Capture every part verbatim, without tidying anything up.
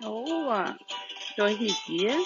ʻOua, toe hiki, ē?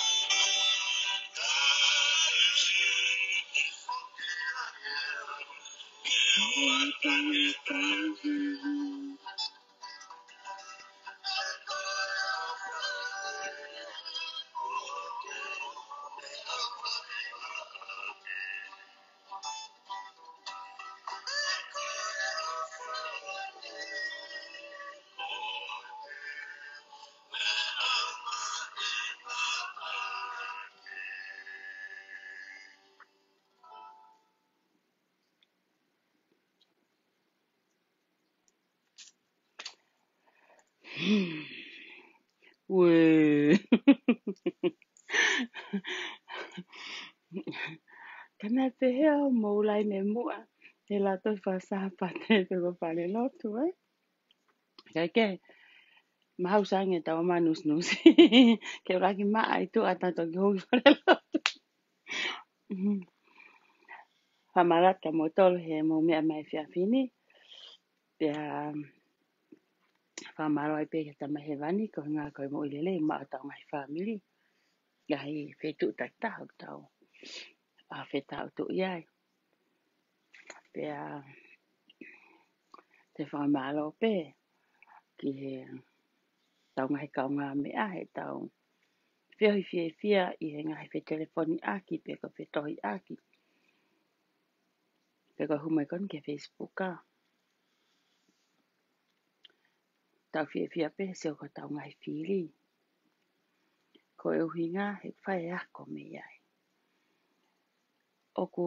Uē. Ka naʻe pehē ʻa e mou laine muʻa, he la toi fa sa pate pe ko fale lotu, ē? Kae kehe, mahau sange tau manusinusi. Ke ʻuluaki maʻa ʻi tuʻa ta toki hū ki fale lotu. Fakamālō atu kia moutolu he mou meʻa mai he efiafi ni. Pea fakamālō ai pē ki he Tamai Hēvani, ko e ʻuhinga ko e moʻui lelei maʻa hotau ngaahi fāmili. Ngaahi feituʻu takitaha ʻoku tau ʻa fetautuʻi ai. Pea te u fakamālō pē ki heʻetau ngaahi kaungāmeʻa, heʻetau feohi fiefia ʻi he ngaahi fetelefoniʻaki, pe ko e fetohiʻaki. Pe ko e hū mai ko eni ki he Facebook, ā. Tau fiefia pē he sio ki hotau ngaahi fili. Ko e ʻuhinga he fai e ako mei ai. ʻoku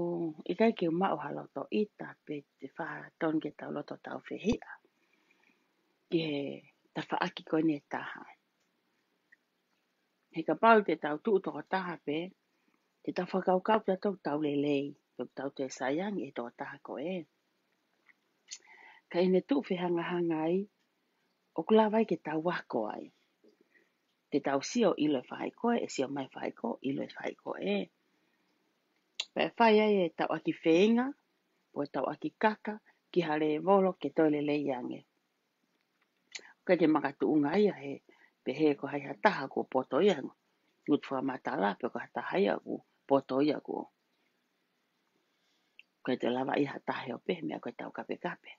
ʻikai ke u maʻu ha loto ʻita pe te faʻa tonu ke tau loto tau fehiʻa ki he tafaʻaki ko eni ʻe taha. He kapau te tau tuʻu tokotaha pē, te tau fakakaukau pē ʻoku tau lelei, ʻoku tau toe sai ange ʻi he tokotaha ko ē. Ka ʻi heʻene tuʻu fehangahangai, ʻoku lava ai ke tau ako ai. Te tau sio ʻilo e faʻahi ko ē, ʻe sio mai e faʻahi ko ē, ʻilo e faʻahi ko ē. Pea fai ai e tauʻaki feinga, pe ko e tauʻaki kaka, ki ha lēvolo ke toe lelei ange. ʻOku ʻikai ke makatuʻunga ia he pehē ko hai ha taha kuo poto ia, ngutu fakamatala, pe ko ha taha ia kuo poto ia kuo. ʻIkai te lava ia ha taha ʻo pehē meʻa ko e taukapekape.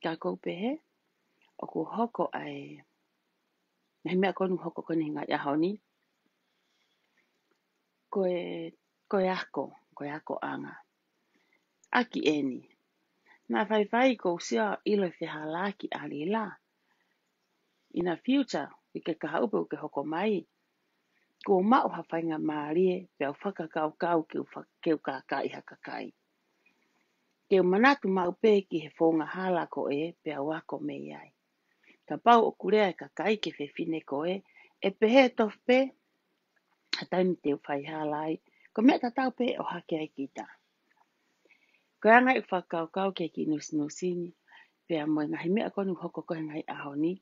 Ka ʻoku ou pehē, ʻoku hoko ai, ngaahi meʻa ko eni ʻoku hoko ko eni he ngaahi ʻaho ni, ko e, ko e ako, ko e akoʻanga. ʻAki eni. Naʻa faifai ʻoku ou sio ʻilo e fehālaaki ʻa Lila. In the future, ʻi he kahaʻu pē ʻoku ke hoko mai. Kuo u maʻu ha faingamālie, pea u fakakaukau ke u fa-, ke u kākaaʻi ha kakai. Ke u manatu maʻu pē ki he founga hala ko ē, pea u ako mei ai. Kapau ʻoku lea e kakai ki he fefine ko ē, ʻe pehē tofu pē, ha taimi te u fai hala ai, ko e meʻa tatau pē ʻo hake ai kita. Ko e anga ʻeku fakakaukau ki he kiʻi nusinusi ni, pea mo e ngaahi meʻa ko eni ʻoku hoko ko ē he ngaahi ʻaho ni,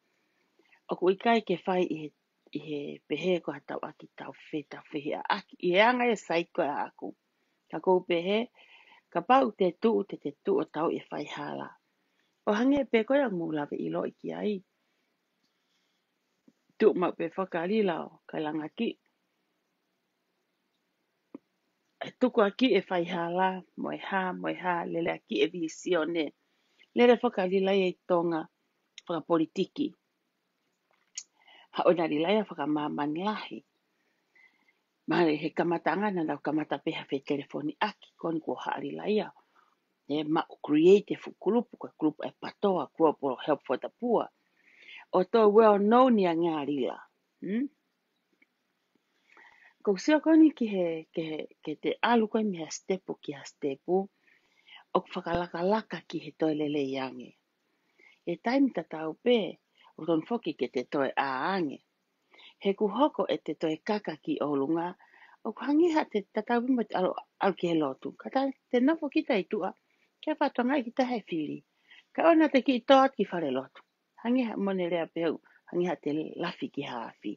ʻoku ʻikai ke fai ʻi he, ʻi he pehē ko ha tauʻaki tau fe-, tau fehiʻaʻaki, ʻi he anga e sai ko ē ʻaʻaku. Ka ʻoku ou pehē, kapau te tuʻu, te te tuʻu ʻo tau ʻi he fai hala. ʻO hangē pē ko ia ʻoku mou lave ʻiloʻi ki ai. Tuʻu maʻu pē fakalila ʻo kailanga ki. ʻE tuku ʻaki e fai hala, mo e hā, mo e hā, lele ʻaki e vīsone. Lele fakalila ia ʻi Tonga, fakapolitiki. Haʻu ʻena lila ia fakamāmani lahi. Mahalo he kamataʻanga naʻa nau kamata pē ha fetelefoniʻaki, ko eni kuo haʻu lila ia. ʻE maʻu create e fuʻu kulupu, ko e kulupu ʻa e PATOA, Global Help for the Poor. ʻO toe well known ia ngā lila. Hmm? ʻOku ou sio ko eni ki he, ki he, ke te ʻalu ko ē mei ha sitepu ki ha sitepu, ʻoku fakalakalaka ki he toe lelei ange. ʻI he taimi tatau pē, ʻoku tonu foki ke te toe ʻā ange. He ʻoku hoko ʻete toe kaka ki ʻolunga, ʻoku hangē ha te tatau pē mo ʻete ʻalu, ʻalu ki he lotu. Ka ta te nofo kita ʻi tuʻa, ke fatongia kita he fili. Ka ʻoua te kiʻi tō atu ki fale lotu. Hangē ha mo ʻene lea pē au, hangē ha te lafi ki ha afi.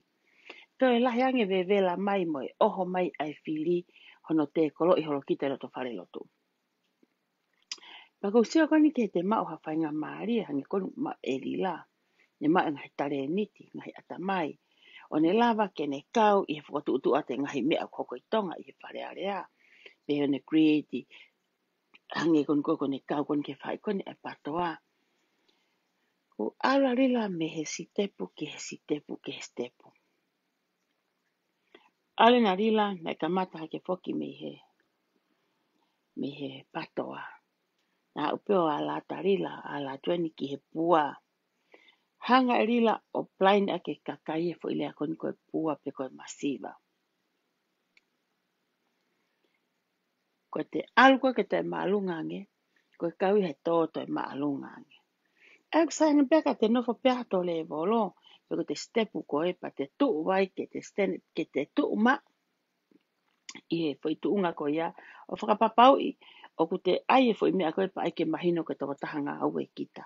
Toe lahi ange vevela mai mo e ʻoho mai ʻa e fili, hono tēkoloʻi holo kita ʻi loto fale lotu. Pea ʻoku ou sio ko eni ke te maʻu ha faingamālie, hangē ko eni maʻu ʻe Lila. Ne maʻu e ngaahi talēniti, ngaahi ʻatamai. ʻO ne lava ke ne kau ʻi he fokotuʻutuʻu atu e ngaahi meʻa ʻoku hoko ʻi Tonga ʻi he Fale Alea. Pea ʻo ne create, hangē ko eni ko ē ʻoku ne kau ko eni ki he fai ko eni e PATOA. ʻOku ʻalu ʻa Lila mei he sitepu ki he sitepu ki he sitepu. ʻAlu ʻena Lila, naʻe kamata hake foki mei he, mei he PATOA. Naʻa ʻalu pē ʻo ala atu ʻa Lila, ala atu eni ki he pua. Hanga ʻe Lila ʻo blind ʻaki e kakai he foʻi lea ko eni ko e pua pe ko e masiva. Ko ʻete ʻalu ko ē ke toe māʻolunga ange, ko e kau ʻi he tō toe māʻolunga ange. ʻOku sai ange pē ka te nofo pē ʻi ha toe lēvolo, pe ko ʻete sitepu ko ē pea te tuʻu ai ke te stand, ke te tuʻu maʻu ʻi he foʻi tuʻunga ko ia, ʻo fakapapauʻi ʻoku te ʻai e foʻi meʻa ko ē pea ʻai ke mahino ko e tokotaha ngāue kita.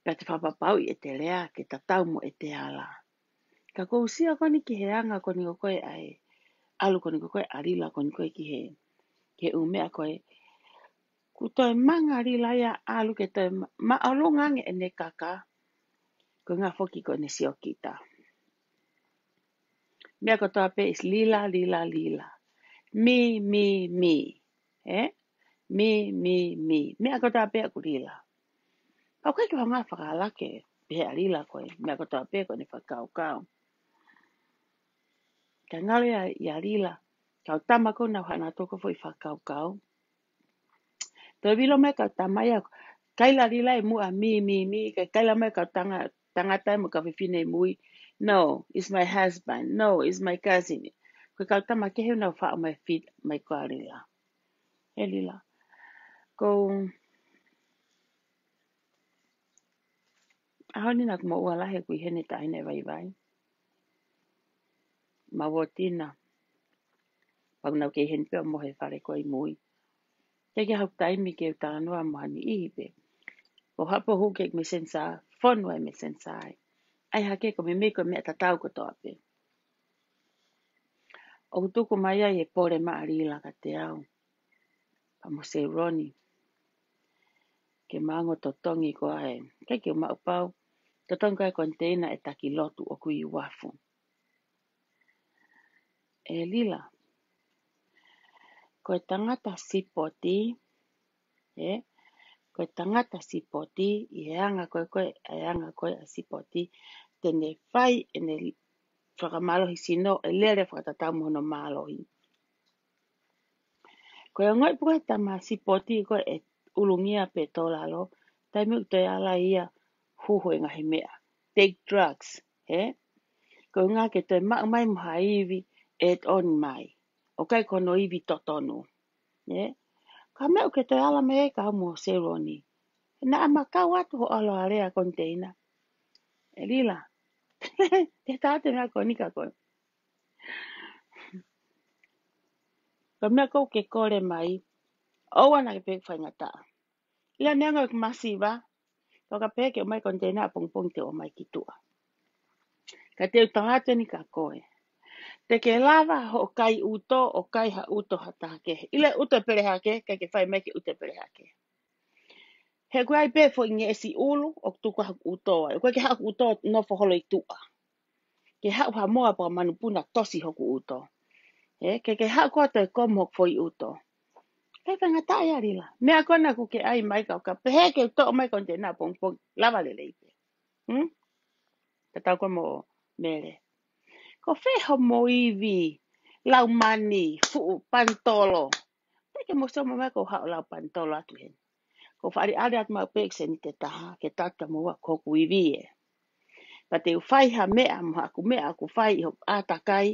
Pea te fakapapauʻi ʻete lea ke tatau mo ʻete ala. Ka ʻoku ou sio ko eni ki he anga ko eni ko ē ʻa e, ʻalu ko eni ko ē ʻa Lila ko eni ko ē ki he, ki he ʻū meʻa ko ē. ʻOku toe manga Lila ia ʻalu ke toe ma-, māʻolunga ange ʻene kaka. Ko e ʻuhinga foki ko ʻene sio kita. Meʻa kotoa pē is Lila, Lila, Lila. Me, me, me. ʻE? Me, me, me. Meʻa kotoa pē ʻoku Lila. Pea ʻoku ʻikai ke u hanga fakalake, pehē ʻa Lila ko e, meʻa kotoa pē ko ʻene fakakaukau. Ka ngalo ia, ia Lila, kau tama ko ē naʻa nau haʻu ʻo toko foʻi fakakaukau. Toe vilo mai kau tama ia, kaila Lila ʻi muʻa me, me, me, ka kaila mai kau tanga-, tangata mo kau fefine ʻi mui. No, it's my husband. No, it's my cousin. Ko e kau tama kehe ʻoku nau faʻo mai fit mai ko ā Lila. ʻE Lila. Ko ʻaho ni naʻa ku moʻua lahi ʻeku ʻi heni taʻahine vaivai. Mau ō tina. Pau nau kei heni pē ʻo mohe he fale ko ē ʻi mui. Teʻeki ke haʻaku taimi ke u talanoa mo ha niʻihi pē. Ko hapo hu ke Messenger, fonu ai Messenger ai. ʻAi hake ko e meimei ko e meʻa tatau kotoa pē. ʻOku tuku mai ai e pole maʻa Lila kiate au. Pea mo Seloni. Ke ma ongo totongi ko ā e. Ke ke maʻu pau. Totongi ko ā e koniteina ʻe taki lotu ʻoku ʻi uafu. ʻE Lila. Ko e tangata sipoti, ē? Ko e tangata sipoti, ʻi he anga ko ē, ko e, ʻa e anga ko ē ʻa e sipoti, te ne fai ʻene fakamālohi sino, ʻe lele fakatatau mo hono mālohi. Ko e ongoʻi pē ko e tama sipoti ko ē ʻe ʻulungia pē tō lalo, taimi ʻoku toe ala ia huhu e ngaahi meʻa. Take drugs, ē? Ko e ʻuhinga ke toe maʻu mai mo ha ivi, add on mai. ʻOku ʻikai ko hono ivi totonu. Ē? Ka meʻa ʻoku ke toe ala mai ai ka mo Seloni. Naʻa ma kau atu ho ʻalu ʻo lea koniteina. ʻE Lila. Te tā te meʻa ko eni ka ko ē. Ko e meʻa ʻoku ke kole mai. ʻOua naʻa ke pehē faingataʻa. Lila, neongo ʻeku masiva. Ka u ka pehē ke ʻomai koniteina ʻapongipongi te u ʻomai ki tuʻa. Ka te u tala atu eni kia koe. Te ke lava hoʻo kai ʻuto, ʻo kai ha ʻuto ha taha kehe. ʻIlo e ʻuto e pele hake, ʻikai ke fai mai ke ʻuto e pele hake. He ʻoku ʻi ai pē foʻi ngeʻesi ʻulu, ʻoku tuku ai hoku ʻuto ai. ʻOku ʻikai ke haʻu hoku ʻuto nofo holo ʻi tuʻa. Ke haʻu ha moa pe ha manupuna tosi hoku ʻuto. Ē, ke ke haʻu koe ʻo toe komo hoku foʻi ʻuto. ʻIkai faingataʻa ia Lila. Meʻa ko ena ʻoku ke ʻai mai ka u ka pehē ke u toʻo mai koniteina ʻapongipongi, lava lelei pē. Hmm? Tatau ko ē mo Mele. Ko fē homo ivi, lau mani, fuʻu panitolo. Teʻeki ke mou sio mai ko e haʻu ʻo lau panitolo atu heni. Ko e fāʻaliʻali atu maʻu pē ʻeku seniti ʻe taha, ke tau tala mo au ko hoku ivi ē. Pea te u fai ha meʻa mo haʻaku meʻa ʻoku fai ʻi hoku ʻātakai,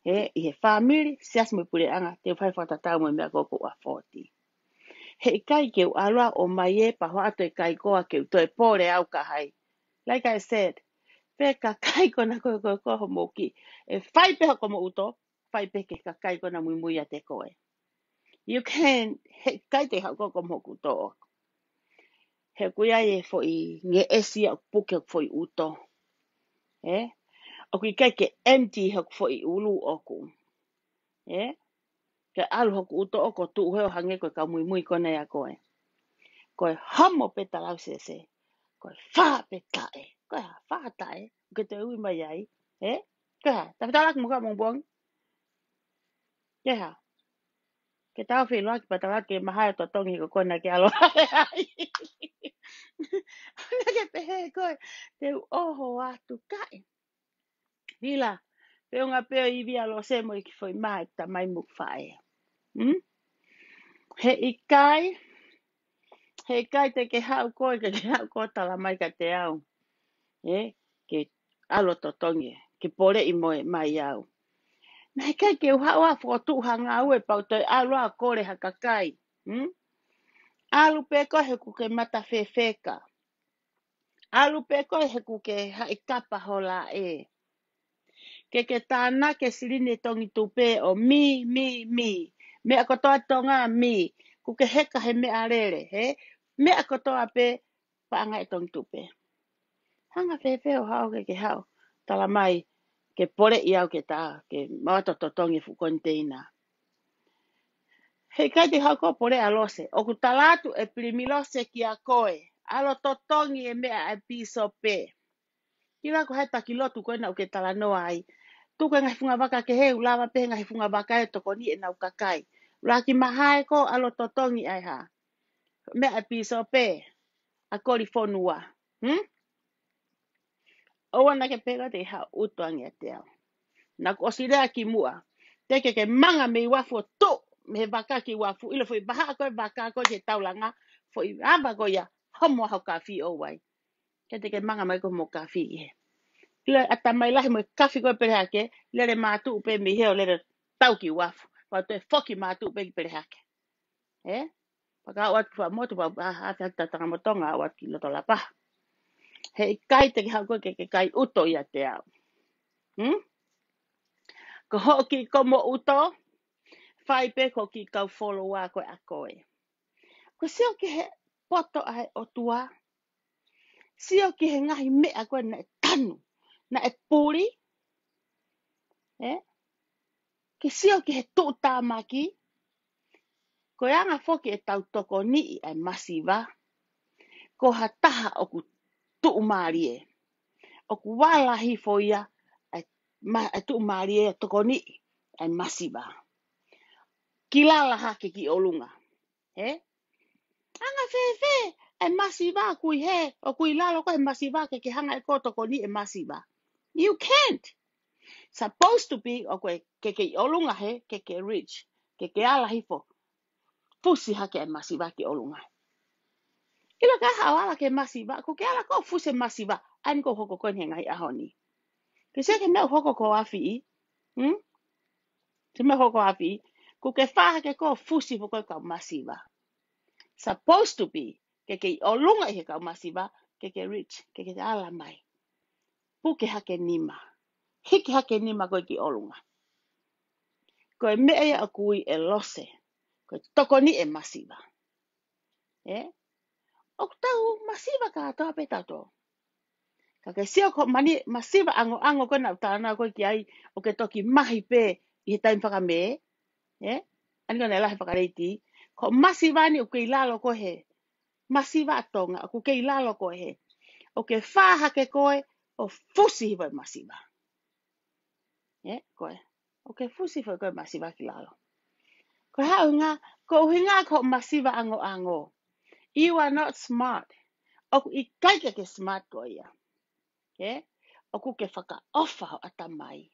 ē, ʻi he fāmili, siasi mo e puleʻanga, te u fai fakatatau mo e meʻa ko ē ʻoku ou afford. Heʻikai ke u ʻalu ʻo ʻomai ē pea hoʻata e kai koa ke u toe pole au kia hai. Like I said, pe kakai ko ena ko ē ko ē ko homo ki. ʻE fai pē hoʻo komo ʻuto, fai pē ki he kakai ko ena muimui ʻiate koe. You can, heʻikai te ke haʻu koe ʻo komo hoku ʻuto ʻoʻoku. He ʻoku ʻi ai e foʻi ngeʻesi ʻoku puke hoku foʻi ʻuto. Ē? ʻOku ʻikai ke empty hoku foʻi ʻulu ʻoʻoku. Ē? Ke ʻalu hoku ʻuto ʻoʻoku ʻo tuʻu hē ʻo hangē ko e kau muimui ko ena ʻia koe. Ko e homo pē talausese. Ko e fā pē taʻe. Ko e hā, fā taʻe. Ke te ui mai ai. Ē? Ke hā, tafi talaki mo ka mong bong. Ke hā. Ke tau feiloaki pea tau ke mahae totongi he ko ena ke ʻalu ai. ʻOna ke pehē ko ē, te u ʻoho atu kai. Lila, pe ʻunga pē ʻo ivi ʻa Lose mo e kiʻi foʻi mā ʻeku tamai mo ʻeku faʻē. Hmm? Heʻikai, heʻikai te ke haʻu koe, ke ke haʻu koe ʻo tala mai kiate au. Ē, ke ʻalu ʻo totongi, ke poleʻi mo e mai au. Naʻe ʻikai ke u haʻu ʻo fokotuʻu ha ngāue pea u toe ʻalu ʻo kole ha kakai. Hmm? ʻAlu pē koe he ʻoku ke mata fefeka. ʻAlu pē koe he ʻoku ke haʻi kapa hola ē. Ke ke tānaki e silini Tongitupe ʻo mi, mi, mi. Meʻa kotoa Tonga mi. ʻOku ke heka he meʻalele, hē? Meʻa kotoa pē paʻanga e Tongitupe. Hanga fēfē ʻo haʻu ke ke haʻu. Tala mai, ke poleʻi au ke tā, ke mau ō ʻo totongi e fuʻu koniteina. Heʻikai te ke haʻu koe ʻo poleʻi ʻa Lose. ʻOku tala atu ʻe Pilimi Lose kia koe. ʻAlu ʻo totongi e meʻa ʻa e pīsope. Kiʻi lako hai taki lotu ko ena ʻoku ke talanoa ai. Tuku e ngaahi funga vaka kehe, ʻoku lava pē ngaahi funga vaka ʻe tokoni ʻenau kakai. ʻUluaki mahae ko ē ʻalu ʻo totongi ai ha meʻa ʻa e pīsope. ʻA Kolifonua. Hmm? ʻOua naʻa ke pehē te ke haʻu ʻuto ange ʻiate au. Naʻa ku ʻosi lea kimuʻa. Teʻeki ke ke manga mei uafu ʻo tuʻu mei he vaka ki uafu, ʻilo foʻi vahaʻa ko ē vaka ko ē ki he taulanga, foʻi ava ko ia, homo ʻa hoʻo kafi ʻo wai. Ke te ke manga mai ko homo kafi ē. ʻIlo ʻatamai lahi mo e kafi ko ē pele hake, lele mātuʻu pē mei he ʻo lele tau ki uafu. Pea toe foki mātuʻu pē ki Pelehake. Ē? Pea ka ʻoatu ki Fuaʻamotu, pea a, a, a, Tangamotonga, ʻoatu ki loto Lapaha. He ʻikai te ke haʻu koe ke, ke kai ʻuto ʻiate au. Hmm? Ko hoʻo kiʻi komo ʻuto, fai pē ko e kiʻi kau foloa ko ē ʻa koe. Ko e sio ki he poto ʻa e ʻOtua, sio ki he ngaahi meʻa ko ē naʻe tanu, naʻe puli, ē? Ke sio ki he tuʻutāmaki, ko e anga foki ʻetau tokoniʻi ʻa e masiva, ko ha taha ʻoku tuʻumālie, ʻoku ala hifo ia ʻa e ma-, ʻa e tuʻumālie ʻa e tokoniʻi ʻa e masiva. Ki lalo hake ki ʻolunga. Ē? Anga fēfē ʻa e masiva ʻoku ʻi hē, ʻoku ʻi lalo ko ē he masiva ke ke hanga ʻe koe ʻo tokoniʻi e masiva. You can't. Supposed to be, ʻoku ke, ke ʻi ʻolunga hē, ke ke reach, ke ke ala hifo. Fusi hake e masiva ki ʻolunga. ʻIlo ka haʻu ala ki he masiva, ʻoku ke ala koe ʻo fusi e masiva, ʻa eni ʻoku hoko ko eni he ngaahi ʻaho ni. Ke sio ki he meʻa ʻoku hoko ko ē ʻi Hawaii, hmm? Ki he meʻa ʻoku hoko ʻi Hawaii, ʻoku ke fā hake koe ʻo fusi hifo koe kau masiva. Supposed to be, ke ke ʻi ʻolunga ʻi he kau masiva, ke ke reach, ke ke ala mai. Puke hake nima. Hiki hake nima koe ki ʻolunga. Ko e meʻa ia ʻoku ui e lose. Ko e tokoniʻi e masiva. Ē? ʻOku tau masiva kātoa pē tautolu. Ka ke sio ko e mani-, masiva ʻangoʻango ko ē naʻa ku talanoa ko ē ki ai, ʻoku ke toki mahi pē ʻi he taimi fakamē. Ē? ʻA eni ko ē naʻe lahi e fakaleiti. Ko e masiva ni ʻoku ke ʻi lalo koe hē. Masiva ʻa Tonga, ʻoku ke ʻi lalo koe hē. ʻOku ke fā hake koe ʻo fusi hifo e masiva. Ē, ko ē. ʻOku ke fusi hifo koe masiva ki lalo. Ko e hā e ʻuhinga, ko e ʻuhinga ko e masiva ʻangoʻango. You are not smart. ʻOku ʻikai ke ke smart koe ia. Ē? ʻOku ke fakaʻofa ho ʻatamai.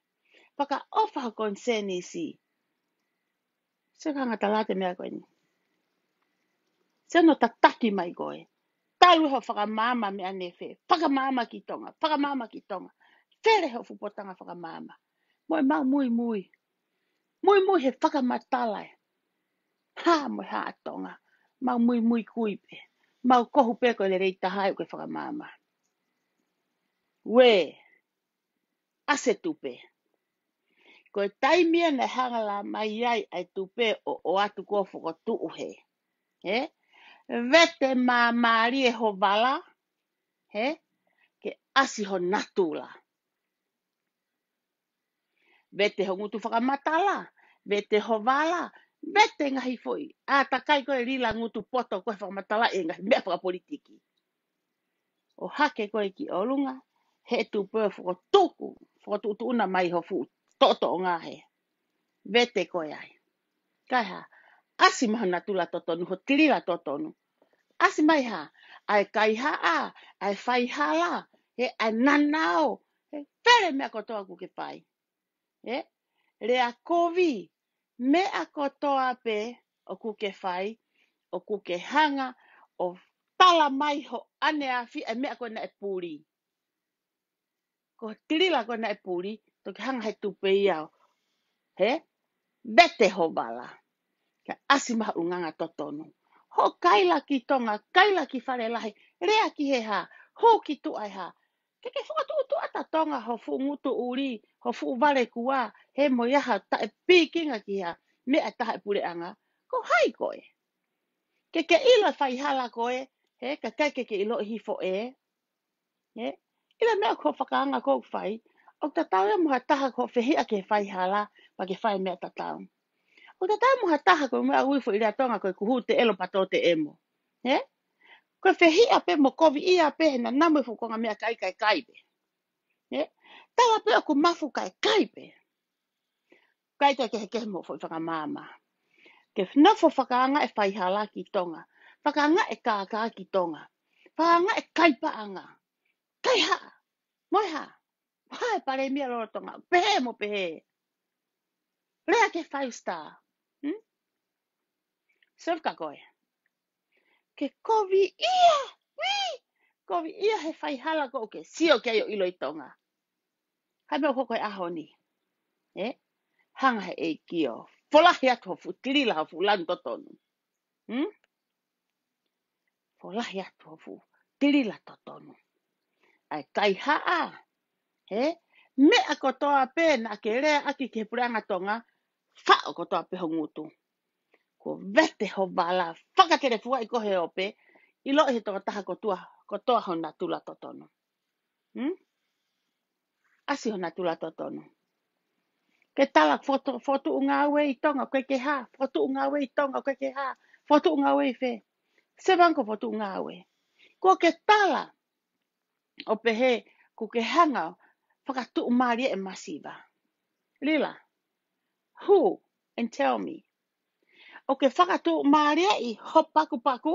Fakaʻofa ho konisēnisi. Sio ki he ngaahi tala ʻa e meʻa ko eni. Sio hono tataki mai koe. Talu hoʻo fakamaama meʻa nefe. Fakamaama ki Tonga. Fakamaama ki Tonga. Fele hoʻo fuʻu potanga fakamaama. Mo e mau muimui. Muimui he fakamatala ē. Hā mo e hā ʻa Tonga. Mau muimui kui pē. Mau kohu pē ko e lelei taha ē ʻoku ke fakamaama. Uē. ʻAsi e tupe. Ko e taimi ia naʻe hanga ʻo ala mai ai ʻa e tupe ʻo, ʻoatu ko e fokotuʻu hē. Ē? Vete māmālie ho vala, hē? Ke ʻasi ho natula. Vete ho ngutu fakamatala, vete ho vala, vete ngaahi foʻi. ʻA takai ko e lila ngutu poto ko e fakamatala ʻi he ngaahi meʻa fakapolitiki. ʻO hake koe ki ʻolunga, he tupe ʻo fokotuku, fokotuʻutuʻuna mai ho fuʻu toʻotoʻonga hē. Vete koe ai. Kae hā, ʻasi mai ho natula totonu, ho tilila totonu. ʻAsi mai hā, ʻa e kaihaʻa, ʻa e faihala, ē, ʻa e nanao, ē, fele meʻa kotoa ʻoku ke fai. Ē, lea kovi, meʻa kotoa pē ʻoku ke fai, ʻoku ke hanga ʻo tala mai ho ʻaneafi ʻa e meʻa ko ē naʻe puli. Ko e tilila ko ē naʻe puli, toki hanga he tupe ia ʻo, hē? Vete ho vala. Kae ʻasi mai ho ʻulungaanga totonu. Hoʻo kaila ki Tonga, kaila ki Falelahi, lea ki he hā, hū ki tuʻa e hā. Ke ke fokotuʻutuʻu ʻa Tonga ho fuʻu ngutu ʻuli, ho fuʻu vale kua, hē mo ia ha taʻepīkinga ki ha meʻa ʻa e taha ʻi he puleʻanga. Ko hai koe? Ke ke ʻilo e faihala koe, hē, kae ʻikai ke ke ʻilo hifo ē. Ē? ʻIlo e meʻa ko e fakaanga ʻoku fai, ʻoku tatau ia mo ha taha ko e fehiʻa ki he faihala, pea ke fai e meʻa tatau. ʻOku tatau mo ha taha ko e meʻa ui foʻi lea Tonga ko e kuhu te elo pato te emo. Ē? Ko e fehiʻa pē mo koviʻia pē he namu e fuʻu konga meʻakai kae kai pē. Ē? Tala pē ʻoku mafu kae kai pē. ʻIkai te kehekehe mo e foʻi fakamaama. Ke nofo fakaanga e faihala ki Tonga. Fakaanga e kākā ki Tonga. Fakaanga e kai paʻanga. Kaihaʻa. Mo e hā. Hā e palēmia lolotonga. Pehē mo pehē. Lea ki he five star. Hmm? Sio ki a koe. Ke koviʻia. Ui! Koviʻia he faihala ʻoku ke sio ki ai ʻo ʻilo ʻi Tonga. Hā e meʻa ʻoku hoko he ʻaho ni. Ē? Hanga he ʻEiki ʻo folahi atu ho fuʻu tilila, ho fuʻu lanu totonu. Hmm? Folahi atu ho fuʻu tilila totonu. ʻAi kaihaʻa, he? Meʻa kotoa pē naʻa ke leaʻaki ki he puleʻanga Tonga, faʻo kotoa pē ho ngutu. Kuo vete ho vala, fakatelefuaʻi koe he ope, ʻiloʻi he tokotaha kotoa, kotoa ho natula totonu. Hmm? ʻAsi ho natula totonu. Ke tala fokotuʻu, fokotuʻu ngāue ʻi Tonga, ʻoku ʻikai ke hā, fokotuʻu ngāue ʻi Tonga, ʻoku ʻikai ke hā, fokotuʻu ngāue ʻi fē. Sevang ko e fokotuʻu ngāue. Kuo ke tala ʻo pehē, kuo ke hanga ʻo fakatuʻumālieʻi e masiva. Lila, who and tell me. ʻOku ke fakatuʻumālieʻi ho pakupaku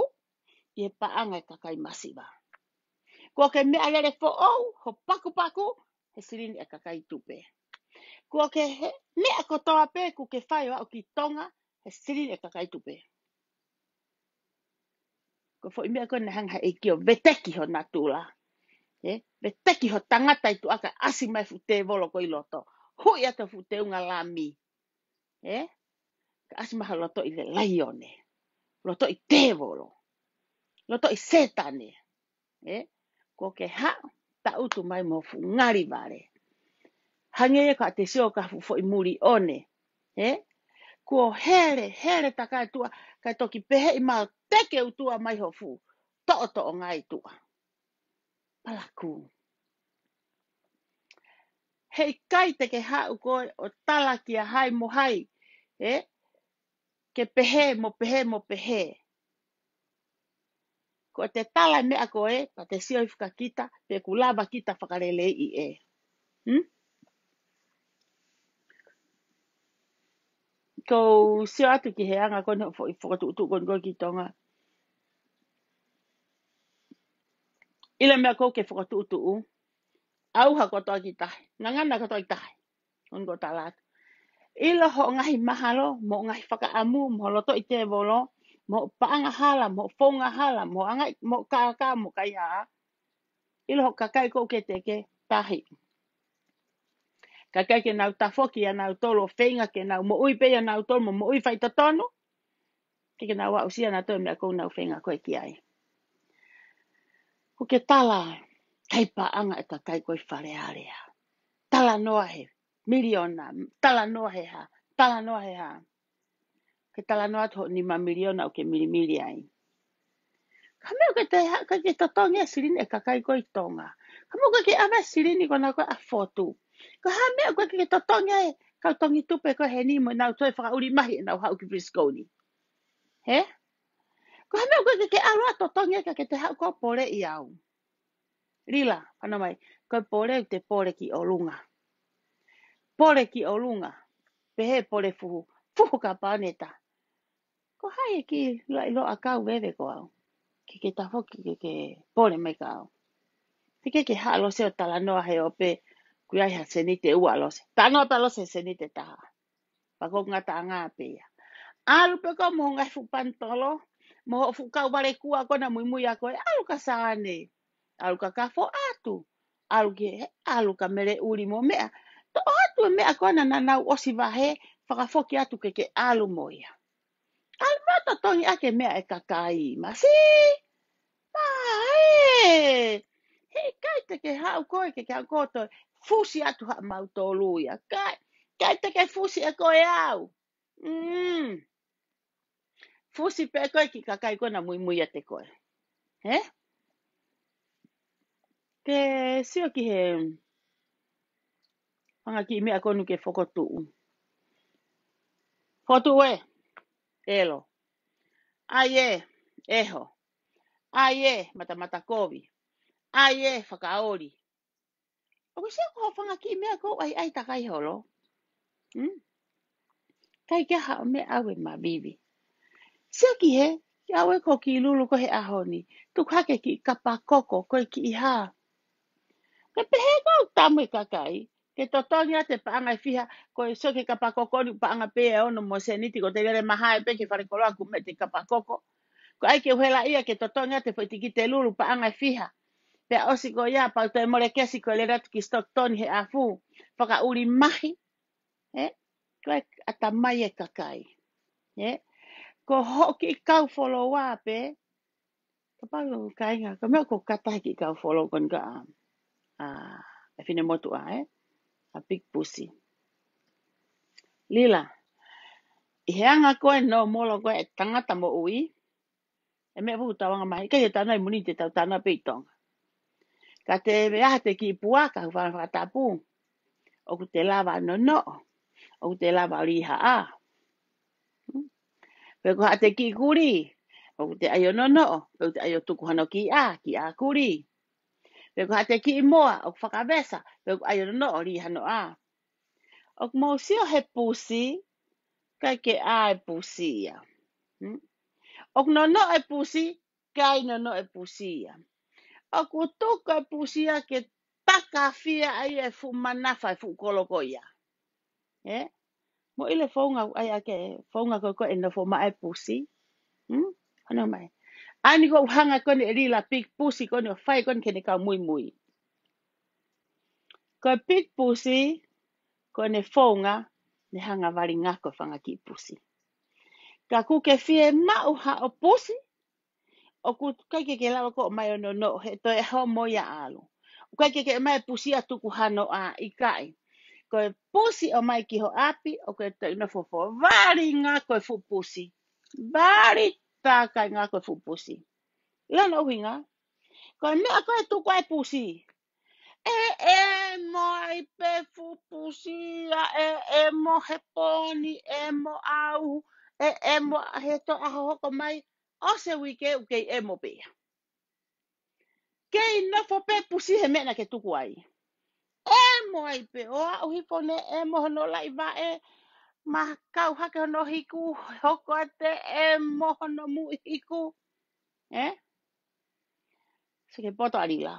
ʻi he paʻanga e kakai masiva. Kuo ke meʻalele foʻou ho pakupaku he silini e kakai tupe. Kuo ke he, meʻa kotoa pē kuo ke fai ʻo aʻu ki Tonga he silini e kakai tupe. Ko e foʻi meʻa ko ē naʻe hanga he ʻEiki ʻo veteki ho natula. He? Veteki ho tangata ʻi tuʻa kae ʻasi mai fuʻu tēvolo ko ē ʻi loto. Huʻi atu fuʻu teunga lami. He? Kae ʻasi mai ho loto ʻi he laione. Loto ʻi tēvolo. Loto ʻi Sētane. He? Kuo ke haʻu, taʻutu mai mo fuʻu ngali vale. Hangē ia ka te sio ka fuʻu foʻi muli one. He? Kuo hele, hele takai tuʻa, kae toki pehē ʻi mau teke utua mai ho fuʻu toʻotoʻonga ʻi tuʻa. Palakū. He ʻikai te ke haʻu koe ʻo tala kia hai mo hai, he? Ke pehē mo pehē mo pehē. Ko ʻete tala e meʻa ko ē, pea te sio ʻi fakakita, pe ʻoku lava kita fakaleleiʻi ē. Hmm? Ko u sio atu ki he anga ko eni foʻi fokotuʻutuʻu ko eni ko ē ki Tonga. ʻIlo e meʻa ko ē ke fokotuʻutuʻu. ʻAuha kotoa ki tahi. Ngangana kotoa ki tahi. Ko eni ko e tala atu. ʻIlo hoʻo ngaahi mahalo, mo hoʻo ngaahi fakaʻamu, mo ho loto ʻi tēvolo, mo hoʻo paʻanga hala, mo hoʻo founga hala, mo hoʻo anga, mo hoʻo kākā, mo hoʻo kaihaʻa. ʻIlo hoʻo kakai ko ē ʻoku ke teke, tahi. Kae ʻikai ke nau tafoki ʻa nautolu ʻo feinga ke nau moʻui pē ʻa nautolu mo moʻui faitotonu. Ke ke nau aʻusia ʻa nautolu e meʻa ko ē ʻoku nau feinga ko ē ki ai. Kuo ke tala, ʻikai paʻanga e kakai ko ē ʻi Fale Alea. Talanoa he miliona, talanoa he hā, talanoa he hā. Ke talanoa atu hoʻo nima miliona ʻoku ke milimili ai. Ka meʻa ʻoku ke te ha-, ka ke totongi e silini e kakai ko ē ʻi Tonga. Ka meʻa ʻoku ke ʻave silini ko ena ko ē ʻa Fotu. Ko e hā meʻa ʻoku ke totongi e kau tongi tupe ko ē heni mo nau toe fakaʻuli mahi ʻenau haʻu ki Frisco ni. He? Ko e hā meʻa ʻoku ke ʻalu ʻo totongi ka ke te haʻu ʻo poleʻi au. Lila, fanongo mai, ko e pole ʻoku te pole ki ʻolunga. Pole ki ʻolunga, pehē pole fuhu, fuhu ka paneta. Ko hai e kiʻi laʻi loa kau veve ko au. Ke ke tafoki ke ke pole mai ka au. Te ke ke haʻu ʻo sio talanoa he ope, ʻoku ʻi ai ha seniti ʻe ua ʻo sio. Talanoa pē ʻo sio he seniti ʻe taha. Pea ko e ngataʻanga pē ia. ʻAlu pē ko ē mo ho ngaahi fuʻu panitolo, mo hoʻo fuʻu kau vale kua ko ena muimui ʻa koe, ʻalu ka sane, ʻalu ka kafo atu, ʻalu ki he, ʻalu ka mele ʻuli mo meʻa. Toʻo atu e meʻa ko ena naʻa nau ʻosi vahe, fakafoki atu ke ke ʻalu mo ia. ʻAlu mo totongi ʻaki e meʻa e kakai, masi. Mai. He ʻikai te ke haʻu koe, ke ke haʻu koe ʻo toe fusi atu haʻamautolu ia. ʻIkai, ʻikai te ke fusi ʻe koe au. Mm. Fusi pē koe ki he kakai ko ena muimui ʻiate koe. He? Ke sio ki he fanga kiʻi meʻa ko eni ke fokotuʻu. Fokotuʻu ē, ʻelo. ʻAi ē, ʻeho. ʻAi ē, matamata kovi. ʻAi ē, fakaoli. ʻOku sio ko e fanga kiʻi meʻa ko ē ʻai ʻai takai holo. Hmm? ʻIkai ke ʻi ai haʻo meʻa ʻoku mavivi. Sio ki he, ki au e ko e kiʻi lulu ko ē he ʻaho ni. Tuku hake kiʻi kapa koko ko e kiʻi hā. Ke pehē ko e tamu e kakai. Ke totongi ʻa e paʻanga ʻe fiha, ko e sio ki he kapa koko ni paʻanga pē ʻe ono mo e seniti ko e te lele mahae pē ki he fale koloa ʻoku meʻa e kapa koko. Ko e ʻai ke u hela ia ke totongi ʻa e foʻi tikite lulu paʻanga ʻe fiha. Pea ʻosi ko ia pau toe mole kesi ko e lele atu ki Stockton he ʻafu. Fakaʻuli mahi. He? Ko e ʻatamai e kakai. Ē? Ko hoʻo kiʻi kau foloa pē, kapau kāinga, ko e meʻa ko e kata he kiʻi kau foloa ko eni ka, ʻa e finemotuʻa, ē? ʻA Big Pussy. Lila, ʻi he anga ko ē ʻo e molo ko ē ʻa e tangata moʻui, ʻe meʻa pē ʻoku tau anga mai, ʻikai ke tau ʻi muli, te tau tau pē ʻi Tonga. Ka te mea ha te kiʻi puaka, hūfanga he fakatapu, ʻoku te lava nonoʻo, ʻoku te lava lī ha ʻā. Pe ko ha te kiʻi kulī, ʻoku te ʻai ʻo nonoʻo, pe ʻoku te ʻai ʻo tuku hano kiʻi ʻā, kiʻi ʻā kulī. Pe ko ha te kiʻi moa, ʻoku fakavesa, pe ʻoku ʻai ʻo nonoʻo lī hano ʻā. ʻOku mou sio he pusi, ʻikai ke ʻā e pusi ia. Hmm? ʻOku nonoʻo e pusi, ʻikai nonoʻo e pusi ia. ʻOku tuku e pusi ia ke takafia ai e fuʻu manafa e fuʻu kolo ko ia. Ē? Mou ʻilo e founga, ʻai ake founga ko ē ko ē ʻe nofo mai e pusi. Hmm? Hano mai. ʻA eni ko e ʻuhinga ko eni ʻe Lila Big Pussy ko eni ʻo fai ko eni ki heʻene kau muimui. Ko e Big Pussy, ko ʻene founga, ne hanga vali ngako e fanga kiʻi pusi. Ka ʻoku ke fiemaʻu haʻo pusi, ʻoku ʻikai ke ke lava koe ʻo ʻomai ʻo nonoʻo he toe homo ia ʻalu. ʻOku ʻikai ke ke ʻomai e pusi ʻo tuku hano ʻā, ʻikai. Ko e pusi ʻomai ki ho ʻapi, ʻoku ke toe nofo ʻo vali ngako e fuʻu pusi. Vali takai ngako e fuʻu pusi. ʻIlo hono ʻuhinga? Ko e meʻa ko ē ʻe tuku ai e pusi. ʻE ʻemo ai pē fuʻu pusi ia, ʻe ʻemo he pō ni, ʻemo ʻauhu, ʻe ʻemo he toe ʻaho hoko mai, ʻosi e uike ʻoku kei ʻemo pē ia. Kei nofo pē pusi he meʻa naʻa ke tuku ai. ʻEmo ai pē, ʻo aʻu hifo ne ʻemo hono laʻi vaʻe, ma kau hake hono hiku, hoko atu e ʻemo hono muʻi hiku. Ē? Sio ki he poto ʻa Lila.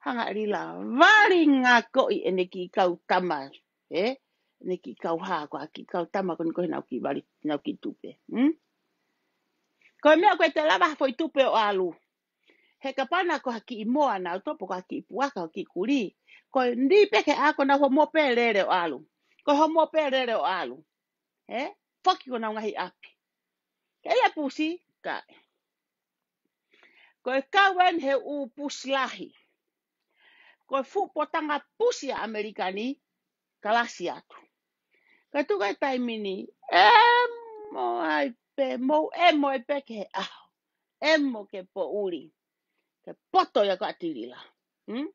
Hanga ʻe Lila vali ngakoʻi ʻene kiʻi kau tama, ē? ʻEne kiʻi kau hā, ko e kiʻi kau tama ko eni ko ē ʻenau kiʻi vali, ʻenau kiʻi tupe. Hmm? Ko e meʻa ko ē te lava ha foʻi tupe ʻo ʻalu. He kapau naʻe ko ha kiʻi moa naʻa nau topo, ko ha kiʻi puaka, ko ha kiʻi kulī. Ko eni pē ke ako naʻa nau homo pē lele ʻo ʻalu. Ko e homo pē lele ʻo ʻalu. Ē? Foki ki honau ngaahi ʻapi. Ke ʻai e pusi, ka. Ko e kau eni he ʻū pusi lahi. Ko e fuʻu potanga pusi ʻa ʻAmelika ni, kalasi atu. Ka tuku e taimi ni, ʻemo ai pē, mou ʻemo ai pē ki he ʻaho. ʻEmo ki he poʻuli. Ke poto ia ko ē ʻa Lila. Hmm?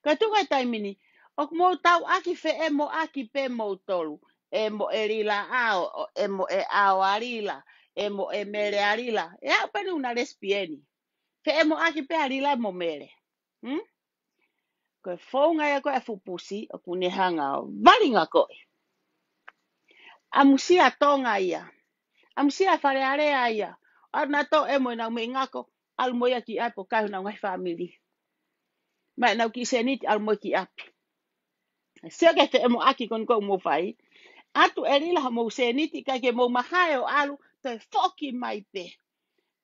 Ka tuku e taimi ni, ʻoku mou tau ʻaki feʻemoʻaki pē moutolu. ʻEmo ʻe Lila ʻa ʻAo, ʻo ʻemo ʻe ʻAo ʻa Lila, ʻemo ʻe Mele ʻa Lila. ʻE aʻu pē ʻenau lesbian. Feʻemoʻaki pē ʻa Lila mo Mele. Hmm? Ko e founga ia ko ē ʻa e fuʻu pusi, ʻoku ne hanga ʻo vali ngakoʻi. ʻAmusia Tonga ia. ʻAmusia Fale Alea ia. ʻA nautolu ʻemo ʻenau meʻi ngako, ʻalu mo ia ki ʻapi ʻo kai honau ngaahi fāmili. Mai ʻenau kiʻi sēniti, ʻalu mo ia ki ʻapi. Sio ki he feʻemoʻaki ko eni ʻoku mou fai. ʻAtu ʻe Lila homou sēniti, ʻikai ke mou mahae ʻo ʻalu, toe foki mai pē.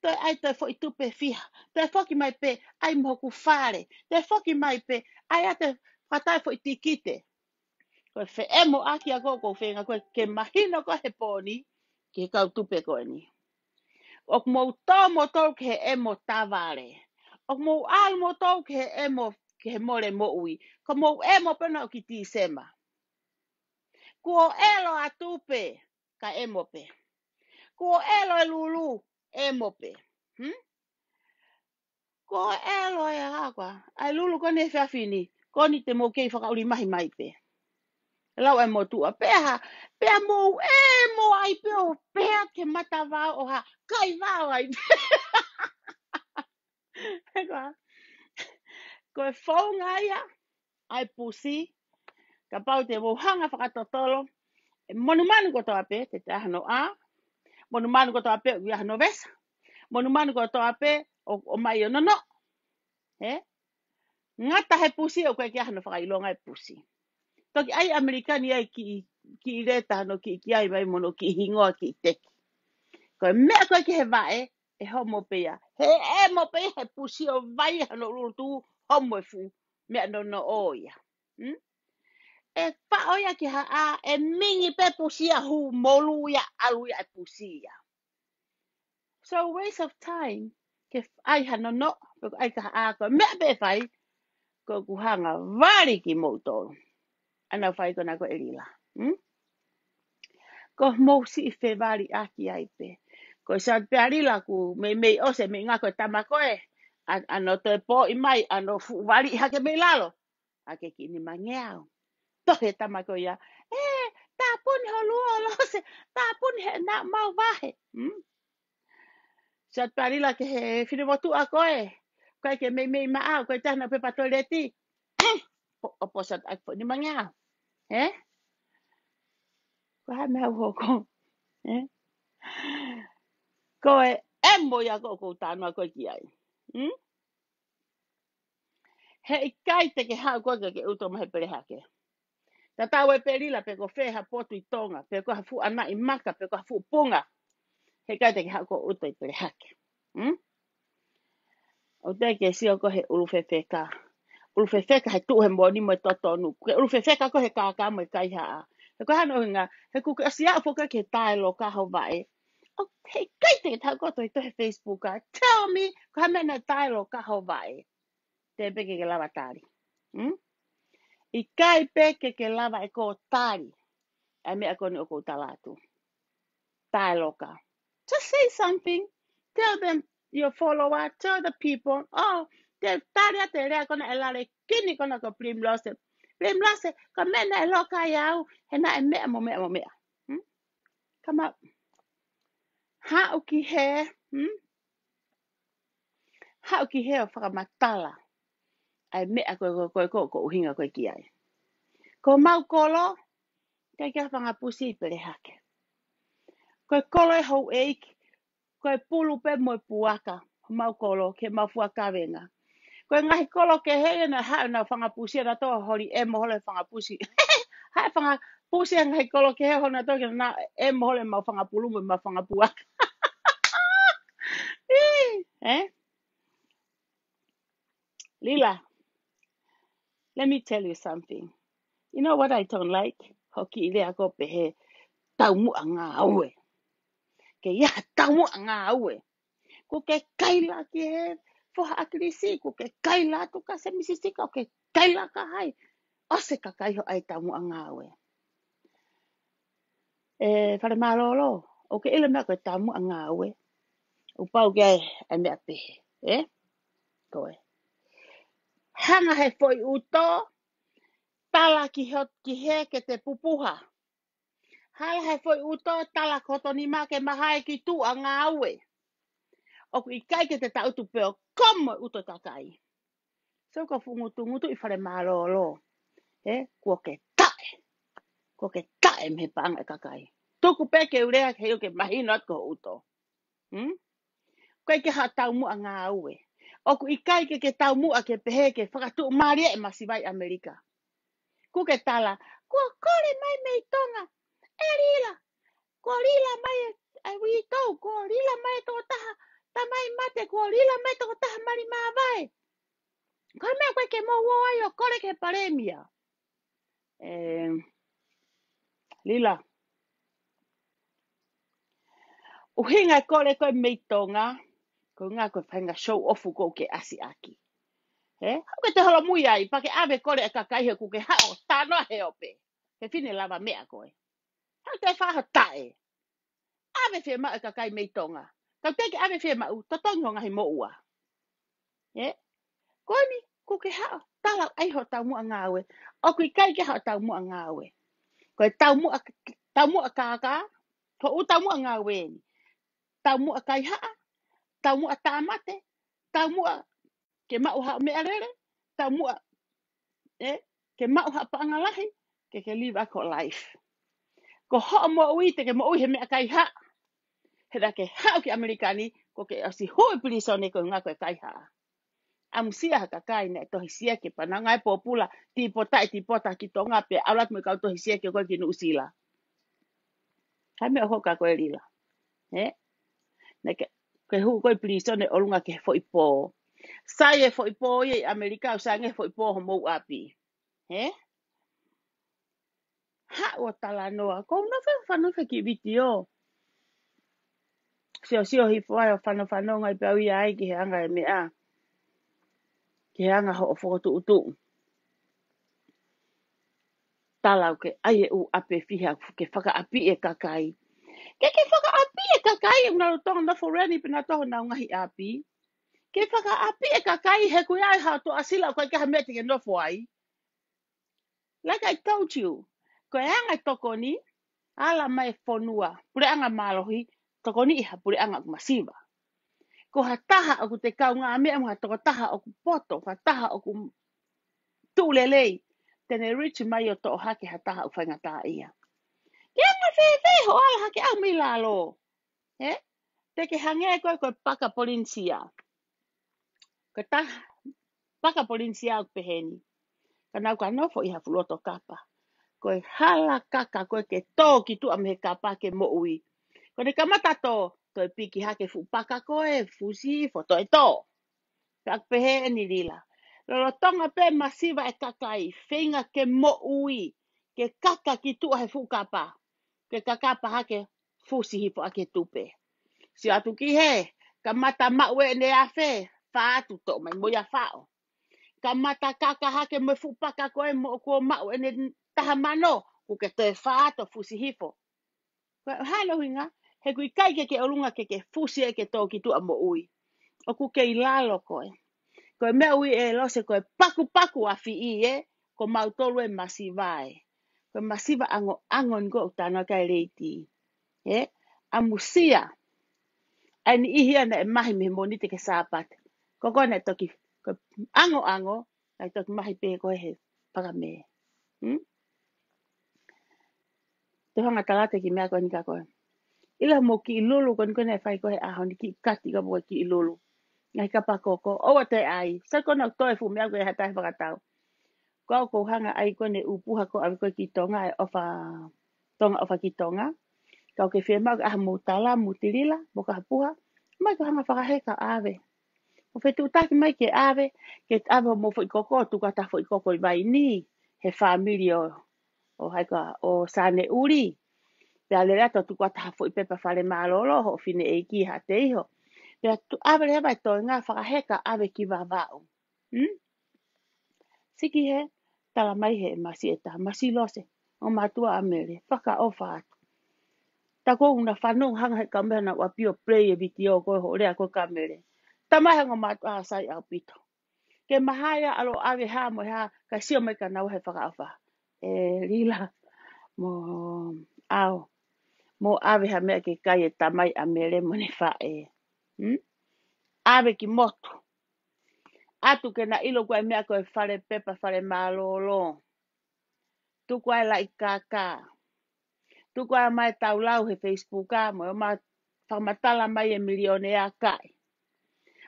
Toe ʻai toe foʻi tupe fiha. Toe foki mai pē, ʻai mo hoku fale. Toe foki mai pē, ʻai ʻa e toe fakataʻe foʻi tikite. Ko e feʻemoʻaki ia ko ē ʻoku ou feinga ko ē ke mahino ko ē he pō ni, ki he kau tupe ko eni. ʻOku mou tō moutolu ki he ʻemo tavale. ʻOku mou ʻalu moutolu ki he ʻemo, ki he mole moʻui. Ko mou ʻemo pē ʻo aʻu ki Tīsema. Kuo ʻelo ʻa tupe, ka ʻemo pē. Kuo ʻelo e lulu, ʻemo pē. Hmm? Kuo ʻelo e hā koā. ʻAi lulu ko eni he efiafi ni. Ko eni te mou kei fakaʻuli mahi mai pē. Lau e motuʻa. Pea hā, pea mou ʻemo ai pē ʻo pehē ki he matavao ʻo hā. Kai vao ai pē. Ko e founga ia ʻa e pusi, kapau te mou hanga fakatotolo, ʻe monumanu kotoa pē, te te ʻai hano ʻā, monumanu kotoa pē, ʻoku ʻi ai hano vesa, monumanu kotoa pē, ʻo, ʻomai ʻo nonoʻo. Ē? Ngata he pusi, ʻoku ʻikai ke ʻi ai hano fakaʻilonga e pusi. Toki ʻai ʻAmelika ni ʻa e kiʻi, kiʻi leta hano kiʻi kiʻi ʻai mai mo hono kiʻi hingoa kiʻi teki. Ko e meʻa ko ē ki he vaʻe, ʻe homo pē ia. He ʻemo pē ia he pusi ʻo vai hano ʻulutū homo e fuʻu meʻa nonoʻo ia. Hmm? ʻe faʻo ia ki ha ʻā, ʻe mingi pē pusi ia, hū molu ia, ʻalu ia ʻa e pusi ia. So waste of time ke ʻai ha nonoʻo, pe ko e ʻai ki ha ʻā, ko e meʻa pē ʻe fai, ko ʻeku hanga vali kimoutolu. ʻAna fai ko ena ko ē Lila. Hmm? Ko mou siʻi fevaliʻaki ai pē. Ko e sat pea Lila kuo meimei ʻosi e meʻa ko e tama ko ē. ʻA, ʻa hono toe pōʻi mai, ʻa hono fuʻu vali hake mei lalo. ʻA ke kiʻi nimangeau. Tohi e tama ko ia. Ē, tāpuni ho luo Lose, tāpuni he naʻa mau vahe. Hmm? Sat pea Lila ki he finemotuʻa ko ē. Ko e ke meimei maʻau, ko e taha naʻa pepa toileti. ʻO, ʻo posa atu foʻi nimangeau. Ē? Ko e hā e meʻa ʻoku hoko? Ē? Ko e ʻemo ia ko ē ʻoku ou talanoa ko ē ki ai. Hmm? He ʻikai te ke haʻu koe ke ke ʻuto mai he pelehake. Tatau ai pē Lila pe ko fē ha potu ʻi Tonga, pe ko ha fuʻu ʻanaʻi maka, pe ko ha fuʻu punga. He ʻikai te ke haʻu koe ʻuto ʻi pelehake. Hmm? ʻOku te ke sio ko ē he ʻulu fefeka. ʻUlu fefeka he tuʻu he moʻoni mo e totonu. Ko e ʻulu fefeka ko ē he kākā mo e kaihaʻa. He ko e hā hono ʻuhinga, he kuo ke ʻosi aʻu foki ki he tae loka ho vaʻe. ʻO, he ʻikai te ke haʻu koe ʻuto he Facebook ʻa. Tell me, ko e hā e meʻa naʻe tae loka ho vaʻe. Teʻeki pē ke ke lava tali. Hmm? ʻIkai pē ke ke lava ʻe koe ʻo tali ʻa e meʻa ko eni ʻoku ou tala atu. Tae loka. Just say something. Tell them, your follower, tell the people. Oh, te u tali atu e lea ko ena ʻa e lale kini ko ena ko Primrose. Primrose, ko e meʻa naʻe loka ai au, he naʻe meʻa mo meʻa mo meʻa. Hmm? Come up. Haʻu ki hē, hmm? Haʻu ki hē ʻo fakamatala ʻa e meʻa ko ē, ko ē, ko ē, ko ē, ko ē ʻoku ou ʻuhinga ko ē ki ai. Ko homau kolo, ʻikai ke ʻi ai ha fanga pusi ʻi pelehake. Ko e kolo ʻa e houʻeiki, ko e pulu pē mo e puaka, homau kolo, ki heʻemau fua kavenga. Ko e ngaahi kolo kehe ia naʻe haʻu ʻenau fanga pusi ʻa nautolu ʻo holi ʻemo holo e fanga pusi. Haʻu e fanga pusi ʻa e ngaahi kolo kehe ʻo holi ʻa nautolu ke nau ʻemo holo ʻemau fanga pulu mo ʻemau fanga puaka. Ē? Lila, let me tell you something. You know what I don't like? Hoʻo kiʻi lea ko ē pehē taumuʻa ngāue. Ke ʻi ai ha taumuʻa ngāue. Kuo ke kaila ki he foha ʻAkilisi, kuo ke kaila atu kia Semi Sisika, ʻoku ke kaila kia hai. ʻOsi e kakai hoʻo ʻai taumuʻa ngāue. ʻE Fale Mālōlō, ʻoku ke ʻilo e meʻa ko e taumuʻa ngāue. ʻOku pau ke ʻai e meʻa pehē, ē? Ko e hanga he foʻi ʻuto, tala ki hot-, ki hē ke te pupuha. Hala he foʻi ʻuto, tala ki hoto nima ke mahae ki tuʻa ngāue. ʻOku ʻikai ke te tangutu pē ʻo komo e ʻuto e kakai. So ko e fuʻu ngutungutu ʻi Fale Mālōlō. Ē, kuo ke taʻe. Kuo ke taʻe mei he paʻanga e kakai. Tuku pē ke u lea ke u ke mahino atu ko e ʻuto. Hmm? ʻOku ʻikai ke ʻi ai ha taumuʻa ngāue. ʻOku ʻikai ke ke taumuʻa ke pehē ke fakatuʻumālieʻi e masiva ʻi ʻAmelika. Kuo ke tala, kuo kole mai mei Tonga. ʻE Lila. Kuo lila mai e uitou, kuo lila mai e tokotaha tamai mate, kuo lila mai e tokotaha mali māvae. Ko e meʻa ko ē ke mou ō ai ʻo kole ki he palēmia. Ē, Lila. ʻUhinga e kole ko ē mei Tonga, ko e ʻuhinga ko e faʻahinga show off ʻoku ke ʻasi ʻaki. Ē? Haʻu ke te holomui ai, pea ke ʻave e kole e kakai he kuo ke haʻu ʻo talanoa he ope. He fine lavameʻa koe. Haʻu ke faʻa taʻe. ʻAve fiemaʻu e kakai mei Tonga. Ka ʻoku teʻeki ʻave fiemaʻu, totongi ho ngaahi moʻua. Ē? Ko eni, kuo ke haʻu ʻo tala ai hoʻo taumuʻa ngāue. ʻOku ʻikai ke ʻi ai haʻo taumuʻa ngāue. Ko e taumuʻa, taumuʻa kākā, ko hoʻo taumuʻa ngāue eni. Taumuʻa kaihaʻa, taumuʻa tāmate, taumuʻa ke maʻu haʻo meʻalele, taumuʻa, ē, ke maʻu haʻo paʻanga lahi, ke ke live ʻaki ho life. Ko hoʻo moʻui te ke moʻui he meʻa kaihaʻa. He naʻa ke haʻu ki ʻAmelika ni, kuo ke ʻosi hū ʻi pilīsone ko e ʻuhinga ko e kaihaʻa. ʻAmusia ha kakai naʻe tohi sieke pea nau ngāue pōpula, tīpota ʻi tīpota ki Tonga pea ʻalu atu mo e kau tohi sieke ko ē ki Nuʻusila. Hā e meʻa ʻoku hoko kia koe Lila. Ē? Naʻa ke, ke hū koe ʻi pilīsone ʻolunga ki he foʻi pō. Sai e foʻi pō ia ʻi ʻAmelika, ʻoku sai ange e foʻi pō homou ʻapi. Ē? haʻu ʻo talanoa. Ko u nofo fanongo ki he vitiō. Siosio hifo ai ʻo fanofanongo ai pē au ia ai ki he anga e meʻa. Ki he anga hoʻo fokotuʻutuʻu. Tala ʻoku ke ʻai e ʻū ʻapi fiha ke fakaʻapi e kakai. Ke ke fakaʻapi e kakai, ʻoku nau Tonga nofo reni pē nautolu honau ngaahi ʻapi. Ke fakaʻapi e kakai he ʻoku ʻi ai haʻo toʻasila ʻoku ʻikai ke ha meʻa te ke nofo ai. Like I told you, ko e anga e tokoni, ala mai e fonua, puleʻanga mālohi, tokoni ʻi ha puleʻanga ʻoku masiva. Ko ha taha ʻoku te kaungāmeʻa mo ha tokotaha ʻoku poto, ha taha ʻoku tuʻu lelei, te ne reach mai ʻo toʻo hake ha taha ʻoku faingataʻaʻia. Ke anga fēfē hoʻo ala hake ʻaho mei lalo. He? Te ke hangē ko e, ko e paka Polinisia. Ko e taha, paka Polinisia ʻoku pehē ni. Ka nau ka nofo ʻi ha fuʻu loto kapa. Ko e hala kaka ko ē ke tō ki tuʻa mei he kapa ke moʻui. Ko ʻene kamata tō, toe piki hake fuʻu paka ko ē, fusi hifo, toe tō. Pea ʻoku pehē eni Lila. Lolotonga pē masiva e kakai, feinga ke moʻui, ke kaka ki tuʻa he fuʻu kapa. Ke kakapa hake, fusi hifo ʻaki e tupe. Sio atu ki hē, kamata maʻu ʻene afe, fā atu toʻo mai mo ia faʻo. Kamata kaka hake mo e fuʻu paka ko ē mo ʻoku maʻu ʻene taha mano, ʻoku ke toe fā atu fusi hifo. Ko e hā hono ʻuhinga, he ʻoku ʻikai ke ke ʻolunga ke ke fusi ē ke tō ki tuʻa moʻui. ʻOku ke ʻi lalo koe. Ko e meʻa ui ʻe Lose ko e pakupaku afi ē, ko mautolu e masiva ē. Ko e masiva ʻangoʻango ni ko ʻoku tano ka e leiti. He, ʻamusia. ʻAi ni ihi ana e mahi mei he Mōnite ki he Sāpate. Ko ko ena e toki, ko e ʻangoʻango, ʻai toki mahi pē ko ē he paka mē. Hmm? Te hanga talate ki meʻa ko eni ka ko ē. ʻIla mo kiʻi lulu ko eni ko ē naʻe fai ko ē he ʻaho ni kiʻi kati ka mo kiʻi lulu. Ngaahi kapa koko, ʻoua te ʻai. Sai ko ena toe fuʻu meʻa ko ē ha tahi fakatau. Ko au ko u hanga ʻai ko eni ʻū puha ko ē ʻave ko ē ki Tonga e ʻofa, Tonga ʻofa ki Tonga. Ka ʻoku ke fiemaʻu ke ʻai haʻamou tala, mou tilila, mo ka ha puha. Mai ko hanga fakaheka ʻave. ʻO fetuʻutaki mai ke ʻave, ke ʻave mo foʻi koko, tuku atu ha foʻi koko ʻi Vaini, he fāmili ʻo, ʻo hai ka, ʻo Sane ʻUli. Pea lele atu tuku atu ha foʻi pepa fale mālōlō, hoʻo fineʻeiki ha te iho. Pea tu-, ʻave leva e toenga fakaheka, ʻave ki Vavaʻu. Hmm? Siki he, tala mai he masi e taha, masi Lose, ʻo mātuʻa ʻa Mele, fakaʻofa atu. Ta ko u na fanongo hanga he ka meʻa na ua pio play e vitiō ko e hoʻo lea ko e ka Mele. Ta mai hanga mātuʻa sai ʻaupito. Ke mahalo ʻalu ʻave hā mo hā, ka sio mai ka nau he fakaʻofa. E Lila, mo au, mo ʻave ha meʻa ke kai e tamai ʻa Mele mo ʻene faʻē. Hmm? ʻAve ki motu. Atu ke na ʻilo ko e meʻa ko e fale pepa fale mālōlō. Tuku ai laʻi kākā. Tuku ai mai tau lau he Facebook ʻa mo e ma fakamatala mai e milione ʻa kai.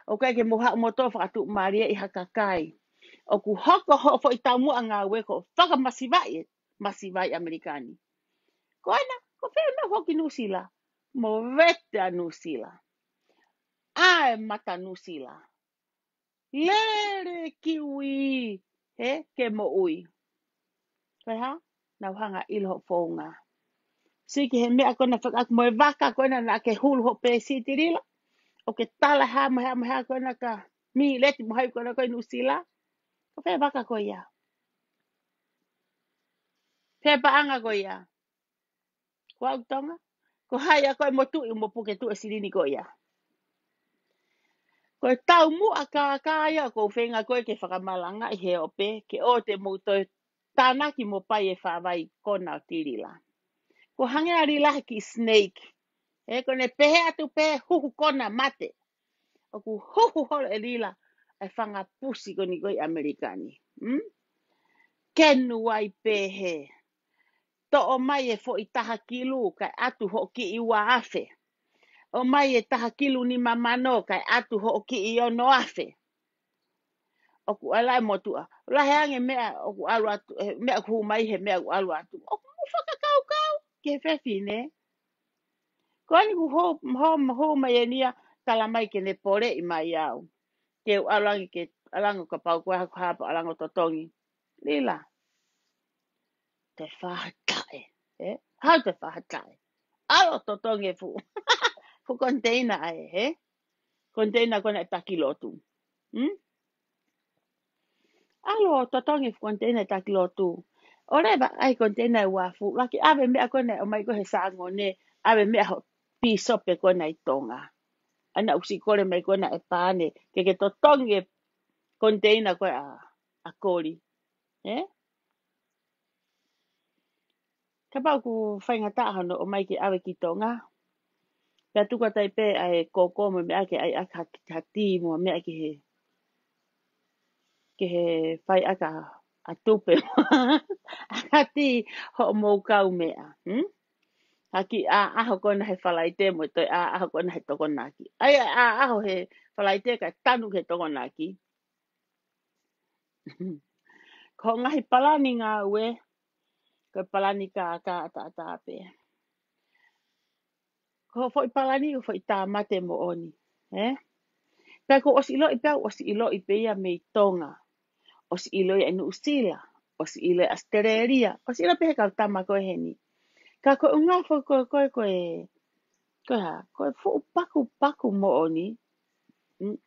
ʻOku ʻikai ke mou haʻu moutolu fakatuʻumālieʻi ha kakai. ʻOku hoko hoʻo foʻi taumuʻa ngāue ko fakamasivaʻi, masivaʻi ʻAmelika ni. Ko ena, ko fē meʻa hoki Nuʻusila. Mo vete ʻa Nuʻusila. ʻAi mata Nuʻusila. Lele ki ui, he, ke moʻui. Ko e hā? Nau hanga ʻilo hoʻo founga. Siki he meʻa ko ena fakaʻaku mo e vaka ko ena naʻa ke hulu hoʻo pēsi Tilila. ʻOku ke tala hā mo hā mo hā ko ena ka mi leti mo hai ko ena ko ē Nuʻusila. Ko fē vaka ko ia. Fē paʻanga ko ia. Ko au Tonga, ko hai ʻa ko e motuʻi mo puke tuʻu e silini ko ia. Ko e taumuʻa kākā ia ko u feinga ko ē ke fakamalangaʻi he ope, ke ʻoua te mou toe tānaki mo pai e fāvai kona ʻo Tilila. Ko hangē ʻa Lila he kiʻi snake. He ko ʻene pehē atu pē huhu kona mate. ʻOku huhu holo e Lila e fanga pusi ko eni ko ē ʻAmelika ni. Hmm? Kenu ai pē he. Toʻo mai e foʻi taha kilu, kae ʻatu hoʻo kiʻi ua afe. ʻOmai e taha kilu nima mano, kae ʻatu hoʻo kiʻi ono afe. ʻOku ʻalu e motuʻa. Lahi ange meʻa ʻoku ʻalu atu, eh, meʻa ʻoku hū mai he meʻa ʻoku ʻalu atu. ʻOku mou fakakaukau ki he fefine. Ko eni kuo hō, hō, hō mai eni ia, tala mai ke ne poleʻi mai au. Ke u ʻalu ange ke ʻalu ange kapau ko e hā ko e hā pea ʻalu ange ʻo totongi. Lila. te fahataʻe, ē? Haʻu te fahataʻe. ʻAlu ʻo totongi e fuʻu, fuʻu container ʻa e, ē? Container ko ena ʻe taki lotu. Hmm? ʻAlu ʻo totongi e fuʻu container ʻe taki lotu. ʻOleva ʻa e container ʻe uafu, ʻuluaki ʻave meʻa ko ena ʻomai ko ē he Sangone, ʻave meʻa hoʻo pīsope ko ena ʻi Tonga. ʻA ena ʻoku siʻi kole mai ko ena ʻe Pane, ke ke totongi e container ko ē ʻa, ʻa Koli. Ē? Kapau ʻoku faingataʻa hono ʻomai ke ʻave ki Tonga, pea tuku atu ai pē ʻa e koko mo e meʻa ke ʻai ʻaki ha, ha tī mo e meʻa ki he, ki he fai ʻaki ʻa tupe. ʻA tī hoʻomou kaumeʻa. Hmm? Ha kiʻi ʻaʻaho ko ena he Falaite mo e toe ʻaʻaho ko ena he Tokonaki. ʻAi ʻaʻaho he Falaite kae tanu ki he Tokonaki. Ko e ngaahi palani ngāue, ko e palani kākā ʻataʻatā pē. Ko e foʻi palani, ko e foʻi tāmate moʻoni, ē? Pea kuo ʻosi ʻiloʻi pē, ʻosi ʻiloʻi pē ia mei Tonga. ʻOsi ʻiloʻi ʻe Nuʻusila, ʻosi ʻiloʻi ʻe ʻAositelēlia, ʻosi ʻiloʻi pē he kau tama ko ē heni. Ka ko e ʻuhinga foki ko ē, ko e, ko e, ko e hā, ko e fuʻu pakupaku moʻoni. Mm.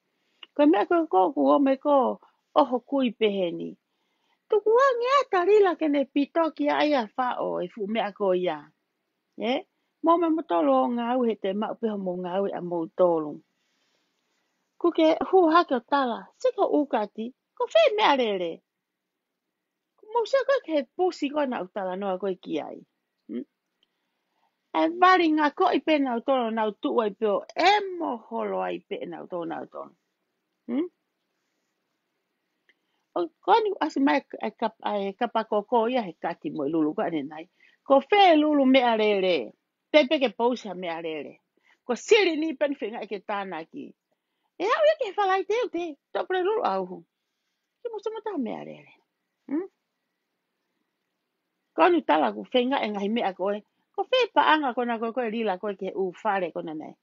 Ko e meʻa ko ē ko ē ʻoku ō mai ko ē ʻoho kui pehē ni. Tukuange ʻa Talila ke ne pito ki ai ʻa faʻo e fuʻu meʻa ko ia. Ē? Mou meʻa mo tolo ʻo ngāue he te maʻu pē hoʻomou ngāue ʻamoutolu. Kuo ke hū hake ʻo tala, siko ʻūkati, ko fē meʻalele. Mou sio ko ē ki he pusi ko ē naʻa ku talanoa ko ē ki ai. Hmm? ʻE vali ngako ʻi pē nautolu, nau tuʻu ai pē ʻo ʻemo holo ai pē nautolu, nautolu. Hmm? ʻO ko eni ʻasi mai ʻa e kap-, ʻa e kapa koko ia he kati mo e lulu ko eni nai. Ko fē lulu meʻalele. Te pē ke pousi ha meʻalele. Ko Silini pē eni feinga ke tānaki. ʻE aʻu ia ki he Falaite ʻoku te, tō pule lulu ʻauhu. Ke mou sio mo taha meʻalele. Hmm? Ko eni tala ʻoku feinga e ngaahi meʻa ko ē. Ko fē paʻanga ko ena ko ē, ko e lila ko ē ki he ʻū fale ko ena nai.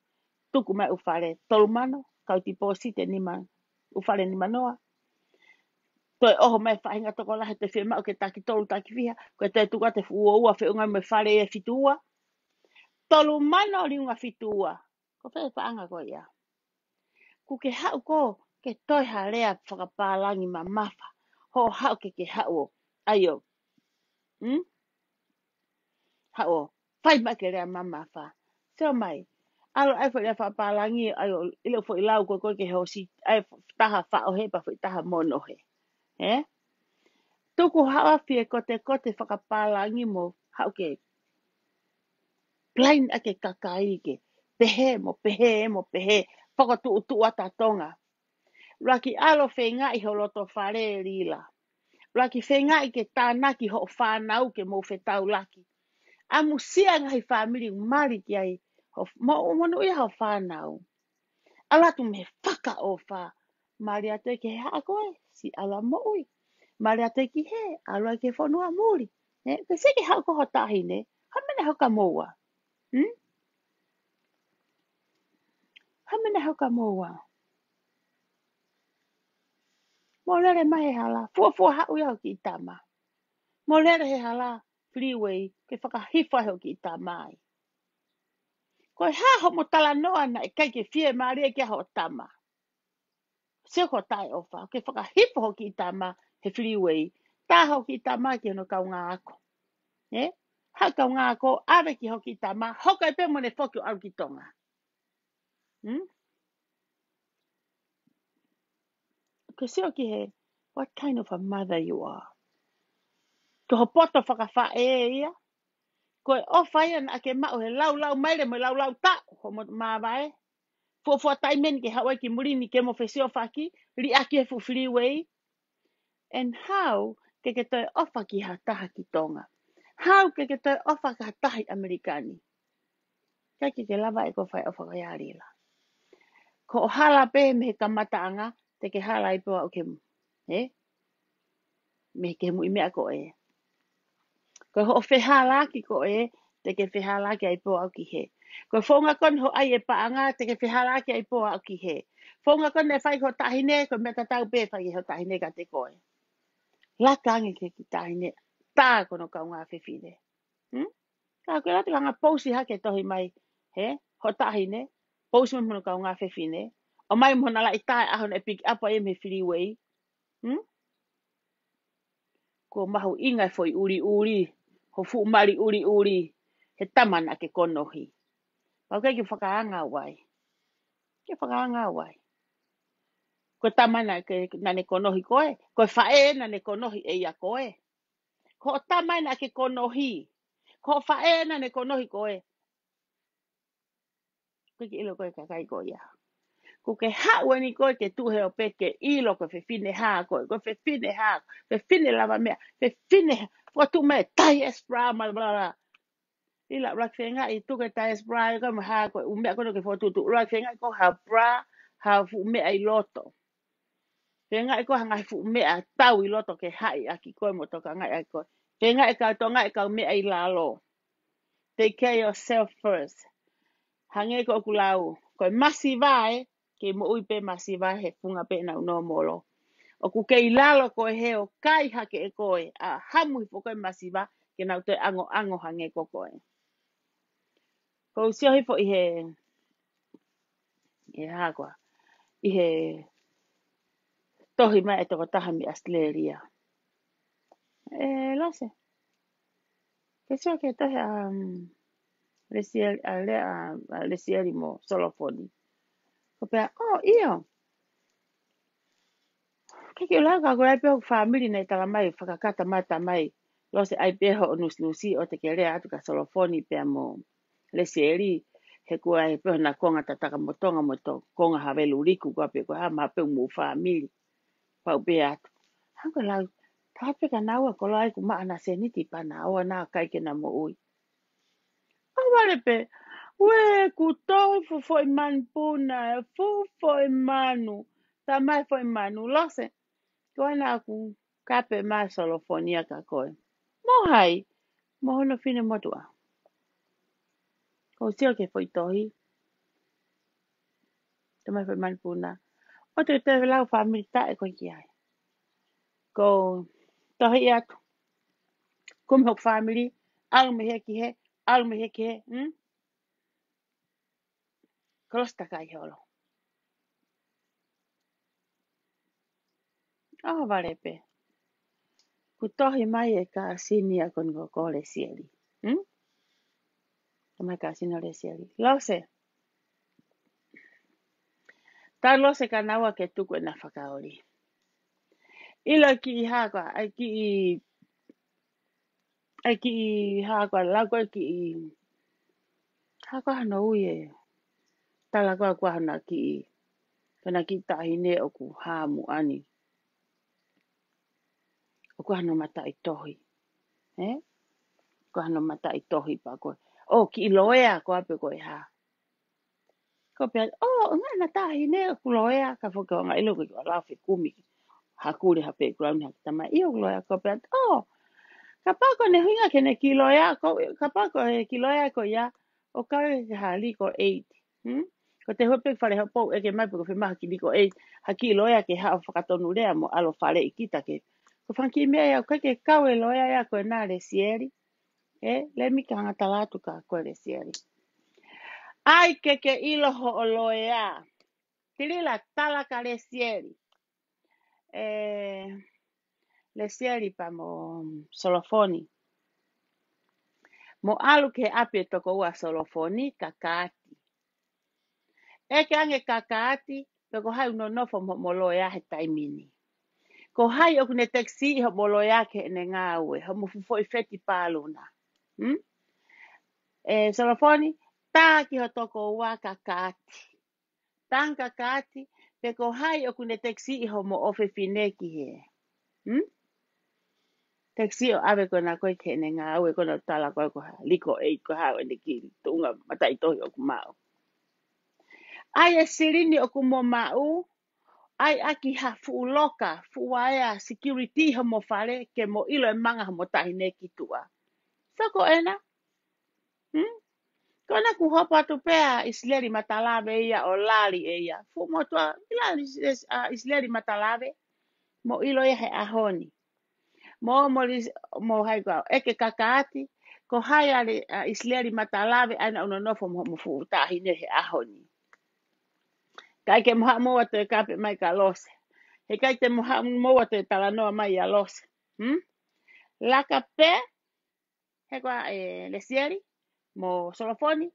Tuku mai ʻū fale tolu mano, kau tipōsite nima, ʻū fale nima noa. Toe ʻoho mai faʻahinga tokolahi, toe fiemaʻu ke taki tolu, taki fiha, ko e toe tuku atu e fuʻu ua ua feʻunga mo e fale ʻe fitu ua. Tolu mano liunga fitu ua. Ko fē paʻanga ko ia. Kuo ke haʻu ko ē ke toe ha lea fakapālangi mamafa. Hoʻo haʻu ke ke haʻu ʻo. ʻAi ʻo. Hmm? Haʻu ʻo. Fai mai ke lea mamafa. Sio mai. ʻAlu ʻai foʻi lea fakapālangi, ʻai ʻo ʻilo foʻi lau ko ē ko ē ke hosi, ʻai taha faʻohe pea foʻi taha monohe. Ē? Tuku haʻu ʻa fie kotekote fakapālangi mo haʻu ke plain ʻaki e kakai ke pehē mo pehē mo pehē, fakatuʻutuʻu ʻa Tonga. ʻUluaki ʻalu ʻo feingaʻi ho loto fale lila. ʻUluaki feingaʻi ke tānaki hoʻo fānau ke mou fetaulaki. ʻAmusia ngaahi fāmili mali ki ai, hoʻo mo-, monūʻia hoʻo fānau. ʻAlu atu mei he fakaʻofa. Mali atu ki he haʻa ko ē, siʻi ʻalu ʻo moʻui. Mali atu ki hē, ʻalu ki he fonua muli. Ē, ke sio ki he haʻu ko ē ho taʻahine, hā e meʻa naʻe hoko kia moua. Hmm? Hā e meʻa naʻe hoko kia moua. Mou lele mai he hala, fuofua haʻu ia ho kiʻi tama. Mou lele he hala, freeway, ke fakahifo ai ho kiʻi tama ai. Ko e hā hoʻomo talanoa naʻe ʻikai ke fiemālie ki ai hoʻo tama. Sio ko e taʻeʻofa, ke fakahifo ho kiʻi tama he freeway, tā ho kiʻi tama ki hono kaungā ako. Ē? Haʻu kaungā ako, ʻave ki ho kiʻi tama, hoko ai pē mo ʻene foki ʻo ʻalu ki Tonga. Hmm? Ke sio ki he, what kind of a mother you are. Ko ho poto fakafaʻē ia. Ko e ʻofa ia naʻa ke maʻu he laulau maile mo e laulau taʻu, hoʻomo māvae. Fuofua taimi eni ke haʻu ai ki muli ni ke mo fesiofaki, liʻaki he fuʻu freeway. And how ke ke toe ʻofa ki ha taha ki Tonga. How ke ke toe ʻofa ki ha taha ʻi ʻAmelika ni. ʻIkai ke ke lava ʻe koe fai ʻofa ko ia lila. Ko hoʻo hala pē mei he kamataʻanga, te ke hala ai pē ʻo aʻu ki he, ē? Mei he muʻi meʻa ko ē. Ko hoʻo fehalaaki ko ē, te ke fehalaaki ai pē ʻo aʻu ki hē. Ko e founga ko eni hoʻo ʻai e paʻanga, te ke fehalaaki ai pē ʻo aʻu ki hē. Founga ko eni ʻe fai ki ho taʻahine, ko e meʻa tatau pē ʻe fai ki ho taʻahine kiate koe. Laka ange ki he kiʻi taʻahine, tā ko hono kaungā fefine. Hmm? Ka ko e lati kanga pousi hake tohi mai, he, ho taʻahine, pousi mai mo hono kaungā fefine, ʻomai mo hona laʻi tā ʻi he ʻaho naʻe pick up ai mei he freeway. Hmm? Kuo mahuʻinga e foʻi ʻuliʻuli, ho fuʻu mali ʻuliʻuli, he tama naʻa ke konohi. Pau ke ke fakaanga wai. Ke fakaanga wai. Ko e tama naʻa ke, naʻa ne konohi koe, ko e faʻē naʻa ne konohi ʻe ia koe. Ko hoʻo tama naʻa ke konohi. Ko hoʻo faʻē naʻa ne konohi koe. Ko e ke ʻilo ko e kakai ko ia. Ko ke haʻu eni koe ke tuʻu he ope ke ʻilo ko e fefine hā koe, ko e fefine hā, fefine lava meʻa, fefine hā, ko tuʻu mai diaspora, bla, bla, bla. ʻIlo, ʻuluaki feingaʻi tuku e diaspora, ko e mo hā ko e ʻū meʻa ko ē ke fokotuʻutuʻu, ʻuluaki feingaʻi ko ha bra, ha fuʻu meʻa ʻi loto. Feingaʻi ko ha ngaahi fuʻu meʻa tau ʻi loto ke haʻi ʻaki koe mo tokangaʻi ʻaki koe. Feingaʻi kau tokangaʻi kau meʻa ʻi lalo. Take care yourself first. Hangē ko ʻeku lau, ko e masiva ē, ke moʻui pē masiva he funga pē ʻenau nōmolo. ʻOku kei lalo koe he ʻo kai hake ʻe koe, ʻa hamu hifo koe masiva, ke nau toe ʻangoʻango hangē ko koe. Ko u sio hifo ʻi he, ʻi he hā koā, ʻi he tohi mai e tokotaha mei Australia. E, Lose. Ke sio ki he tohi ʻa, um, Lesieli, ʻa Lea, ʻa, ʻa Lesieli mo Solofoni. Ko pea, oh, ʻio. Ke ke lau ka ko e ʻai pē hoku fāmili naʻe tala mai, fakakata mai tamai. Lose ʻai pē hoʻo nusinusi ʻo te ke lea atu kia Solofoni pea mo Lesieli. He kuo ʻai pē hona konga tataka mo tonga mo to, konga havelu liku ko ē pē ko e hā maha pē mo fāmili. Pau pē atu. Hangē ko e lau, tā pē kia naua ko lai ku maʻana seniti pea naua na kai ke na moʻui. ʻO vale pē, ue ku tohi fuʻu foʻi manu puna, e fuʻu foʻi manu, tā mai foʻi manu, Lose, ko ena ʻoku kape mai Solofoni kia koe. Mo hai, mo hono finemotuʻa. Ko u sio ki he foʻi tohi, tā mai foʻi manu puna. ʻO te te lau fāmili taʻe ko ki ai. Ko u tohi atu. Kumi hoku fāmili, ʻalu mei he ki he, ʻalu mei he ki he, hmm? Ko Lose takai holo. ʻO vale pē. Ku tohi mai e kāsini ʻa ko eni ko Lesieli. Hmm? Tā mai kāsini ʻo Lesieli. Lose. Tā Lose kia naua ke tuku ena fakaoli. ʻIlo kiʻi hā koā, ʻai kiʻi, ʻai kiʻi hā koā, lau ko e kiʻi, hā koā hano ui e. Tala ko ē ko hana kiʻi, ko ena kiʻi taʻahine ʻoku hā muʻa ni. ʻOku hano mataʻitohi. E? Ko hano mataʻitohi pea ko e. ʻO kiʻi loea ko ē pē ko e hā. Ko pea, ʻo, ngā na taʻahine ʻoku loea, ka foki ʻo ngā ʻilo ko e lau fekumi. Hakule ha pē kulauni ha ki tamai ʻoku loea, ko pea, ʻo, kapau ko ʻene ʻuhinga ke ne kiʻi loea, ko, kapau ko e kiʻi loea ko ia, ʻo kau ke ha legal aid. Hmm? Ko te hope fale hopou ʻeke mai pe ko e fē maha kiʻi legal aid, ha kiʻi loea ke haʻu fakatonu lea mo ʻalu faleʻi kita ke. Ko e fanga kiʻi meʻa ia, ʻoku ʻikai ke kau e loea ia ko ena Lesieli. E, lemi ka hanga tala atu kia koe Lesieli. ʻAi ke ke ʻilo hoʻo loea. Tilila tala kia Lesieli. E, Lesieli pea mo Solofoni. Mo ʻalu ki he ʻapi e tokoua Solofoni, Kakaati. ʻEke ange kia Kakaati, pe ko hai ʻoku nonofo mo, mo loea he taimi ni. Ko hai ʻoku ne tekisiʻi hoʻomo loea ki heʻene ngāue, hoʻomo fuʻu foʻi feti pāluna. Hmm? E, Solofoni, tā ki ho tokoua Kakaati. Tala kia Kakaati, pe ko hai ʻoku ne tekisiʻi hoʻomo ʻofefine ki he. Hmm? Tekisiʻi ʻo ʻave ko ena ko ē ki heʻene ngāue ko ena tala ko ē ko ha legal aid ko e hā ʻene kiʻi tuʻunga mataʻitohi ʻoku maʻu. ʻAi e silini ʻoku mo maʻu, ʻai ʻaki ha fuʻu loka, fuʻu vaea, security hoʻomo fale, ke mo ʻilo e manga hoʻomo taʻahine ki tuʻa. So ko ena, hmm? Ko ena kuo hopo atu pē ʻa ʻIsileli Matalave ia ʻo lali ʻe ia. Fuʻu motuʻa, ʻi lali ʻa ʻIsileli Matalave, mo ʻilo ia he ʻaho ni. Mo, mo, lis, mo hai koā, ʻeke kia Kaati, ko hai ʻa ʻIsileli Matalave ʻa ena ʻoku nonofo mo, mo fuʻu taʻahine he ʻaho ni. Kae ke mo haʻu mo ʻoatu e kape mai kia Lose. He ʻikai te mo haʻu mo ʻoatu e talanoa mai ʻa Lose. Hmm? Laka pē, he koā ʻe Lesieli, mo Solofoni,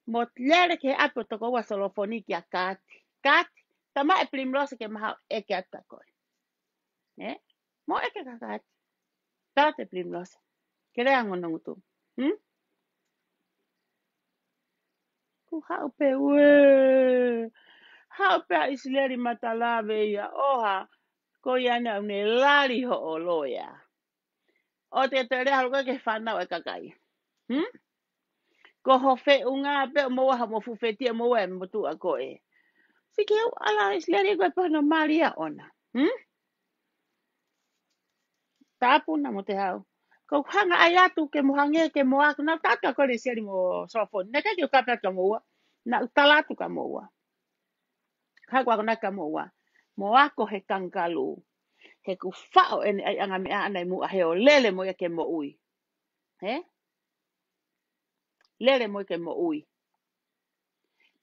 mo lele ki he ʻapi ʻo tokoua Solofoni kia Kaati. Kaati, tala mai ʻe Pilimilose ke mo haʻu ʻeke atu kia koe. Ē? Mo ʻeke kia Kaati. Tala atu ʻe Pilimilose. Ke lea ango nongutu. Hmm? Kuo haʻu pē ue. Haʻu pē ʻa ʻIsileli Matalave ia ʻo hā. Ko ia naʻa ne lali hoʻo loea. ʻOua te ke toe lea holo koe ki he fānau ʻa e kakai. Hmm? Ko ho feʻunga pē ʻo moua ha mo fufeti ʻa moua e motuʻa ko ē. Sike u ala ʻIsileli ko e pehē ʻo malia ʻona. Hmm? Tapu naʻa mo te haʻu. Ko u hanga ai atu ke mo hangē ke mo ako naʻa u tala atu kia koe Lesieli mo Solofoni. Naʻe ʻikai ke u kape atu kia moua. Naʻa u tala atu kia moua. Ka ko ako naʻa kia moua. Mo ako he kangalū. He kuo faʻo ʻene ʻaiʻanga meʻa ʻana ʻi muʻa he ʻo lele mo ia ke moʻui. Hē? Lele mo ia ke moʻui.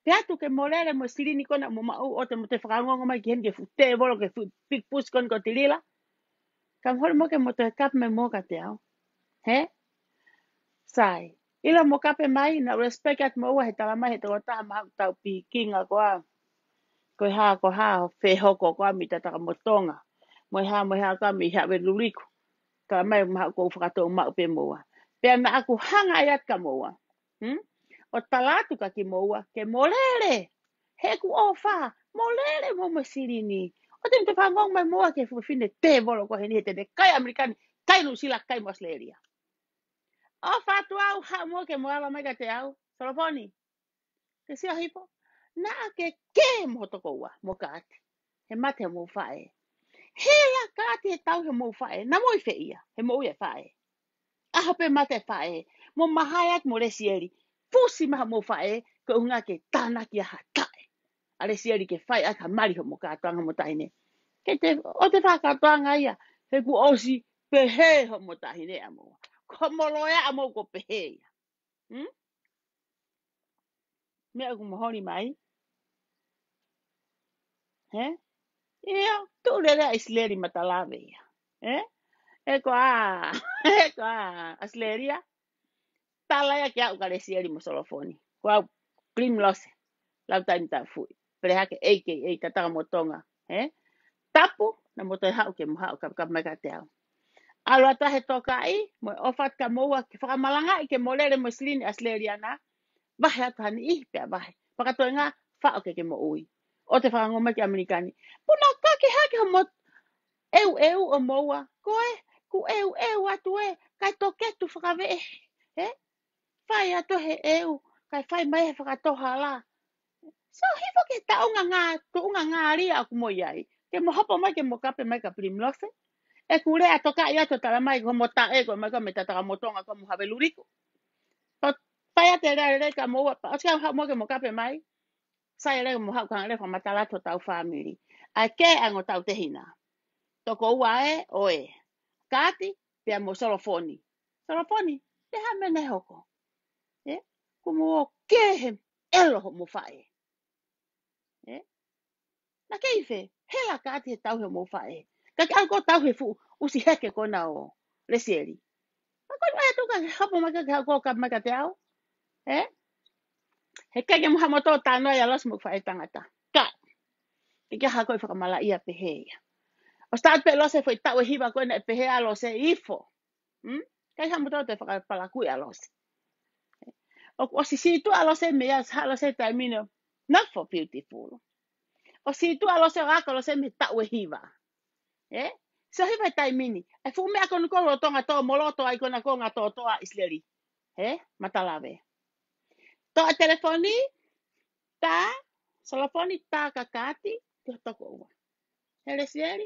Pea tuku ke mo lele mo e silini ko ena mo maʻu ʻoua te mo toe fakaongoongo mai ki heni ki he fuʻu tēvolo ki he fuʻu pik pusi ko eni ko Tilila. Ka mo holi mo ke mo toe kape mai mo kiate au. Hē? Sai. ʻIlo mo kape mai, naʻa u respect atu moua he tala mai he tokotaha maʻa haʻaku tau pikinga ko ā. Ko e hā, ko e hā, fehoko ko ā mei Tatakamotonga. Mo e hā, mo e hā ko ā mei Haʻaveluliku. Tala mai maʻa haʻaku ʻoku fakatou maʻu pē moua. Pea naʻa ku hanga ai atu kia moua. Hmm? ʻO tala atu kia kimoua, ke mo lele. He kuo ʻofa, mo lele mo mo e silini. ʻOua te mo toe fakaongoongo mai moua ki he fuʻu fefine tēvolo ko heni he te ne kai ʻAmelika ni, kai Nuʻusila, kai mo ʻAositelēlia. ʻOfa atu au, haʻu mo ke mo ava mai kiate au, Solofoni. Ke sio hifo, naʻa ke kē mo ho tokoua, mo Kaati. He mate homou faʻē. Hela Kaati he tauhi homou faʻē, naʻa mo ʻi fē ia, he moʻui e faʻē. ʻAho pē mate e faʻē, mo mahae atu mo Lesieli. Fusi mai homou faʻē, ko e ʻuhinga ke tānaki ʻa ha taʻe. ʻA Lesieli ke fai ʻaki ha mali homo kātoanga mo taʻahine. Ke te, ʻoua te fakakātoanga ia, he kuo ʻosi pehē homo taʻahine ʻa moua. Ko homo loea ʻa moua kuo pehē ia. Hmm? Meʻa ʻoku mo holi mai. Hē? ʻIo, tuʻu lele ʻa ʻIsileli Matalave ia. Hē? ʻE ko ā, ʻe ko ā, ʻAositelēlia. Tala ia kia au kia Lesieli mo Solofoni. Ko au Pilimilose. Lautaimi Tafuʻi. Pelehake A K A Tatakamotonga. Hē? Tapu, naʻa mo toe haʻu ke mo haʻu kapekape mai kiate au. ʻAlu atu he tokaʻi, mo e ʻofa atu kia moua, ke fakamalangaʻi ke mo lele mo e silini ʻAositelēlia na. Vahe atu ha niʻihi pea vahe. Fakatoenga, faʻo ke ke moʻui. ʻOua te fakaongo mai ki ʻAmelika ni. Puna kake hake homo ʻeuʻeu ʻo moua. Ko e, kuo ʻeuʻeu atu ē, kae toketu fakaveʻe. Hē? Fai atu he ʻeu, kae fai mai he fakatohala. Sio hifo ki he taʻunga ngā, tuʻunga ngālia ʻoku mo ʻi ai. Ke mo hopo mai ke mo kape mai kia Pilimilose. ʻE ku lea tokaʻi atu tala mai ko mo taʻe ko mai ko mei Tatakamotonga ko mo Haʻaveluliku. Ko fai atu e lea lelei kia moua, pea ʻosi ke haʻu mo ke mo kape mai. Sai e lea mo haʻu ke hanga lea fakamatala atu hotau fāmili. ʻA e kē ange hotau tehina. Tokoua ē, ʻoe. Kaati, pea mo Solofoni. Solofoni, pe hā meʻa naʻe hoko. Ē? Kuo mo kē he ʻelo homo faʻē. Ē? Naʻa ke ʻi fē, hela Kaati he tauhi homo faʻē. Ka ke ʻalu koe ʻo tauhi e fuʻu ʻusi heke ko ena ʻo Lesieli. Ka ko e ʻai atu ka ke hopo mai ke haʻu koe ʻo kape mai kiate au. Ē? He ʻikai ke mo haʻu mo toe talanoa ʻia Lose mo e faʻētangata. Ka. Ke ke hako ʻi fakamalaʻia pehē ia. ʻOsi taʻu pē Lose foʻi taʻu ʻe hiva ko ena ʻe pehē ʻa Lose ifo. Hmm? ʻIkai haʻu mo toe fakapalakuʻi ʻa Lose. ʻOku ʻosi situʻa ʻa Lose mei ai, ʻosi haʻu Lose taimi ni. Not for beautiful. ʻOsi situʻa ʻa Lose ʻo ako ʻa Lose mei he taʻu ʻe hiva. Ē? Sio hiva he taimi ni. ʻA e fuʻu meʻa ko ena ko lolotonga tō mo loto ai ko ena ko ngā tōtō ʻa ʻIsileli. Ē? Matalave. Toʻo e telefoni, tā, Solofoni tā kia Kaati, ki ho tokoua. He Lesieli,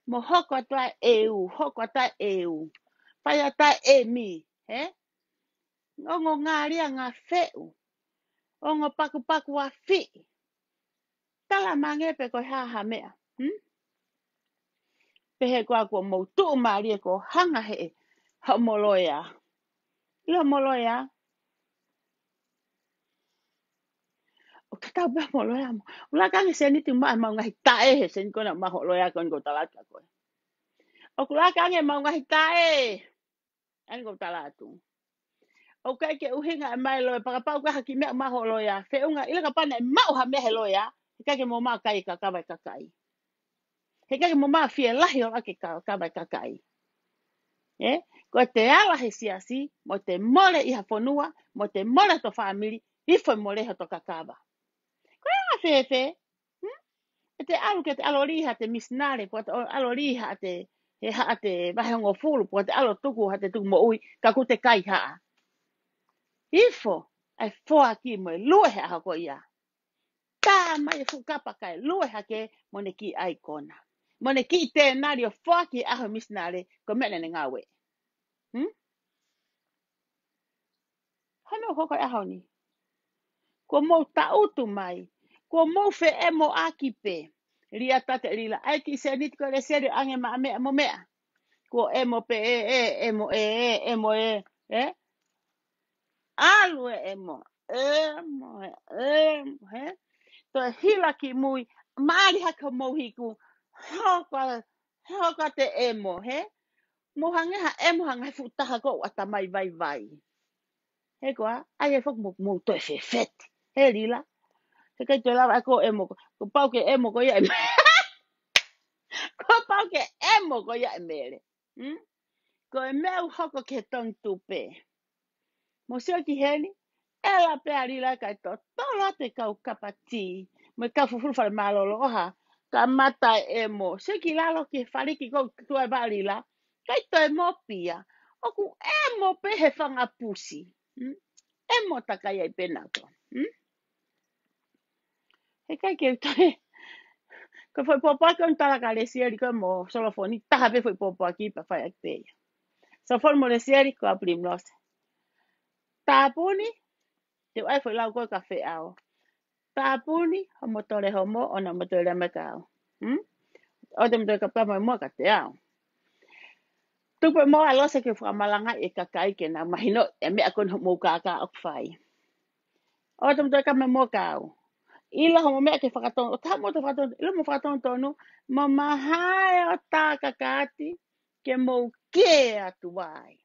mo hoko atu ʻa e ʻeu, hoko atu ʻa e ʻeu. Fai atu ʻa e ʻemi, hē? Ongo ngālia ngā feʻu. Ongo pakupaku ʻa fiʻi. Tala mai ange pē ko e hā ha meʻa. Hmm? Pehē ko ā kuo mou tuʻumālie ko hanga he hoʻomo loea. ʻIlo hoʻomo loea. ʻO tatau pē mo loea mo. ʻOku laka ange seniti mo ʻemau ngaahi taʻe he seniti ko ena mo hoʻo loea ko eni ʻoku ou tala atu kia koe. ʻOku laka ange ʻemau ngaahi taʻe. ʻA eni ʻoku ou tala atu. ʻOku ʻikai ke ʻuhinga ʻemau loea, pea kapau ʻoku ʻi ai ha kiʻi meʻa mo hoʻo loea. Feʻunga ʻilo kapau naʻe maʻu ha meʻa he loea. He ʻikai ke mou maʻu kai e kakava e kakai. He ʻikai ke mou maʻu fie lahi ʻo ʻaki e kakava e kakai. Ē? Ko ʻete ala he siasi, mo ʻete mole ʻi ha fonua, mo ʻete mole hoto fāmili, hifo e mole hoto kakava. Ko e anga fēfē? Hmm? ʻEte ʻalu ke te ʻalu ʻo lī haʻate misinale, pe ʻete ʻalu ʻo lī haʻate, he haʻate vahe hongofulu, pe ʻete ʻalu ʻo tuku haʻate tuku moʻui, ka ʻoku te kai haʻa. Hifo, ʻa e foaki mo e lue he ʻaho ko ia. Tā mai e fuʻu kapa kae lue hake mo ʻene kiʻi ʻaikona. Mo ʻene kiʻi tēnali ʻo foaki he ʻaho misinale ko e meʻa naʻa ne ngāue. Hmm? Hano hoko e ʻaho ni. Kuo mou taʻutu mai. Kuo mou feʻemo ʻaki pē. Lia tate lila. ʻAi kiʻi seniti ko e lesieli ʻange maʻa meʻa mo meʻa. Kuo ʻemo pē ē, ē, ʻemo ē, ē, ʻemo ē, ē. ʻAlu e ʻemo. ʻEmo, ē, ʻemo, ē. Toe hila ki mui. Mali hake homou hiku. Hoko, hoko te ʻemo, hē? Mou hangē ha ʻemo hangē ha fuʻu taha ko ʻata mai vaivai. He ko ā, ʻai e foki mou, mou toe fefeti. He lila. He ʻikai toe lava ʻa e ko ʻemo ko. Kuo pau ke ʻemo ko ia e mele. Kuo pau ke ʻemo ko ia e mele. Hmm? Ko e meʻa ʻoku hoko ki he Tongi Tupe. Mou sio ki heni, ʻela pē ʻa lila kae totolo atu e kau kapa tī, mo e kau fufulu fale mālōlō ʻo ha, kamata e ʻemo. Sio ki lalo ki he faliki ko ē ʻoku tuai ʻa lila, ʻikai toe ʻemo pē ia. ʻOku ʻemo pē he fanga pusi. Hmm? ʻEmo takai ai pē nautolu. Hmm? He ʻikai ke u toe. Ko e foʻi pōpoaki ʻoku ou tala kia Lesieli ko ē mo Solofoni, taha pē foʻi pōpoaki pea fai ʻaki pē ia. Solofoni mo Lesieli ko ā Primrose. Tāpuni, te u ʻai foʻi lau ko ē kia Feʻao. Tāpuni, homo tole homo, ʻoua naʻa mo toe lea mai kia au. Hmm? ʻOua te mo toe kapakapa mai muʻa kiate au. Tuku pē mo ʻa Lose ke fakamalangaʻi e kakai ke nau mahino e meʻa ko eni hoʻomou kākā ʻoku fai. ʻOua te mo toe kau mai muʻa kia au. ʻIlo hoʻomo meʻa ke fakatonu, ʻo tā mo toe fakatonu, ʻilo mo fakatonutonu, mo mahae ʻo tā kakaati, ke mou kē atu ai.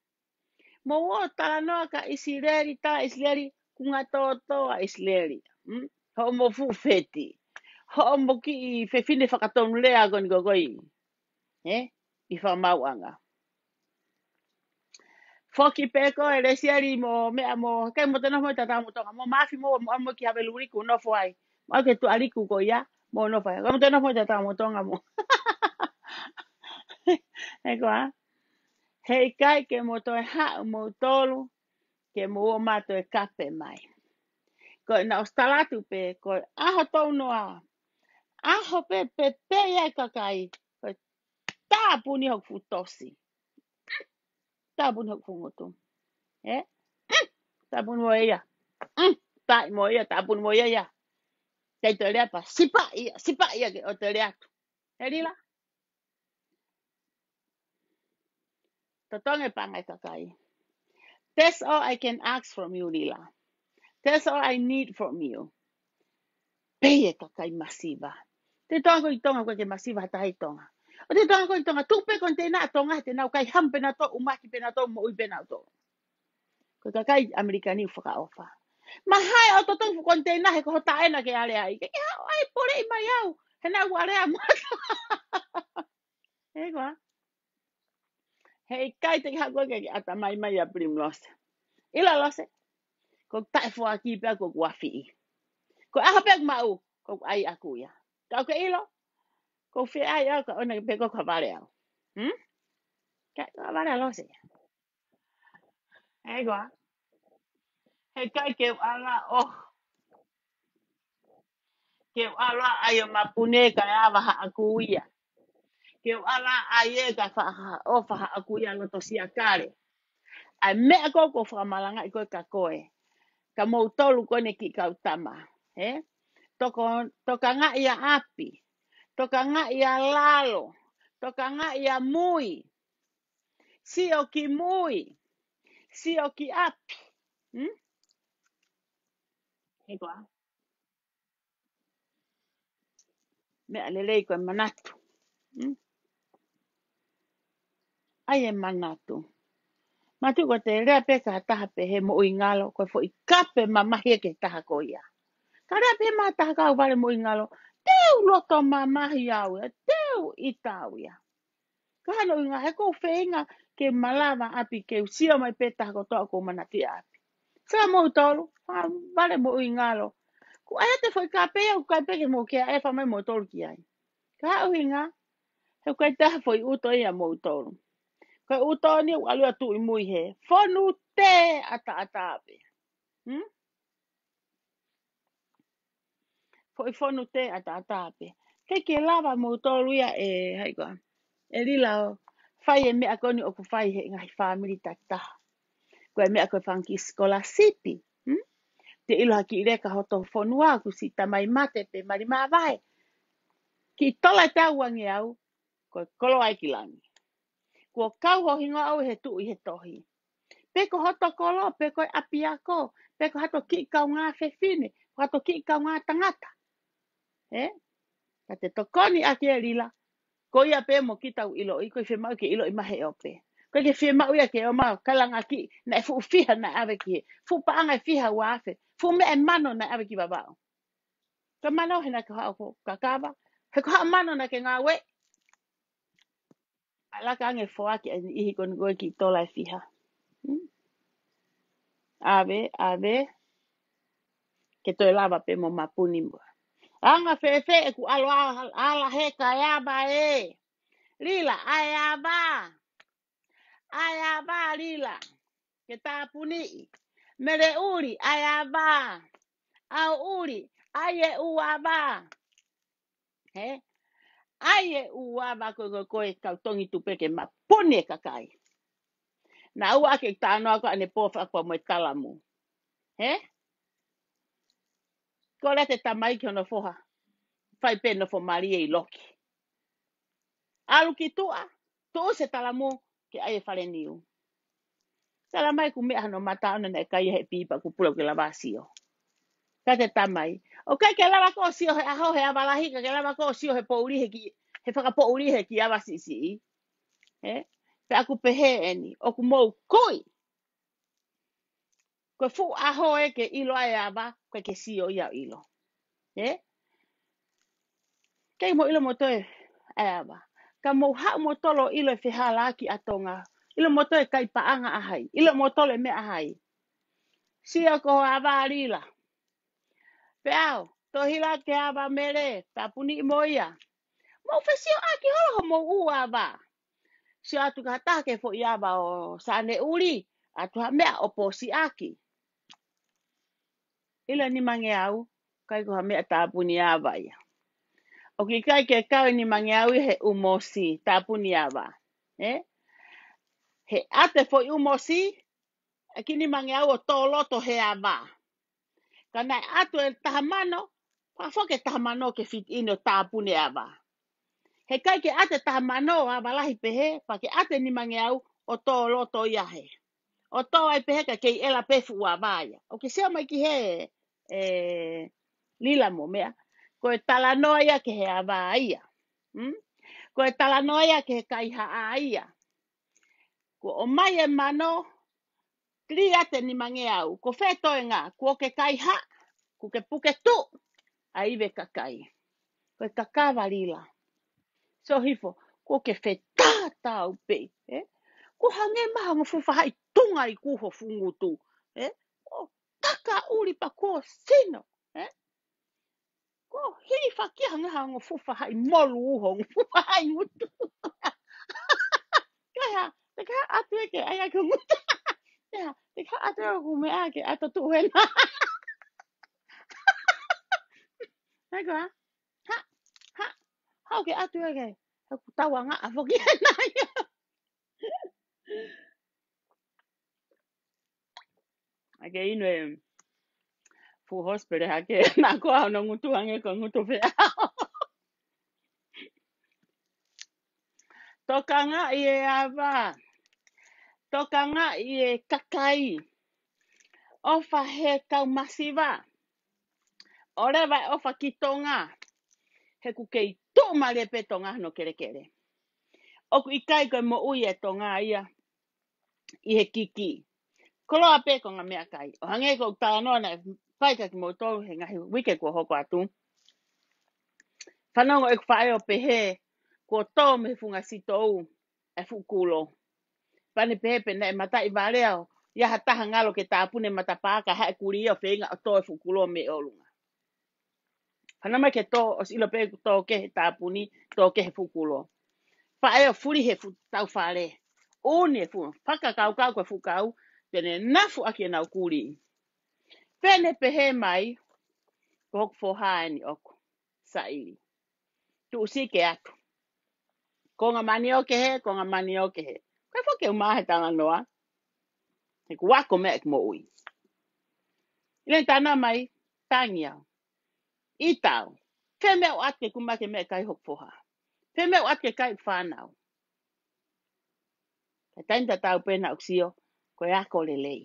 Mou ō talanoa kia ʻIsileli, tā ʻIsileli, kunga tōtō ʻa ʻIsileli. Hmm? Hoʻomo fuʻu feti. Hoʻomo kiʻi fefine fakatonulea ko eni ko ē. Ē? ʻI fakamauʻanga. Foki pē ko ē Lesieli mo meʻa mo, ʻikai mo te nofo mo e tatau mo Tonga, mo Mafi mo, mo, mo ki Haveluli kuo nofo ai. Mo ke tuʻaliku ko ia, mo nofo ai. Ko mo te nofo mo e tatau mo Tonga mo. Ē ko ā. He ʻikai ke mo toe haʻu moutolu, ke mo ō mautolu ʻo kape mai. Ko e naʻa ʻosi tala atu pē, ko e ʻaho tau noa. ʻAho pē, pē, pē ia e kakai. Ko e tāpuni hoku fuʻu tosi. Tāpuni hoku fuʻu ngutu. Ē? Tāpuni mo ia. Mm, tai mo ia, tāpuni mo ia ia. Kei toe lea pē, sipa ia, sipa ia ke ʻoua toe lea atu. He lila. Totongi e paʻanga e kakai. That's all I can ask from you, lila. That's all I need from you. Pehē e kakai masiva. Te Tonga ko ē ʻi Tonga ko ē ke masiva ha taha ʻi Tonga. ʻO te Tonga ko ē ʻi Tonga, tuku pē konteina ʻa Tonga, he te nau kai hamu pē nautolu, ʻumaki pē nautolu, moʻui pē nautolu. Ko e kakai ʻAmelika ni ʻoku fakaʻofa. Mahae ʻo totongi fuʻu konteina he ko ho taʻena ke ale ai. Ke ke haʻu ai poleʻi mai au. He naʻa ku alea mo. Ē ko ā. He ʻikai te ke haʻu koe ke ke ʻatamai mai ʻia Primrose. ʻIlo Lose. Ko e taʻefoaki pē ko ʻeku afiʻi. Ko e ʻaho pē ʻoku maʻu, ko ʻeku ʻai ʻaku ia. Ka ʻoku ke ʻilo. Ko e fie ʻai au ka ʻoua naʻa pē ko ka vale au. Hmm? Ka, ka vale ʻa Lose. Ē ko ā. He ʻikai ke u ala ʻo. Ke u ala ai ʻo mapune kae ava haʻaku ia. Ke u ala ai ē kae faʻa ʻofa haʻaku ia loto siakale. ʻA e meʻa ko ē ʻoku ou fakamalangaʻi ko ē kia koe. Kia moutolu ko eni kiʻi kau tama. Ē? Toko, tokangaʻi ʻa ʻapi. Tokangaʻi ʻa lalo. Tokangaʻi ʻa mui. Sio ki mui. Sio ki ʻapi. Hmm? He koa. Meʻa lelei ko e manatu. Hmm? ʻAi e manatu. Manatu ko e lea pē ka taha pē he moʻui ngalo, ko e foʻi kape mamahi ʻe ke taha ko ia. Ka lea pē ma taha kau vale moʻui ngalo, teu loto mamahi au ia, teu ʻita au ia. Ka hano ʻuhinga, he kou feinga ke malava ʻapi ke u sio mai pē taha kotoa kou manatia ʻapi. Sa mou tolu, fa vale moʻui ngalo. Ku ʻai atu foʻi kape ia, ʻoku ʻikai pē ke mou kea ʻe fa mai mou tolu ki ai. Ka ʻuhinga, he ʻoku ʻikai taha foʻi ʻuto ia mou tolu. Ko e ʻuto ni ʻoku ʻalu atu ʻi mui he. Fonu te ʻataʻatā pē. Hmm? Foʻi fonu te ʻataʻatā pē. Ke ke lava mou tolu ia ʻe, hai koa. ʻE Lila ʻo fai e meʻa ko eni ʻoku fai he ngaahi fāmili takitaha. Ko e meʻa ko e fanga kiʻi sikolasipi. Hmm? Te ʻilo ha kiʻi leka hoto fonua ʻoku siʻi tamai mate pe mali māvae. Kiʻi tola ʻe tau ange au, ko e koloa ʻi ki langi. Kuo kau ho hingoa ʻau he tuʻu ʻi he tohi. Pe ko hoto kolo, pe ko e ʻapiako, pe ko hato kiʻi kaungā fefine, ko hato kiʻi kaungā tangata. He? Ka te tokoni ʻaki ʻe Lila, ko ia pē mo kita ʻoku ʻiloʻi, ko e fiemaʻu ke ʻiloʻi ma he ope. Ko e ke fiemaʻu ia ke ʻomai, kalanga ki, naʻe fuʻu fiha naʻe ʻave ki he, fuʻu paʻanga ʻe fiha ua afe, fuʻu meʻa ʻe mano naʻe ʻave ki Vavaʻu. Ka mano he naʻe ko haʻo kakava, he ko haʻo mano naʻa ke ngāue. ʻAlaka ange foaki ʻa e niʻihi ko eni ko e kiʻi tola ʻe fiha. Hmm? ʻAve, ʻave. Ke toe lava pē mo mapuni mo. Anga fēfē ʻeku ʻalu a-, ala he ka e ava ē. Lila, ʻai ava. ʻAi ava Lila. Ke tāpuniʻi. Mele ʻuli, ʻai ava. ʻAo ʻuli, ʻai e ʻū ava. He? ʻAi e ʻū ava ko, ko, ko e kau tongi tupe ke mapuni e kakai. Naʻa ʻoua ke tānoa ko ʻene pō fakua mo e talamu. He? Ko lea te tamai ki hono foha. Fai pē nofo mālie ʻi loki. ʻAlu ki tuʻa, tuʻu se talamu ke ʻai e fale niu. Tala mai ku meʻa hano mata ona naʻe kai he pipa ku pula ke lava sio. Ka te tamai. ʻOku ʻikai ke lava ko sio he ʻaho he ava lahi ka ke lava ko sio he poʻuli he ki, he fakapoʻuli he ki ava siʻisiʻi. He? Pea ʻoku pehē eni, ʻoku mou kui. Ko e fuʻu ʻaho ē ke ʻilo ai e ava, ko e ke sio ia ʻilo. He? Kei mo ʻilo mo toe ʻai ava. Ka mou haʻu mo tolo ʻilo e fehālaaki ʻa Tonga. ʻIlo mo toe kai paʻanga ʻa hai. ʻIlo mo tolo e meʻa hai. Sio ko ava Lila. Pea ʻo, tohi la ke ava Mele, tāpuniʻi mo ia. Mou fesioʻaki holo homou ʻū ava. Sio atu ka taha ke foʻi ava ʻo Sane ʻuli, atu ha meʻa ʻo pōsiʻaki. ʻIlo nimangeau, ʻikai ko ha meʻa tāpuni ava ia. ʻOku ʻikai ke kau nimangeau ʻi he ʻumosi, tāpuni ava. He? He ʻate foʻi ʻumosi, ʻe ki nimangeau ʻo tō loto he ava. Ka naʻe ʻatu e taha mano, pea foki e taha mano ke fit in ʻo tāpuni ava. He ʻikai ke ʻate taha mano ava lahi pehē, pea ke ʻate nimangeau ʻo tō loto ia he. ʻO tō ai pehē ka kei ʻela pē fuʻu ava ia. ʻOku ke sio mai ki he, e, Lila mo meʻa. Ko e talanoa ia ki he ava ia. Hmm? Ko e talanoa ia ki he kaihaʻa ia. Ko ʻomai e mano, tili ʻate nimangeau, ko fē toenga, kuo ke kaihaʻa, kuo ke puke tuʻu, ʻa e ivi kakai. Ko e kakava Lila. Sio hifo, kuo ke fetātau pē, ē? Kuo hangē mai ha ongo fuʻu faʻahi tunga ʻi kuo ho fuʻu ngutu, ē? Kuo taka ʻuli pea kuo sino, ē? Kuo hilifakia hangē ha ongo fuʻu faʻahi molu uho, ongo fuʻu faʻahi ngutu. Ke hā, te ke hā ʻatu ē ke ʻai ʻaki ho ngutu. Ke hā, te ke hā ʻatu ē ʻoku meʻa ke ʻato tuʻu hena. Hei koa, hā, hā, hau ke ʻatu ē ke, ʻoku tau anga ʻa foki hena ia. ʻAi ke inu e fuʻu hospital hake, naʻa ko hono ngutu ange ko ngutu fea. Tokangaʻi e ava. Tokangaʻi e kakai. ʻOfa he kau masiva. ʻO leva e ʻofa ki Tonga. He ʻoku kei tuʻumālie pē Tonga hono kelekele. ʻOku ʻikai ko e moʻui e Tonga ia ʻi he kiki. Koloa pē ko e ngaahi meʻakai. ʻO hangē ko ʻeku talanoa naʻe fai kia kimoutolu he ngaahi uike kuo hoko atu. Fanongo ʻeku faʻē ʻo pehē, kuo tō mei he funga sitou e fuʻu kulo. Pea ne pehē pē naʻe mataʻi valea ʻo ia ha taha ngalo ke tāpuni e matapā ka haʻu e kulī ʻo feinga ʻo tō e fuʻu kulo mei ʻolunga. Fanongo mai ke tō, ʻosi ʻilo pē kuo tō kehe tāpuni, tō kehe fuʻu kulo. Faʻē ʻo fuli he fuʻu tau fale. ʻUni e fuʻu, fakakaukau ko e fuʻu kau, te ne nafu ʻaki ʻenau kulī. Pea ne pehē mai, ko hoku foha eni ʻoku, Saili. Tuʻusi ke atu. Konga manioke hē, konga manioke hē. Ko e foki ʻeku maʻu he talanoa. He kuo ako meʻa ʻeku moʻui. ʻIlo e talanoa mai, tangi au. ʻItau. Fēmeʻa ʻoatu ke kumake meʻakai hoku foha. Fēmeʻa ʻoatu ke kai hoku fānau. Ka taimi tatau pē naʻá ku sio, ko e ako lelei.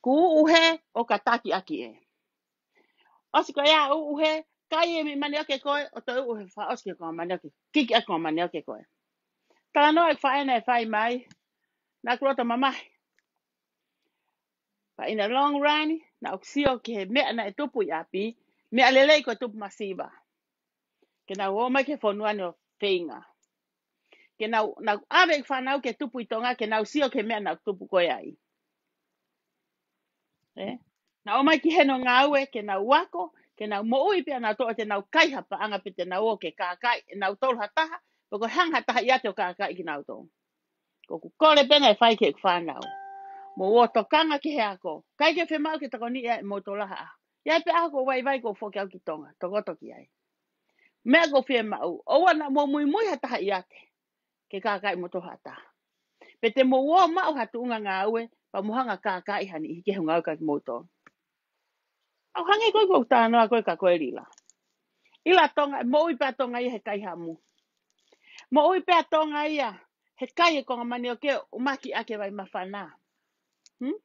Kuo uʻu hē ʻo kātaki ʻaki ē. ʻOsi ko ia uʻu hē, kai e meʻa manioke ko ē, ʻo toe uʻu hē fakaʻosi ki he konga manioke. Kiki ʻaki konga manioke ko ē. Talanoa ʻeku faʻē naʻe fai mai, naʻá ku loto mamahi. But in the long run, naʻá ku sio ki he meʻa naʻe tupu ʻi ʻapi, meʻa lelei ko e tupu masiva. Ke nau ō mai ki he fonua ni ʻo feinga. Ke nau, nau ʻave e fānau ke tupu ʻi Tonga, ke nau sio ki he meʻa naʻá ku tupu ko ē ai. Ē? Nau ō mai ki heni ʻo ngāue, ke nau ako, ke nau moʻui pea nau toʻo te nau kai ha paʻanga pe te nau ō ke kākaaʻi ʻe nautolu ha taha, pe ko e hanga ha taha ʻiate ʻo kākaaʻi kinautolu. Ko ʻeku kole pē naʻe fai ki heʻeku fānau. Mou ō tokanga ki he ako. ʻIkai ke fiemaʻu ke tokoniʻi ʻe moutolu ha ʻaho. ʻI ai pē ʻaho ʻoku ou vaivai ʻoku ou foki au ki Tonga. Tokoto ki ai. Meʻa ʻoku ou fiemaʻu. ʻOua naʻa mou muimui ha taha ʻiate. Ke kākaaʻi moutolu ha taha. Pe te mou ō maʻu ha tuʻunga ngāue, pea mou hanga kākaaʻi ha niʻihi ke hanga ʻo kākaaʻi moutolu. ʻOku hangē ko ē ko ʻeku talanoa ko ē kia koe Lila. Lila, Tonga, moʻui pē ʻa Tonga ia he kai hamu. Moʻui pē ʻa Tonga ia he kai e konga manioke ʻo umaki ʻaki e vai māfana. Hmm?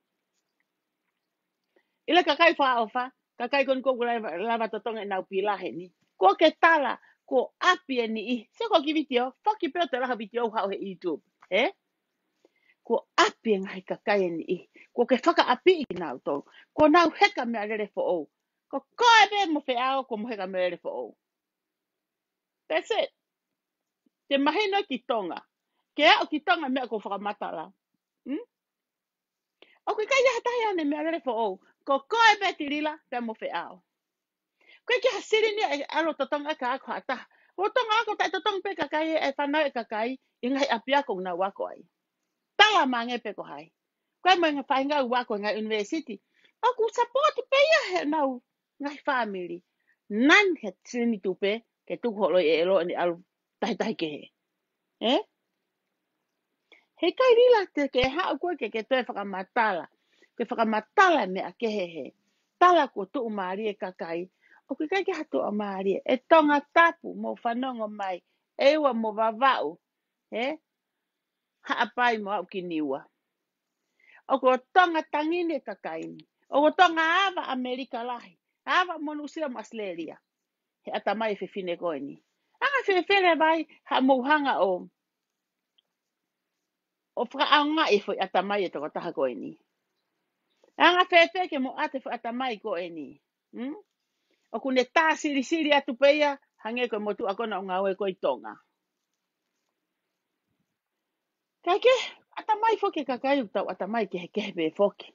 ʻIlo e kakai fakaʻofa, kakai ko eni ʻoku lava, lava totongi ʻenau pila heni. Kuo ke tala, kuo ʻapi e niʻihi. Sio ko e kiʻi vitiō, foki pē ʻo toe lau ha vitiō ʻo haʻu he YouTube. Ē? Kuo ʻapi e ngaahi kakai e niʻihi. Kuo ke fakaʻapiʻi kinautolu. Kuo nau heka meʻalele foʻou. Ko koe pē mo Feʻao kuo mo heka meʻalele foʻou. That's it. Ke mahino ki Tonga. Ke aʻu ki Tonga meʻa ʻoku ou fakamatala. Hmm? ʻOku ʻikai ha taha ʻi ai haʻane meʻalele foʻou. Ko koe pē Lila, pea mo Feʻao. Ko e kiʻi ha silini ʻe ʻalu ʻo totongi ʻaki ha ako ha taha. ʻO totongi ako taʻetotongi pē kakai e fānau e kakai, ʻi he ngaahi ʻapiako ʻoku nau ako ai. Tala mai ange pe ko hai. Ko e mo e ngaahi faʻahinga ʻoku ako he ngaahi university. ʻOku support pē ia heʻenau ngaahi fāmili. Naʻa he silini tupe, ke tuku holo ʻi ʻelo ʻene ʻalu tahitahi kehe. Ē? Heʻikai Lila te ke haʻu koe ke ke toe fakamatala. Ke fakamatala e meʻa kehe he. Tala kuo tuʻumālie e kakai. ʻOku ʻikai ke ha tuʻumālie. ʻE Tongatapu mo fanongo mai. ʻE ua mo Vavaʻu. Ē? Haʻapai mo aʻu ki Niua. ʻOku ʻo Tonga tangi ni e kakai ni. ʻOku ʻo Tonga ava ʻAmelika lahi. Ava mo Nuʻusila mo ʻAositelēlia. He ʻatamai e fefine ko eni. Anga fēfē leva ai haʻamou hanga ʻo, ʻo fakaʻaongaʻi e foʻi ʻatamai e tokotaha ko eni. Anga fēfē ke mou ʻoatu e foʻi ʻatamai ko eni. Hmm? ʻOku ne tā silisili atu pē ia, hangē ko e motuʻa ko ena ʻoku ngāue ko ē ʻi Tonga. Kae kehe, ʻatamai foki e kakai ʻoku tau ʻatamai kehekehe pē foki.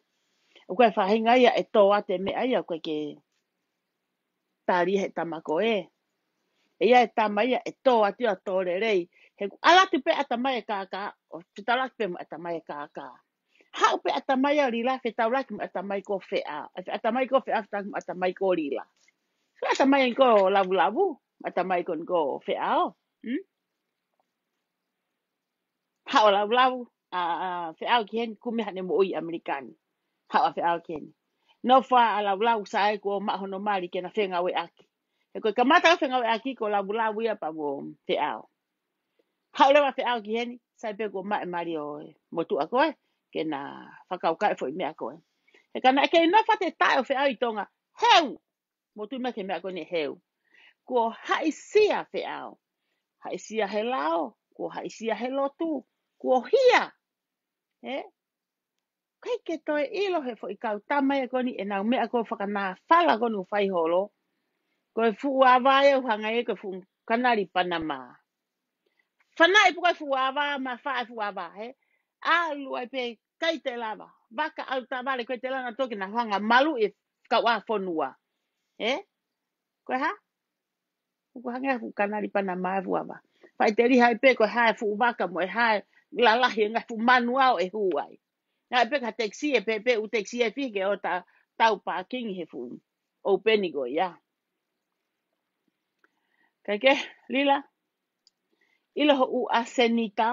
ʻOku ʻi ai e faʻahinga ia ʻe tō atu e meʻa ia ʻoku ʻikai ke tali he tama ko ē. ʻE ʻi ai e tama ia ʻe tō atu ia ʻo tō lelei. He ʻoku ʻalu atu pē ʻatamai e kākā, ʻo fetaulaki pē mo e ʻatamai e kākā. Haʻu pē ʻatamai ʻa Lila, fetaulaki mo e ʻatamai ko Feʻao. ʻE, ʻatamai ko Feʻao, fetaulaki mo e ʻatamai ko Lila. Ko e ʻatamai ko Lavulavu, ʻatamai ko, ko Feʻao. Hmm? Haʻu ʻa Lavulavu, ʻa, ʻa Feʻao ki heni, kumi haʻane moʻui ʻAmelika ni. Haʻu ʻa Feʻao ki heni. Nofo ʻa Lavulavu sai kuo maʻu hono mali ke na fengāueʻaki. He ko e kamata fengāueʻaki ko Lavulavu ia pea mo Feʻao. Haʻu leva Feʻao ki heni, sai pē kuo maʻu e mali ʻo e motuʻa ko ē, ke na fakakaukau e foʻi meʻa ko ē. He ka naʻe kei nofo atu e taʻe ʻo Feʻao ʻi Tonga, heu! Mou tui mai ki he meʻa ko eni, heu. Kuo haʻisia Feʻao. Haʻisia he lao, kuo haʻisia he lotu, kuo hia. Ē? ʻIkai ke toe ʻilo he foʻi kau tama ia ko eni ʻenau meʻa ko ē fakanāfala ko eni ʻoku fai holo. Ko e fuʻu ava ia ʻoku hangē ia ko e fuʻu kanali Panama. Fanaʻi pē ko e fuʻu ava, mafai e fuʻu ava, ē? ʻAlu ai pē ʻikai te lava. Vaka ʻalu tavale ʻikai te lava nautolu ke na hanga maluʻi e kauʻāfonua. Ē? Ko e hā? ʻOku hangē ha fuʻu kanali Panama e fuʻu ava. Faʻiteliha ai pē ko e hā e fuʻu vaka mo e hā e lalahi e ngaahi fuʻu manu ʻoku hū ai. Naʻe pē ka tekisi e pēpē ʻū tekisi e fike ʻo ta, tau pākingi he fuʻu ʻoupeni ko ia. Kae kehe, Lila. ʻIlo hoʻo ʻasenita.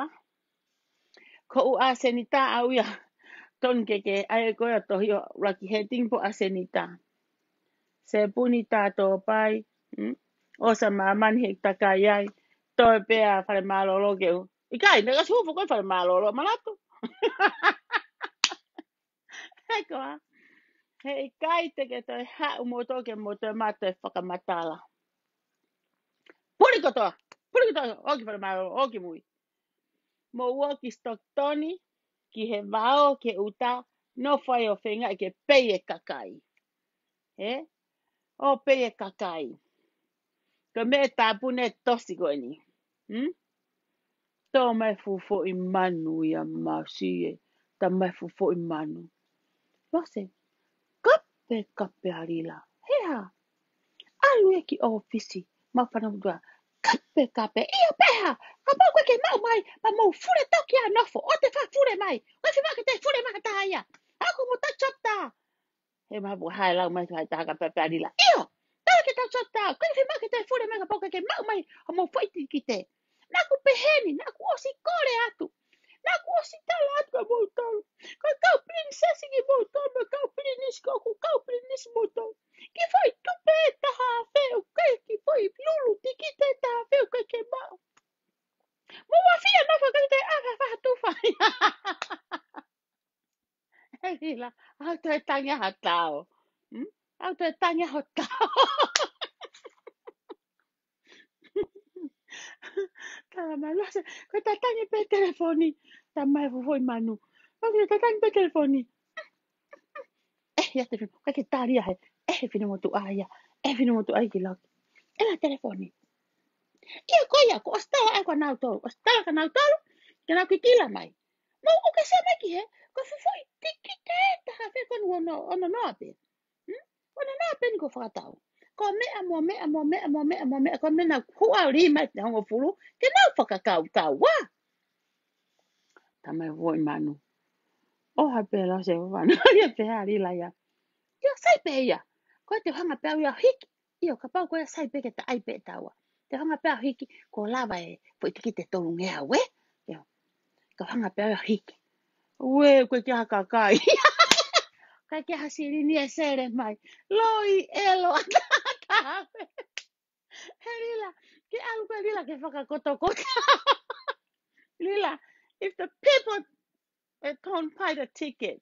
Ko hoʻo ʻasenita ʻaʻau ia. Tonu ke ke ʻai ko ia tohi ʻo ʻuluaki heading pē ʻasenita. Sepuni tā tō pai. Hmm? ʻOsi māmani he takai ai. Toe pē ʻa fale mālōlō ke u. ʻIkai, naʻe kasi hufo ko e fale mālōlō manatu. He koā. He ʻikai te ke toe haʻu moutolu ke mou toe maʻu e fakamatala. Puli kotoa, puli kotoa, ʻoki fale mālōlō, ʻoki mui. Mou ō ki Stockton, ki he vao, ki he ʻuta, nofo ai ʻo feingaʻi ke pei e kakai. Ē? ʻO pei e kakai. Ko e meʻa tāpuni e tosi ko eni. Hmm? Tō mai fuʻu foʻi manu ia masi ē. Tā mai fuʻu foʻi manu. Lose. Kape, kape ʻa Lila. He hā? ʻAlu ia ki ʻōfisi. Mau fana mutua. Kape, kape. ʻIo pē hā. Kapau ʻoku ʻikai ke maʻu mai, pea mou fule toki ʻa nofo. ʻOua te faʻa fule mai. ʻOua te faʻa ke te fule mai ha taha ia. ʻAku mo ta chapter. He maha pua hae lau mai ki hai taha ka pepe ʻa Lila. ʻIo, tala ke tau chapter. ʻOku ʻikai ke fiemaʻu ke te fule mai kapau ʻoku ʻikai ke maʻu mai hoʻomou foʻi tikite. Naʻa ku pehē ni, naʻa ku ʻosi kole atu. Naʻa ku ʻosi tala atu kia moutolu. Ko e kau princess kimoutolu, mo e kau prince ko ʻeku kau princess moutolu. Kiʻi foʻi tupe ʻe taha afe ʻoku ʻikai, kiʻi foʻi lulu tikite ʻe taha afe ʻoku ʻikai ke maʻu. Mou ʻafio nofo ʻikai te ʻafa faha tufa. ʻE Lila, ʻoua toe tangi ha tao. Hmm? ʻOua toe tangi ha tao. Tala mai Lose, ko e tatangi pē telefoni. Tā mai fuʻu foʻi manu. Lose, tatangi pē telefoni. ʻE, ia te finu, ʻikai ke tali ia he. ʻE, he finemotuʻa ia. ʻE, finemotuʻa ia ki loki. ʻE la telefoni. ʻIo ko ia, ko ʻosi tala ʻe ko nautolu. ʻOsi tala kia nautolu. Ke nau kikila mai. Mou ʻoke se mai ki he, ko e fuʻu foʻi tikite ʻe taha afe ko eni ono, ono noa pē. Hmm? Ono noa pē ni ko fakatau. Ko e meʻa mo e meʻa mo e meʻa mo e meʻa mo e meʻa, ko e meʻa naʻa ku huʻa lima ʻe hongofulu, ke nau fakakaukau ā. Tā mai foʻi manu. ʻO ha pē Lose ʻo fana. Ia pē ʻa Lila ia. Ia sai pē ia. Ko e te hanga pē au ia hiki. ʻIo, kapau ko ia sai pē ke ta ʻai pē taua. Te hanga pē au hiki, ko lava e foʻi tikite tolungeau ē. ʻIo. Ka hanga pē au ia hiki. Uē, ko e ke ha kakai. Ka ke ha silini ʻe sele mai. Loi, ʻelo, ata, ata. He Lila, ke ʻalu ko e Lila ke fakakotokota. Lila, if the people that don't buy the ticket,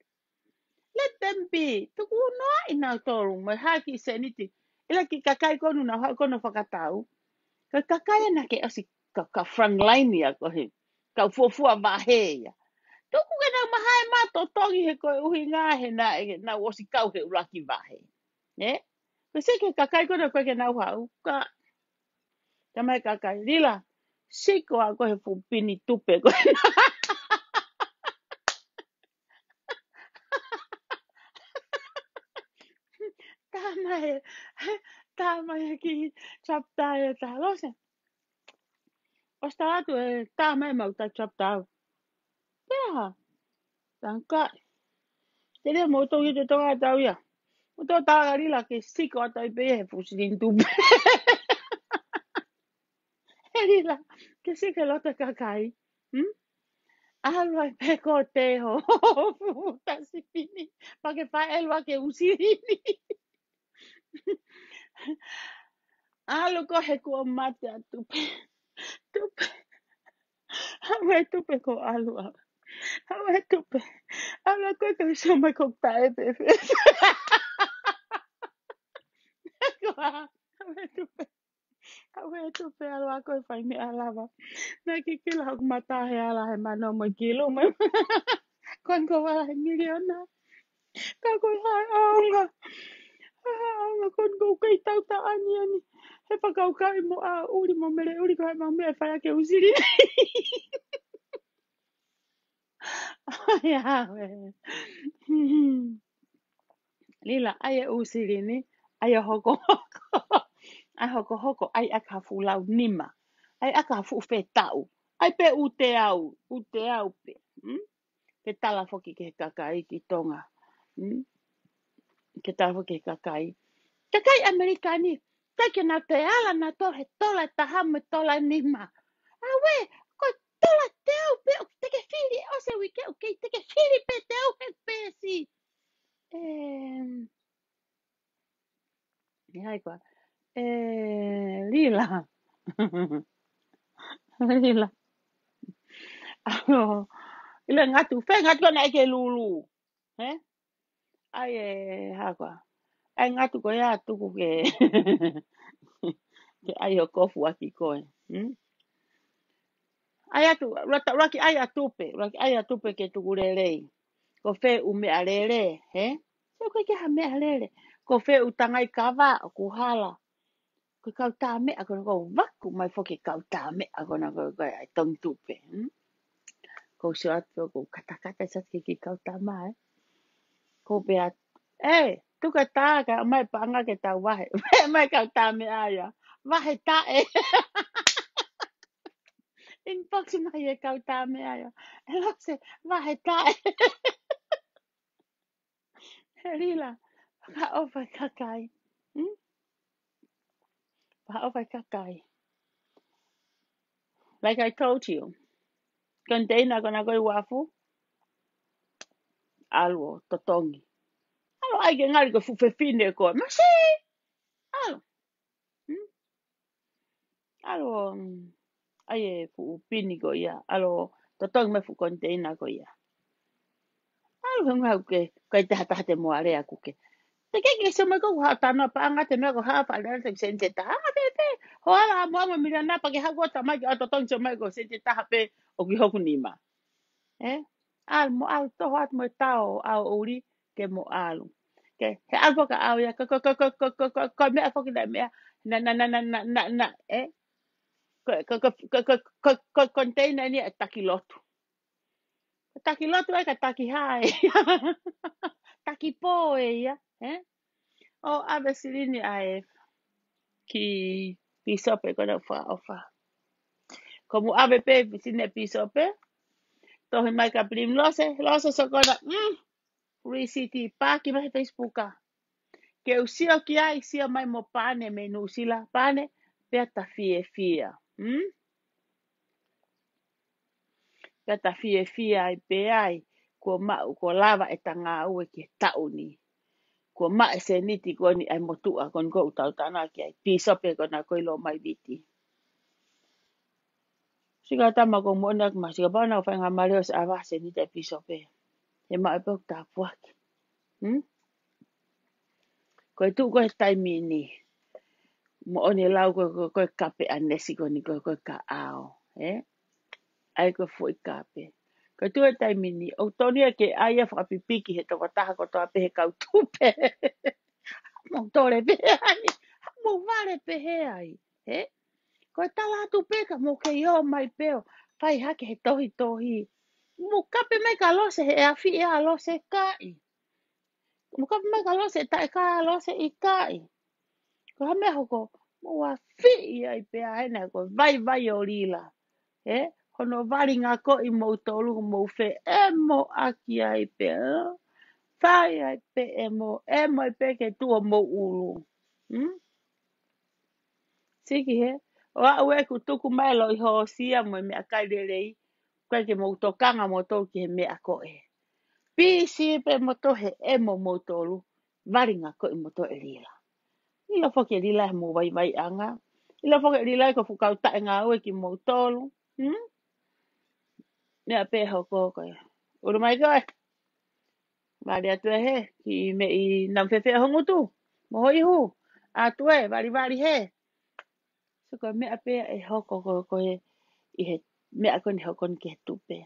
let them be. Tuku noa ʻi nautolu, mai haki seniti. ʻIla ki kakai ko eni naʻa nau haʻu ko eni ʻo fakatau. Ka kakai ena ke ʻosi ka, ka front line ia ko he. Kau fuafua vahe ia. Tuku ke nau mahae mā totongi he ko e ʻuhinga he naʻe, nau ʻosi kau he ʻuluaki vahe. Ē? Ko e sio ki he kakai ko ena ko e ke nau haʻu. Ka, tā mai kakai. Lila, siko ā ko e he fuʻu pini tupe ko ena. Tā mai, tā mai ki chapter ʻe taha Lose. ʻOsi tala atu ē, tā mai mau ta chapter. Pea, tangka. Te lea moutolu ia te tonga tau ia. Moutolu tā Lila ke siko atu ai pē he fuʻu silini tupe. He Lila, ke siko loto kakai. Hmm? ʻAlu ai pē ko te ho, fuʻu tasipini. Pea ke fai ʻelua ke ʻū silini. ʻAlu ko he kuo mate ʻa tupe. Tupe. Haʻu e tupe ko ʻalu ā. Haʻu e tupe. ʻAlu ā ko e kau sio mai ko taʻe pē. Ko ā, haʻu e tupe. Haʻu e tupe ʻalu ā ko e fai meʻa lava. Naʻe kikila hoku mata he ala he mano mo e kilu mai. Kon ko wala he miliona. Ka ko e hā e ʻaonga. Hā e ʻaonga kon ko kei tau ta ani ani. He fakaukaʻi mo ʻa uli mo mele uli ko e mau meʻa fai ake usili. Ia, we. Lila, ʻai e usili ni, ʻai e hokohoko. ʻAi hokohoko, ʻai ʻaki ha fuʻu lau nima. ʻAi ʻaki ha fuʻu fetaʻu. ʻAi pē ʻū teau, ʻū teau pē. Hmm? Ke tala foki ki he kakai ki Tonga. Hmm? Ke tala foki ki he kakai. Kakai ʻAmelika ni, ʻikai ke nau toe ala nautolu he tola ʻe taha mo e tola ʻe nima. ʻAuē, ko e tola teau pē ʻoku te ke fili, ʻosi e uike ʻoku kei te ke fili pē teau he peesi. Em, ʻe hai koā. E, Lila. Lila. ʻAlo, ʻilo ngatu, fē ngatu ko ena ʻai ke lulu. He? ʻAi e hā koā. ʻAi ngatu ko ia tuku ke, ke ʻai ʻo kofu ʻaki koe. Hmm? ʻAi atu, ʻuluaki, ʻuluaki ʻai ʻa tupe, ʻuluaki ʻai ʻa tupe ke tuku lelei. Ko fē ʻū meʻalele, he? Sio ko e ke ha meʻalele. Ko fē ʻū tangai kava ʻoku hala. Ko e kau tā meʻa ko ena ko e vaku mai foki e kau tā meʻa ko ena ko e, ko e ʻai tongi tupe. Hmm? Ko u sio atu ko u katakata sa ke ki kau tā mai. Ko pea, e, tuka tā ka mai paʻanga ke tau vahe. Mai kau tā meʻa ia. Vahe taʻe. Inbox mai e kau tā meʻa ia. E lose, vahe taʻe. He Lila, fakaʻofa e kakai. Hmm? Fakaʻofa e kakai. Like I told you. Container ko ena ko e uafu. ʻAlu ʻo totongi. ʻAlu ʻai ke ngali ko e fuʻu fefine ko e. Masi! ʻAlu. Hmm? ʻAlu ʻo, mm, ʻai e fuʻu pini ko ia. ʻAlu ʻo totongi mai fuʻu container ko ia. ʻAlu he ngau ke, kai te hata hate mo are aku ke. Te ke ke sio mai ko ha tano paʻanga te meʻa ko ha faʻalea te sente taha. Anga pē pē. Ho ala mo amo miliona pa ke haku o tamai ke ʻalu totongi sio mai ko sente taha pē ʻoku ʻi hoku nima. E? ʻAlu mo ʻalu toho atu mo e tao ʻa ʻuli ke mo ʻalu. Ke, he ʻalu ka ʻalu ia, ko, ko, ko meʻa foki na meʻa, na, na, na, e? Ko, ko, ko, container ni e taki lotu. Taki lotu ai ka taki hai. Taki pō e ia, e? ʻO ʻave silini ʻa e ki pīsope ko ena fakaʻofa. Ko mu ʻave pē silini pīsope. Tohi mai ka pilim lose, lose so ko ena, mm, risiti paki mai he Facebook a. Ke u sio ki ai, sio mai mo Pane mei Nuʻusila, Pane, pea ta fiefia. Hmm? Pea ta fiefia ai pē ai, kuo maʻu, kuo lava e tangāue ki he taʻu ni. Kuo maʻu e seniti ko eni ʻai motuʻa, ko eni ko u tautana ki ai, pīsope ko ena ko ʻi Lomai Viti. Sika tama ko moʻoni aku ma sika pau na fai ngā male ʻo se ava seniti ʻa e pīsope. He maʻu pē ʻoku tāpuaki. Hmm? Ko e tuʻu ko e taimi ni. Moʻoni lau ko, ko, ko e kape ʻanesi ko eni ko, ko e kaʻao. E? ʻAi ko e foʻi kape. Ko e tuʻu e taimi ni. ʻOku tonu ia ke ʻai ia fakapipiki he tokotaha kotoa pē he kau tupe. Mo tole pē ai. Mo vale pē he ai. He? Ko e tala atu pē ka mo ke ō mai pē ʻo fai hake he tohitohi. Mo kape mai ka lose he afi ʻe a lose kaʻi. Mo kape mai ka lose taʻe ka lose ʻi kaʻi. Ko ha meʻa hoko, mo ua fiʻi ai pē a hena ko e vaivai ʻo Lila. He? Hono valinga ko ʻi moutolu mo fe e mo ʻaki ai pē. Fai ai pē e mo, e mo ai pē ke tuo mo ulu. Hmm? Siki he, ʻo aʻu ʻeku tuku mai lo i hōsia mo e meʻakai lelei, ko e ke mou tokanga moutolu ki he meʻa ko e. Pisi pē moutolu he e mo moutolu, valinga ko ʻi moutolu e Lila. ʻIlo foki e Lila he mo vaivaiʻanga. ʻIlo foki e Lila ko e fuʻu kau taʻe ngāue ki moutolu. Hmm? meʻa pē hoko ko ē. Ulu mai ko ē. Vali atu ē he, ki meʻi namu fēfē ho ngutu. Mo ho ihu. Atu ē, valivali he. So ko e meʻa pē ʻe hoko ko ē, ko ē ʻi he meʻa ko eni hoko ni ki he tupe.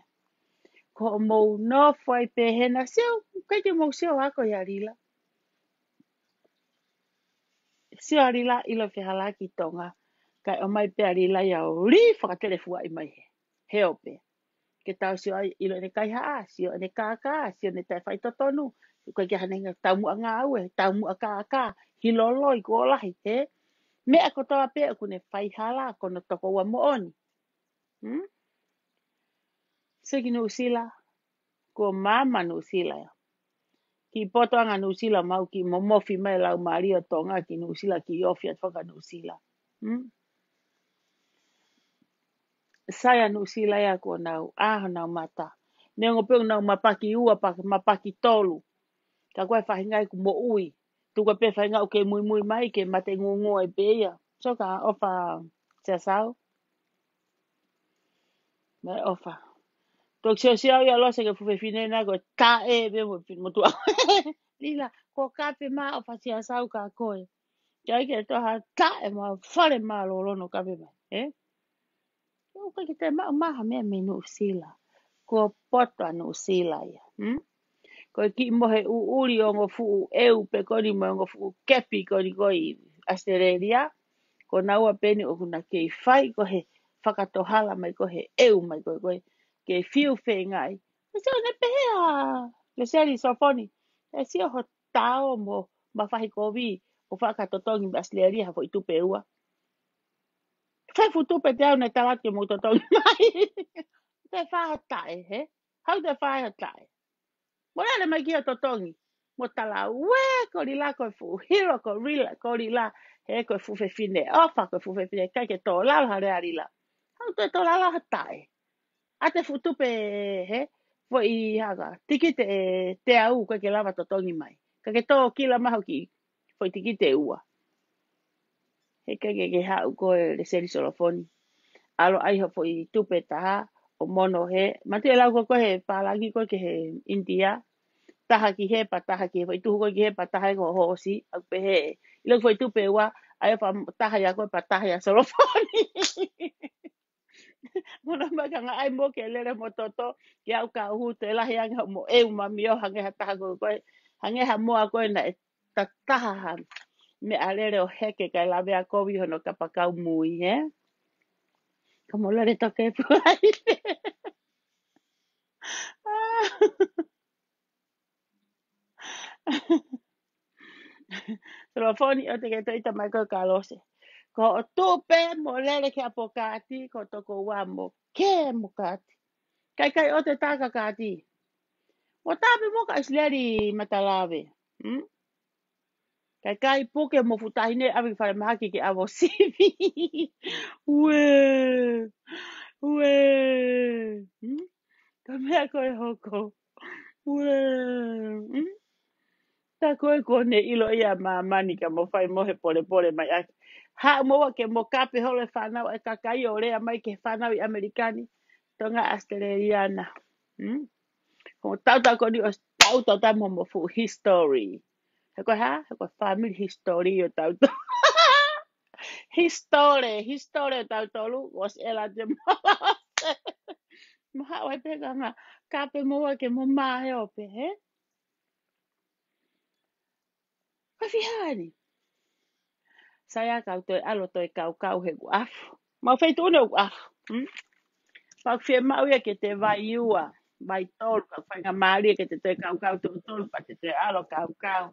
Ko hoʻomou nofo ai pē he na sio, ʻikai ke mou sio ako ia Lila. Sio ʻa Lila ʻilo fehālaaki Tonga. Kae ʻomai pē ʻa Lila ia ʻo lī fakatelefuaʻi mai he. He ʻo pē. Ke tau sio ai ʻilo ʻene kaihaʻa, sio ʻene kākā, sio ʻene taʻefaitotonu. ʻIkai ke ʻi ai haʻane taumuʻa ngāue, taumuʻa kākā, hiloloi kuo lahi, he. Meʻa kotoa pē ʻoku ne faihala, ko hono tokoua moʻoni. Hmm? Sio ki Nuʻusila, kuo maama Nuʻusila ia. Kiʻi poto ʻanga Nuʻusila mau kiʻi momofi mai lau mālie ʻo Tonga ki Nuʻusila kiʻi ofi atu faka Nuʻusila. Hmm? Sai ʻa Nuʻusila ia kuo nau ʻā honau mata. Neongo pē ʻoku nau mapaki ua, pa-, mapaki tolu. Ka ko e faʻahinga ia ʻoku moʻui. Tuku pē faʻahinga ʻoku ke muimui mai ke mate ngūngū ai pē ia. So ka ʻofa Siasau. Mai ʻofa. Toki siosio ia Lose ki he fuʻu fefine na ko e taʻe pē mo, mo tuʻa. Lila, ko kape mā ʻofa Siasau ka ko ē. Ke ʻai ke toha taʻe mā fale mā lolono kape mā, ē? ʻOku ʻikai ke te maʻu mai ha meʻa mei Nuʻusila. Kuo poto ʻa Nuʻusila ia. Hmm? Ko e kiʻi mohe ʻuʻuli ongo fuʻu ʻeu pē ko eni mo e ongo fuʻu kepi ko eni ko ē ʻi ʻAositelēlia. Ko naua pē eni ʻoku na kei fai ko he fakatohala mai ko he ʻeu mai ko ē ko ē. Kei fiu feingaʻi. Ke sio ne pehē ʻa Leseli Solofoni. Ke sio ho tao mo mafahi kovi ʻo fakatotongi mei ʻAositelēlia ha foʻi tupe ua. Fai fuʻu tupe te au ne tala ke mou totongi mai. Te fai ha taʻe, he? Hau te fai ha taʻe. Mo lele mai ki he totongi. Mo tala ue ko Lila ko e fuʻu hilo ko Lila, ko Lila. He ko e fuʻu fefine ʻofa ko e fuʻu fefine ʻikai ke tō lalo ha lea Lila. Hau te tō lalo ha taʻe. ʻA te fuʻu tupe he, foʻi haka, tikite ʻe te au ʻikai ke lava totongi mai. Ka ke tō kila maho ki, foʻi tikite ua. He ʻikai ke ke haʻu ko e Leseli Solofoni. ʻAlu ʻai ho foʻi tupe taha, ʻo mono he, matu e lau ko ko he pālangi ko ke he India. Taha ki he, pa taha ki he, foʻi tuhu ko ki he, pa taha ko hoosi, ʻaku pehē. ʻIlo foʻi tupe ua, ʻai ʻo fa taha ia ko pa taha ia Solofoni. Mo na mai ka ngā ʻai mo ke lele mo toto, ke au ka uhu te lahi ange mo ʻeu mami ʻo hangē ha taha ko ko ē, hangē ha moa ko ē naʻe tataha ha meʻa lele ʻo heke kae lavea kovi hono kapakau mui, he? Ka mo lele toke puai. Solofoni ʻoua te ke toe ʻita mai ko e ka Lose. Ko hoʻo tupe mo lele ki he ʻapi ʻo Kati, ko e tokoua mo ke mo Kati. Kaikai ʻoua te tā ka Kati. Mo tā pē mo ka ʻIsileli Matalave. Hmm? Kaikai puke mo fuʻu taʻahine ʻave ki falemahaki ke ʻave ʻo sivi. Ue. Ue. Hmm? Ka meʻa ko e hoko. Ue. Hmm? Tā ko ē kuo ne ʻilo ia ʻa māmani ka mo fai mo he polepole mai ʻaki. Haʻu mo ua ke mo kape holo e fānau ʻa e kakai ʻo lea mai ki he fānau ʻi ʻAmelika ni. Tonga ʻAositelēlia na. Hmm? Ko tautau ko eni ʻosi tautau tā mo mo fuʻu history. He ko e hā? He ko e family history ʻo tautau. History, history ʻo tautolu. ʻOsi ʻela te mo. Mo haʻu ai pē ka ngā. Kape mo ua ke mo mā he ope, he? Ka fihani. Sai ʻa kau toe ʻalu toe kaukau he kuafu. Mau fai tuʻu ne kuafu. Hmm? Mau fie maʻu ia ke te vai ua, vai tolu, ka fai ngā mālie ke te toe kaukau tolu tolu, pa te toe ʻalu kaukau.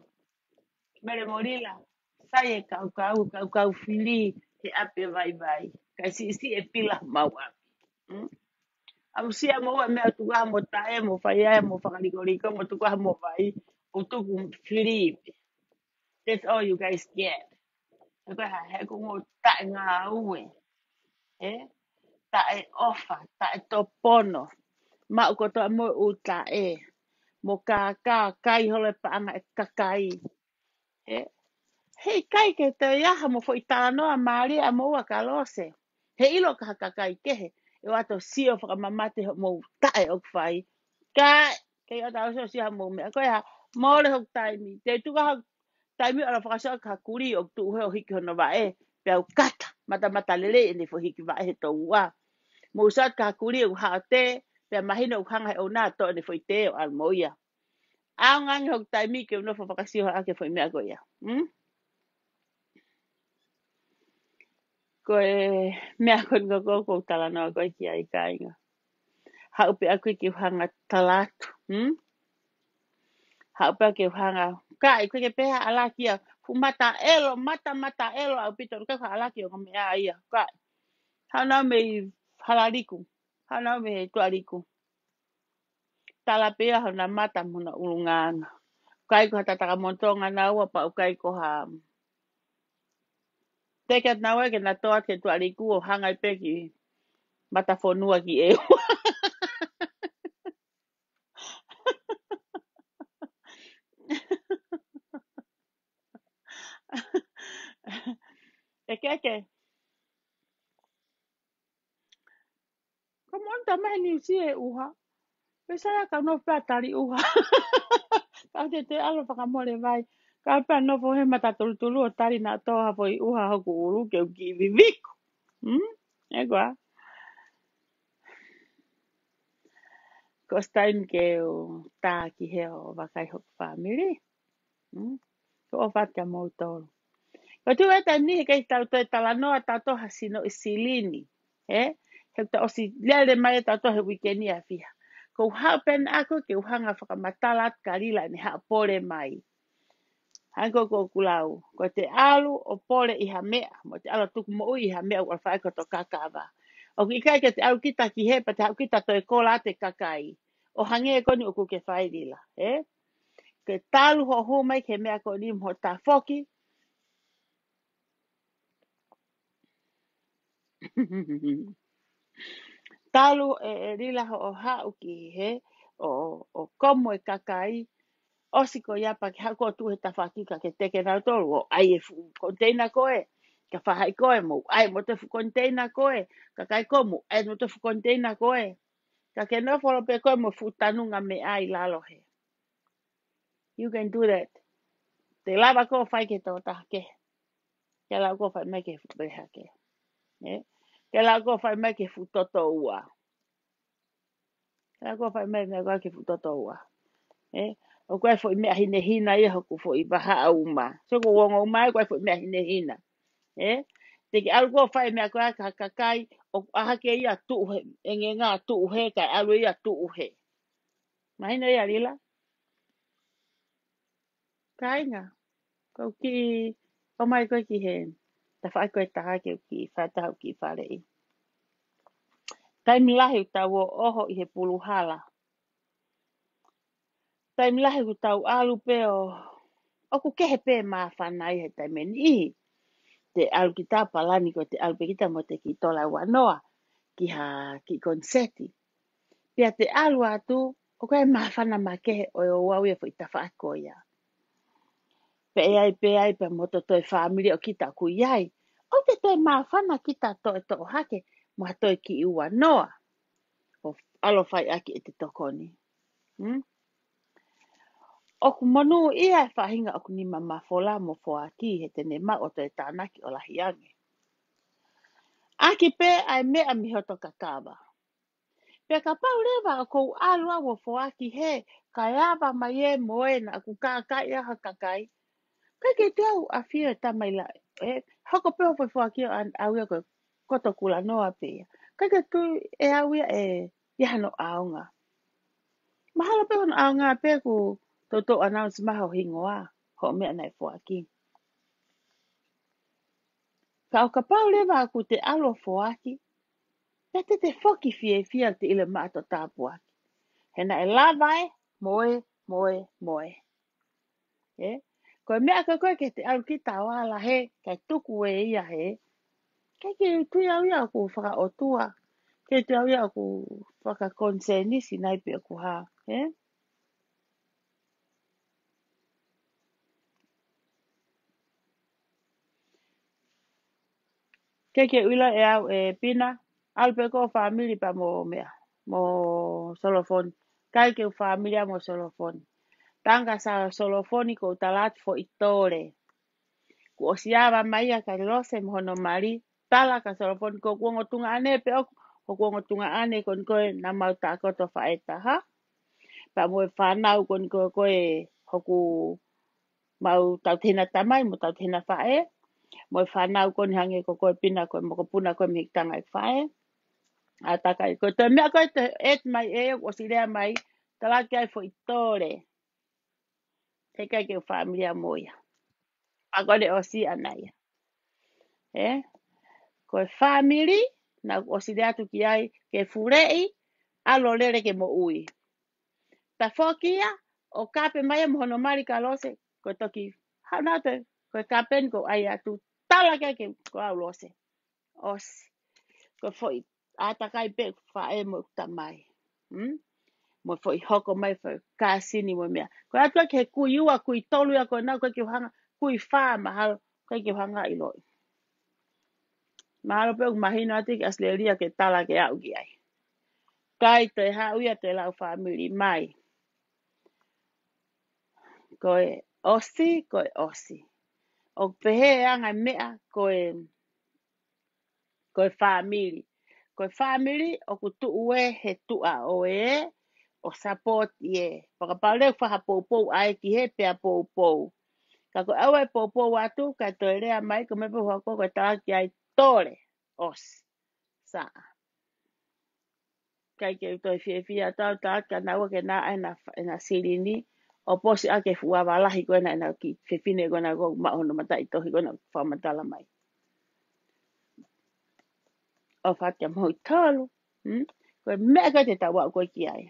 Mele mo Lila, sai e kaukau, kaukau fili, he ʻapi e vaivai. Kai siʻisiʻi e pila mau ʻapi. Hmm? ʻAusia mo ua meʻa tukaha mo taʻe, mo fai ai, mo fakalikoliko, mo tukaha mo vai, ʻo tuku fili pē. That's all you guys get. He ko e hā, he ko mo taʻe ngāue. He? Taʻe ʻofa, taʻe topono. Maʻu kotoa mo ʻū taʻe. Mo kākā, kai holo e paʻanga e kakai. He? He ʻikai ke te aha mo foʻi talanoa mālie ʻa mo ua ka Lose. He ʻilo ka ha kakai kehe. ʻE ʻoatu ʻo sio fakamamate hoʻomou taʻe ʻoku fai. Kae, kei ʻoatu ʻo sio, sio hoʻomou meʻa. Ko e hā, mole hoku taimi. Te u tuku hoku taimi ʻo ʻalu ʻo fakasio ki ha kulī ʻoku tuʻu hē ʻo hiki hono vaʻe, pea u kata, matamatalelei ʻene foʻi hiki vaʻe he touʻa. Mou sio atu ki ha kulī ʻoku haʻo tē, pea mahino ʻoku hanga he ʻounā ʻo toʻo ʻene foʻi tē ʻo ʻalu mo ia. ʻAonga ange hoku taimi ke u nofo ʻo fakasio hake foʻi meʻa ko ia. Hmm? Ko e meʻa ko eni ko ē ʻoku ou talanoa ko ē ki ai, kāinga. Haʻu pē ʻaku ke u hanga ʻo tala atu. Hmm? Haʻu pē ke u hanga. Kae, ko e ke pehē ʻa ʻAlaki ia. Fuʻu mata ʻelo, mata, mata ʻelo ʻaupito. Ka ko ʻAlaki ʻoku meʻa ia. Kae. Haʻu naʻa mei Halaliku. Haʻu naʻa mei Tuʻaliku. Tala pē ia hona mata mo hona ʻulungaanga. ʻIkai ko ha tataka motonga naua pea ʻikai ko ha. Teke atu naua ke na toʻo atu ki Tuʻaliku ʻo hanga ai pē ki Matafonua ki ʻEua. ʻEke, ʻeke. Ko moʻoni ta mai he niusi e ʻuha. Pea sai ʻa ka nofo pē ʻo tali ʻuha. Ka te te ʻalu ʻo fakamole vai. Ka pea nofo he mata tulutulu ʻo tali naʻa toʻo ha foʻi ʻuha hoku ʻulu ke u kiʻi viviku. Hmm? ʻE koā. Ko e taimi ke u tā ki hē ʻo vakai hoku fāmili. Hmm? Ko e ʻofa atu kia moutolu. Ko e tuʻu e taimi ni he ʻikai tau toe talanoa tautolu ha sino ʻi silini. Ē? He ta ʻosi lele mai e tautolu he uike ni ʻa fiha. Ko u haʻu pē ʻaku ke u hanga ʻo fakamatala atu kia Lila ʻene haʻu ʻo pole mai. Hangē ko ʻeku lau. Ko ʻete ʻalu ʻo pole ʻi ha meʻa. Mo ʻete ʻalu ʻo tuku moʻui ʻi ha meʻa ʻoku ʻalu ʻo fai ko hoto kakava. ʻOku ʻikai ke te ʻalu kita ki hē pea te haʻu kita ʻo toe kola atu e kakai. ʻO hangē ko eni ʻoku ke fai Lila. Ē? Ke talu hoʻo hū mai ki he meʻa ko eni mo hoʻo tafoki. Talu ē, ē Lila hoʻo haʻu ki hē, ʻo, ʻo komo e kakai, ʻosi ko ia pea ke haʻu ʻo tuʻu he tafaʻaki ka ke teke nautolu, ʻo ʻai e fuʻu koniteina ko ē, ka fahaʻi ko ē mo ʻai mo e fuʻu koniteina ko ē, kakai ko ē mo ʻai mo e fuʻu koniteina ko ē. Ka ke nofo holo pē ko ē mo e fuʻu tanunga meʻa ʻi lalo hē. You can do that. Te lava koe ʻo fai ki he tokotaha kehe. Ke lava koe ʻo fai mai ki he fuʻu pehē hake. Ē? Ke lava koe ʻo fai mai ki he fuʻu toto ua. Ke lava koe ʻo fai mai meʻa ko ē ki he fuʻu toto ua. Ē? ʻOku ʻi ai e foʻi meʻa hinehina ia hoku foʻi vahaʻa uma. So ko e ongo uma ē, ʻoku ʻi ai e foʻi meʻa hinehina. Ē? Te ke ʻalu koe ʻo fai e meʻa ko ē ki ha kakai, ʻoku ʻā hake ia ʻo tuʻu hē, ʻengenga ʻo tuʻu hē, kae ʻalu ia ʻo tuʻu hē. Mahino ia Lila? Kāinga, ko u kiʻi ʻomai koe ki hē. Tafaʻaki ko ē ʻe taha ke u kiʻi fai atu haʻaku kiʻi faleʻi. Taimi lahi ʻoku tau ō ʻo ʻoho ʻi he pulu hala. Taimi lahi ʻoku tau ʻalu pē ʻo, ʻoku kehe pē māfana ʻi he taimi ʻe niʻihi. Te ʻalu kita ʻo palani ko ē te ʻalu pē kita mo ʻete kiʻi tola ua noa ki ha kiʻi koniseti. Pea te ʻalu atu, ʻoku ʻi ai e māfana makehe ʻo e ouau ia foʻi tafaʻaki ko ia. Pea ʻe ʻi ai pē ai pea mo hoto toe fāmili ʻo kita ʻoku ʻi ai. ʻOku te toe māfana kita ʻo toʻo hake mo ha toe kiʻi ua noa. ʻO ʻalu ʻo fai ʻaki ʻete tokoni. Hmm? ʻOku monūʻia e faʻahinga ʻoku nima mafola mo foaki he te ne maʻu ʻo toe tānaki ʻo lahi ange. ʻAki pē ʻa e meʻa mei hoto kakava. Pea kapau leva ʻoku ou ʻalu au ʻo foaki hē, kae ava mai ē mo ē naʻa ku kākaaʻi ʻa ha kakai. ʻIkai ke te u ʻafio e tama ʻi la, ē, hoko pē ʻo foaki ʻo ʻan, au ia ko e koto kulanoa pē ia. ʻIkai ke tui ʻe au ia ʻe, ʻi ai hano ʻaonga. Mahalo pē hono ʻaonga pē ʻoku toutou announce mai ho hingoa, hoʻo meʻa naʻe foaki. Ka ʻo kapau leva ʻoku te ʻalu ʻo foaki, pea te te foki fiefia te ʻilo e maʻa hoto tāpuaki. He naʻe lava ē, mo ē, mo ē, mo ē. Ē? Ko e meʻa ko ē ko ē ke te ʻalu kita ʻo ala hē, kae tuku ē ia hē. ʻIkai ke tui au ia ʻoku fakaʻotua. ʻIkai ke tui au ia ʻoku fakakonisēnisi nai pe ʻoku hā. Ē? ʻIkai ke u ʻilo ʻe au ē Pina, ʻAlu pē ko e fāmili pea mo meʻa, mo Solofoni. ʻIkai ke u fāmili ia mo Solofoni. Tala kia Solofoni ko u tala atu foʻi tole. Kuo ʻosi ava mai ia kia Lose mo hono mali. Tala kia Solofoni ko hoku ongo tuongaʻane pē ʻoku, ko hoku ongo tuongaʻane ko eni ko ē naʻa mau takoto faʻē taha. Pea mo e fānau ko eni ko ē ko ē hoku mau tautehina tamai mo tautehina faʻē. Mo e fānau ko eni hangē ko koe Pina ko e mokopuna ko ē mei he tangai faʻē. ʻĀtakai ko e toe meʻa ko ē toe ʻeti mai ē, ʻosi lea mai, tala ki ai foʻi tole. He ʻikai ke u fāmili ia mo ia. Pea ko ʻene ʻosi ʻana ia. Ē? Ko e fāmili, naʻa ku ʻosi lea atu ki ai, ke fuleʻi, ʻalu ʻo lele ke moʻui. Pea foki ia, ʻo kape mai ia mo hono mali kia Lose, ko e toki, haʻu nautolu, ko e kape ni ko e ʻai atu, tala ki ai ke ko au Lose. ʻOsi. Ko e foʻi ʻātakai pē faʻē mo tamai. Hmm? Mo e foʻi hoko mai foʻi kāsini mo e meʻa. Ko e ʻatu ki he kui ua, kui tolu ia ko ena, ʻikai ke u hanga, kui fā mahalo, ʻikai ke u hanga ʻiloʻi. Mahalo pē ʻoku mahino atu ki ʻAositelēlia ke tala ke aʻu ki ai. ʻIkai toe haʻu ia toe lau fāmili mai. Ko e ʻosi, ko e ʻosi. ʻOku pehē ʻa e anga e meʻa, ko e, ko e fāmili. Ko e fāmili, ʻoku tuʻu ē he tuʻa ʻo ē, ʻo support ē. Fakapale faha poupou ʻa e ki he pea poupou. Ka ko e ʻau e poupou atu, ka toe lea mai, ko e meʻa pē ʻoku hoko ko e tala ki ai tole, ʻosi. Sā. ʻIkai ke u toe fiefia atu au tala kia naua ke na ʻai ʻena, ʻena silini, ʻo posi ʻaki e fuʻu ava lahi ko ena ʻena kiʻi fefine ko ena ko ē maʻu hono mataʻitohi ko ena fakamatala mai. ʻO fati a mau tolu, hmm? Ko e meʻa ko ē te tau aʻu ko ē ki ai.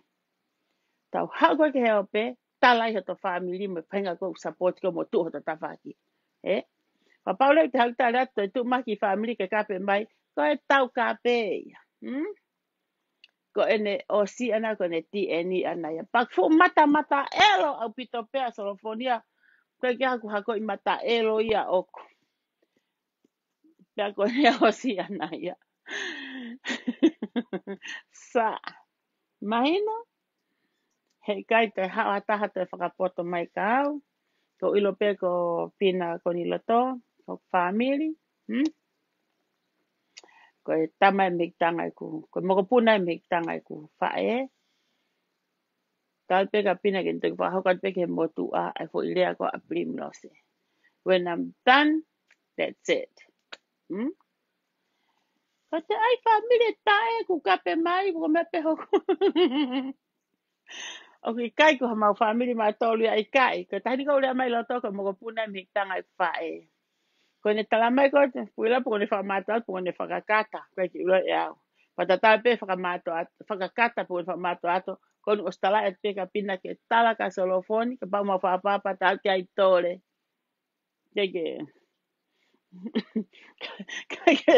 Tau haʻu ko ē ki he ope, tala ai hoto fāmili mo e faʻahinga ko ē ʻoku support koe mo tuʻu hoto tafaʻaki. Ē? Kapau leva te haʻu tala atu, toe tuʻu mai ki fāmili ke kape mai, ko e tau kape ia. Hmm? Ko ʻene ʻosi ʻana, ko ʻene tieni ʻana ia. Pea fuʻu mata mataʻelo ʻaupito pē ʻa Solofoni ia. Ko e ke haku hakoʻi mataʻelo ia ʻoku. Pea ko ʻene ʻosi ʻana ia. Sā. Mahino? He ʻikai toe haʻu ha taha toe fakapoto mai kia au. Ko u ʻilo pē ko Pina ko eni loto, ko fāmili. Hmm? Ko e tama ē mei he tangai ʻeku, ko e mokopuna ē mei he tangai ʻeku faʻē. Tau pē kia Pina ke ne toki fakahoko atu pē ki he motuʻa ʻa e foʻi lea ko ē ʻa Primrose. When I'm done, that's it. Hmm? Ka te ʻai fāmili ʻe taha ʻoku kape mai, ko e meʻa pē hoku. ʻOku ʻikai ko ha mau fāmili mautolu ia ʻikai. Ko e taha ni ko u lea mai loto ko e mokopuna ē mei he tangai ʻeku faʻē. Ko ʻene tala mai ko ē, Puila pe ko ʻene fakamātoato, pe ko ʻene fakakata, ʻikai ke u ʻilo ʻe au. Pea tatau pē fakamātoato, fakakata pe ko ʻene fakamātoato, ko ʻene ʻosi tala atu pē kia Pina ke tala kia Solofoni, kapau mau fakaʻapaʻapa tala ki ai tole. Ke ke, ke ke,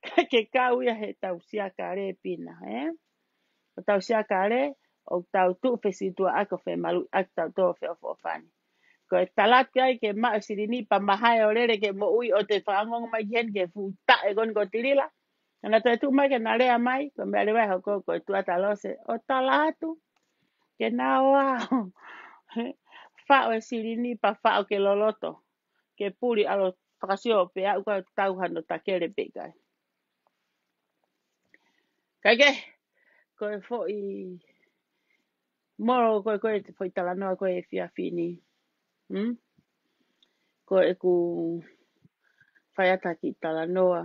ke ke kau ia he tausia kale Pina, ē? Ko e tausia kale, ʻoku tau tuʻu fesituʻa ʻaki ʻo femaluʻi ʻaki ʻetau tō feʻofoʻofani. Ko e tala atu ki ai ke maʻu e silini pea mahae ʻo lele ke moʻui ʻo te fangongo mai ki heni ke fuʻu taʻe ko eni ko Tilila. Ka na toe tuʻu mai ke na lea mai, ko e meʻa leva ʻe hoko ko e tuʻa kia Lose, ʻo tala atu. Ke na ō ʻo faʻo e silini pea faʻo ke loloto. Ke puli ʻalu ʻo fakasio pe ʻoku tau hano takele pe ʻikai. Kae kehe, ko e foʻi molo ko ē, ko e foʻi talanoa ko ē he efiafi ni. Hmm? Ko ʻeku faiʻaki talanoa.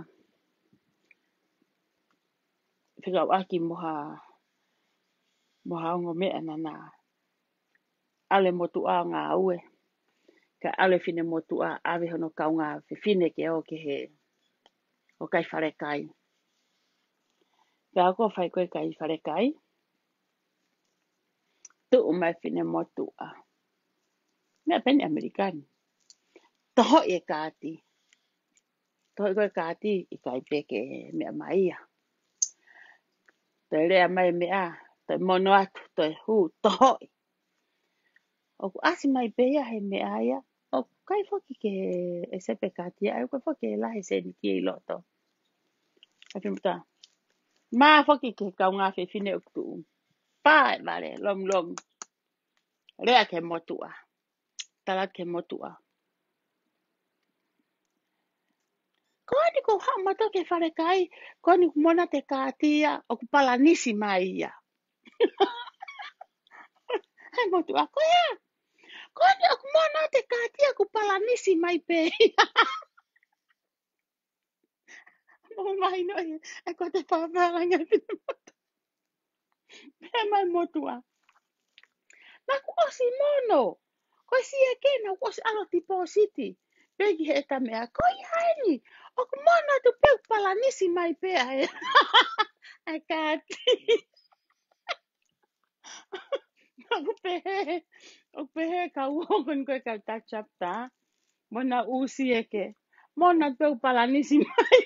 Fekauʻaki mo ha, mo ha ongo meʻa naʻa na ʻalu e motuʻa ʻo ngāue. Kae ʻalu e fine motuʻa ʻave hono kaungā fefine ke ō ki he ʻo kai falekai. Pea ko e fai ko ē kai falekai. Tuʻu mai fine motuʻa. Meʻa pē eni ʻAmelika ni. Tohoʻi e kaati. Tohoʻi ko ē kaati ʻikai pē ke meʻa mai ia. Toe lea mai meʻa, toe mono atu, toe hū, tohoʻi. ʻOku ʻasi mai pē ia he meʻa ia, ʻoku ʻikai foki ke ʻese pē kaati ia, ʻoku ʻikai foki ke lahi e sēniti ʻi loto. ʻAi pē mata. Mā foki ki he kaungā fefine ʻoku tuʻu. Pā e vale, lomilomi. Lea ki he motuʻa. Tala ki he motuʻa. Ko eni ʻoku ou haʻu mautolu ki he falekai, ko eni ʻoku mona atu e kāti ia, ʻoku palanisi mai ia. He motuʻa, ko ia. Ko eni ʻoku mona atu e kāti ia, ʻoku palanisi mai pē ia. Mou mahinoʻi, ʻe ko te pāpālangi atu. Pea mai motuʻa. Naʻá ku ʻosi mono. Ko e sieke naʻá ku ʻosi ʻalu ʻo tipōsiti. Pea ki he ʻeta meʻa. Ko ia eni. ʻOku mona atu pē ʻoku palanisi mai pē ʻa e. ʻA e kāti. ʻOku pehē, ʻoku pehē kau ongo ni ko e kau touch up tā. Mona ʻū sieke. Mona atu pē ʻoku palanisi mai.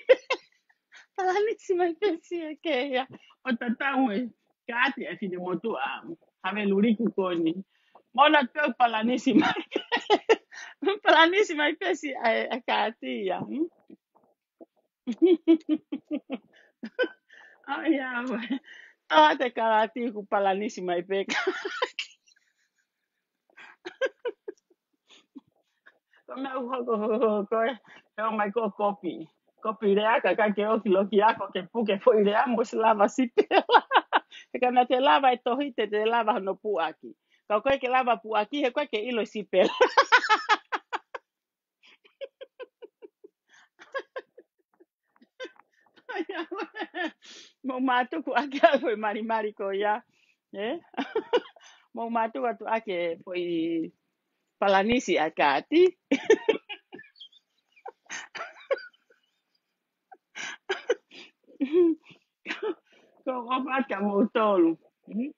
Palanisi mai pē sieke ia. ʻO tatau mo e kāti ʻa e fine motuʻa. Have luliku ko eni. Mona atu pē ʻoku palanisi mai. Palanisi mai pē si ʻa e, ʻa e kāti ia. Hmm? ʻAi, ʻaue. Tō atu e kāti ʻoku palanisi mai pē. Ko e meʻa ʻoku hoko, hoko, hoko, ko e, he ʻomai ko e kopi. Kopi lea ka ʻikai ke ʻoki loki ako ke puke foʻi lea mo ʻosi lava sipela. He ka naʻá te lava e tohi te te lava hono puʻaki. Ka ʻoku ʻikai ke lava puʻaki, he ʻoku ʻikai ke ʻilo sipela. Mou mātuku ʻaki ʻa e foʻi malimali ko ia. Ē? Mou mātuku atu ʻaki e foʻi palanisi ʻa e kāti. Ko e ʻofa atu kia moutolu. Hmm?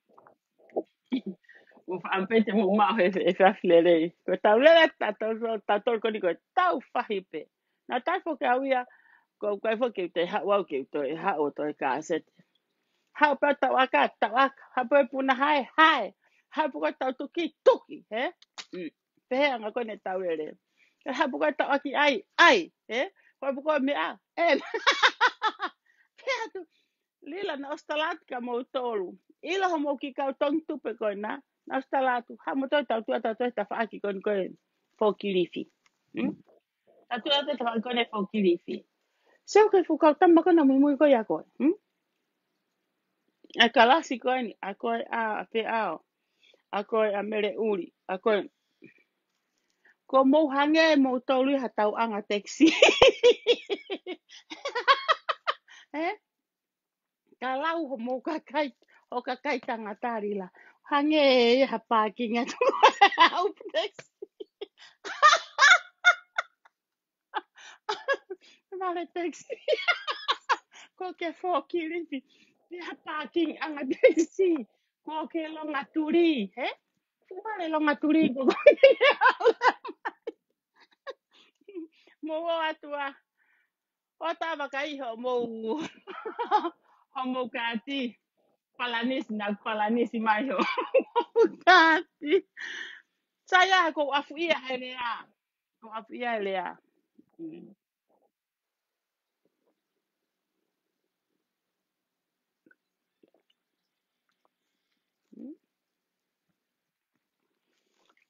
Mo faʻa pē te mou maʻu he, he efiafi lelei. Ko e tau lele tautolu, tautolu ko eni ko e tau fahi pē. Naʻe tali foki au ia, ko e ʻikai foki ke u toe haʻu au ke u toe haʻu ʻo toe kāseti. Haʻu pē tau aka, tau aka. Haʻu pē puna hae, hae. Haʻu pē ko e tau tuki, tuki, hē? Mm. Pehē anga ko eni e tau lele. Haʻu pē ko e tau ʻaki ʻai, ʻai, hē? Haʻu pē ko e meʻa, ē. Pehē atu, Lila, naʻá ku ʻosi tala atu kia moutolu. ʻIlo hoʻomou kiʻi kau tongi tupe ko ena. Naʻá ku ʻosi tala atu. Haʻu moutolu tau tuʻu atu ʻo toe tafaʻaki ko eni ko e fokilifi. Hmm? Tau tuʻu atu ʻo toe tafaʻaki ko eni fokilifi. Sio ki he fuʻu kau tama ko ena muimui ko ia ko ē. Hmm? ʻA e kalasi ko eni, ʻa ko ē ʻa, ʻa Peʻao. ʻA ko ē ʻa Mele ʻUli. ʻA ko ē. Ko mou hangē moutolu ia ha tauʻanga tekisi. Ē? Ka lau hoʻomou kakai, hoʻo kakai tangata, Lila. Hangē ia ha pākingi atu. Au tekisi. Vale tekisi. Ko ke fokilifi. Ia ha pākingi anga tekisi. Ko ke longa tulī, hē? Vale longa tulī ko ko. Mou ō atu ā. ʻO tā vakai hoʻomou, hoʻomou kāti. Palanisi, naʻe palanisi mai hoʻomou kāti. Sai ia, ko e ʻafu ia he lea. Ko e ʻafu ia he lea. Mm.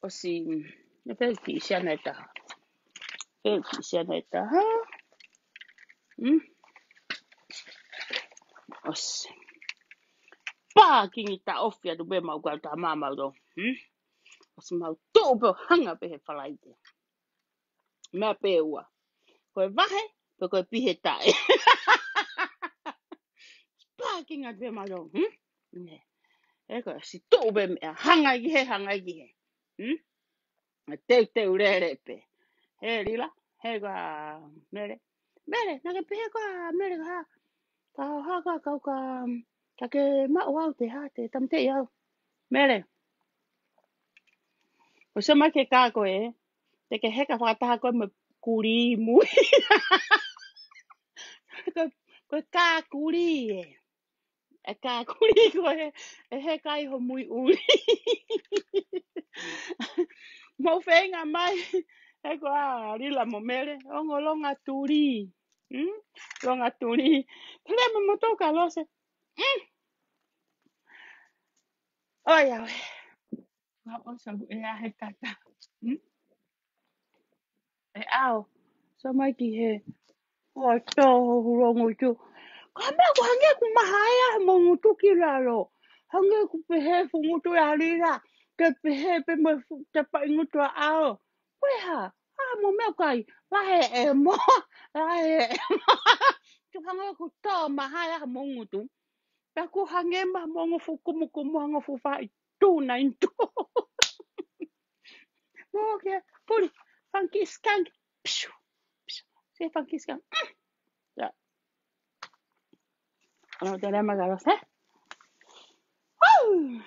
ʻOsi, ne pē ki siana e taha. Pē ki siana e taha. Hmm? ʻOsi. Pākingi taʻofi atu pē mau kau tā mā mau tō. Hmm? ʻOsi mau tuʻu pē ʻo hanga pē he Falaite. Meʻa pē ua. Ko e vahe, pe ko e pihē taʻe. Pākingi atu pē mau tō. Hmm? Ne. Ē ko e ʻosi tuʻu pē meʻa. Hanga ki hē, hanga ki hē. Hmm? Teuteu lele pē. Hē Lila, hē ko ā Mele. Mele, naʻá ke pehē ko ā Mele ka hā. Ka hā ka kau ka, ka ke maʻu au te hā, te tāmateʻi au. Mele. ʻOsi mai ke kā koe, te ke heka fakataha koe mo e kulī mui. Ko, ko e kā kulī ē. E kā kulī ko ē, ʻe heka ai ho mui ʻuli. Mou feinga mai, ē ko ā Lila mo Mele, ongo longa tulī. Hmm? Longa tulī. Pele mo moto ka lose. Mm. ʻOi, ʻoiauē. Ka ʻosi ʻoku ʻea he tata. Mm? ʻE ʻao. Sio mai ki he. Ua tō ho hulongutu. Ka meʻa ʻoku hangē ʻoku mahaea he mo ngutu ki lalo. Hangē ʻoku pehē fuʻu ngutu ʻa Lila. Ke pehē pē mo e fuʻu tapaʻi ngutu ʻa ʻao. Ko e hā? ʻA mo meʻa kai. Lahe e mo. Lahe e mo. Tuku hangē ʻoku tō mahaea he mo ngutu. Pea ʻoku hangē mai mo ngo fuʻu kumukumu, mo ngo fuʻu faʻi tuna into. Mo ke, puli, funky skunk. Psiu, psiu. Se funky skunk. Mm. Ya. Ano te rema galos, eh? Woo!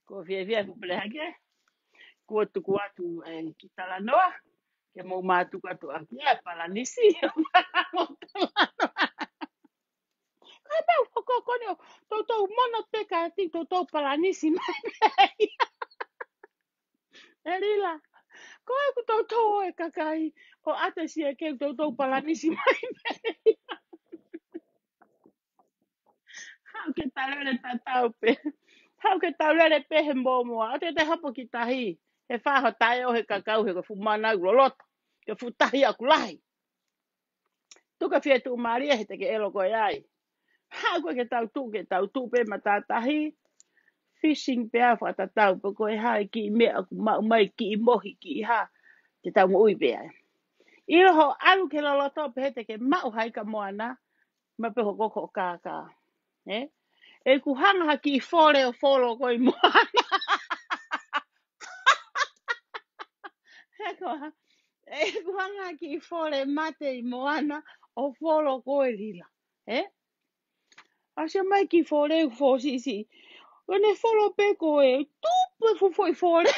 Ko fiefia ku pele hake. Ko tuku atu e ki talanoa. Ke mou mātuku atu ʻaki e palanisi. Ka pau ko ko ni o toutou mono te ka ti toutou palanisi mai. E Lila. Ko e ku toutou e kakai. ʻO ʻate sia ke toutou palanisi mai. Haʻu ke taulele tatau pē. Haʻu ke taulele pē he mōmoa. ʻOua te te hapo ki tahi. He faho tae ʻo he kakau he ko fuʻu mana ʻoku loloto. Ke fuʻu tahi ʻoku lahi. Tuka fie tuʻumālie he te ke ʻelo koe ai. Haʻu koe ke tau tuʻu, ke tau tuʻu pē matātahi. Fishing pē ʻa fakatatau pē ko e hā e kiʻi meʻa ʻoku maʻu mai kiʻi mohi kiʻi hā. Te tau moʻui pē ai. ʻIlo hoʻo ʻalu ke loloto pē he te ke maʻu ha ika moana. Ma pe ho koko kākā. Eh? ʻE ku hanga ha kiʻi fole ʻo folo ko ē ʻi moana. He ko ha. ʻE ku hanga ha kiʻi fole mate ʻi moana ʻo folo ko ē Lila. Eh? ʻAsi mai kiʻi fole ʻoku fōsisi. Ko ne folo pē ko ē. Tupu e fuʻu foʻi fole.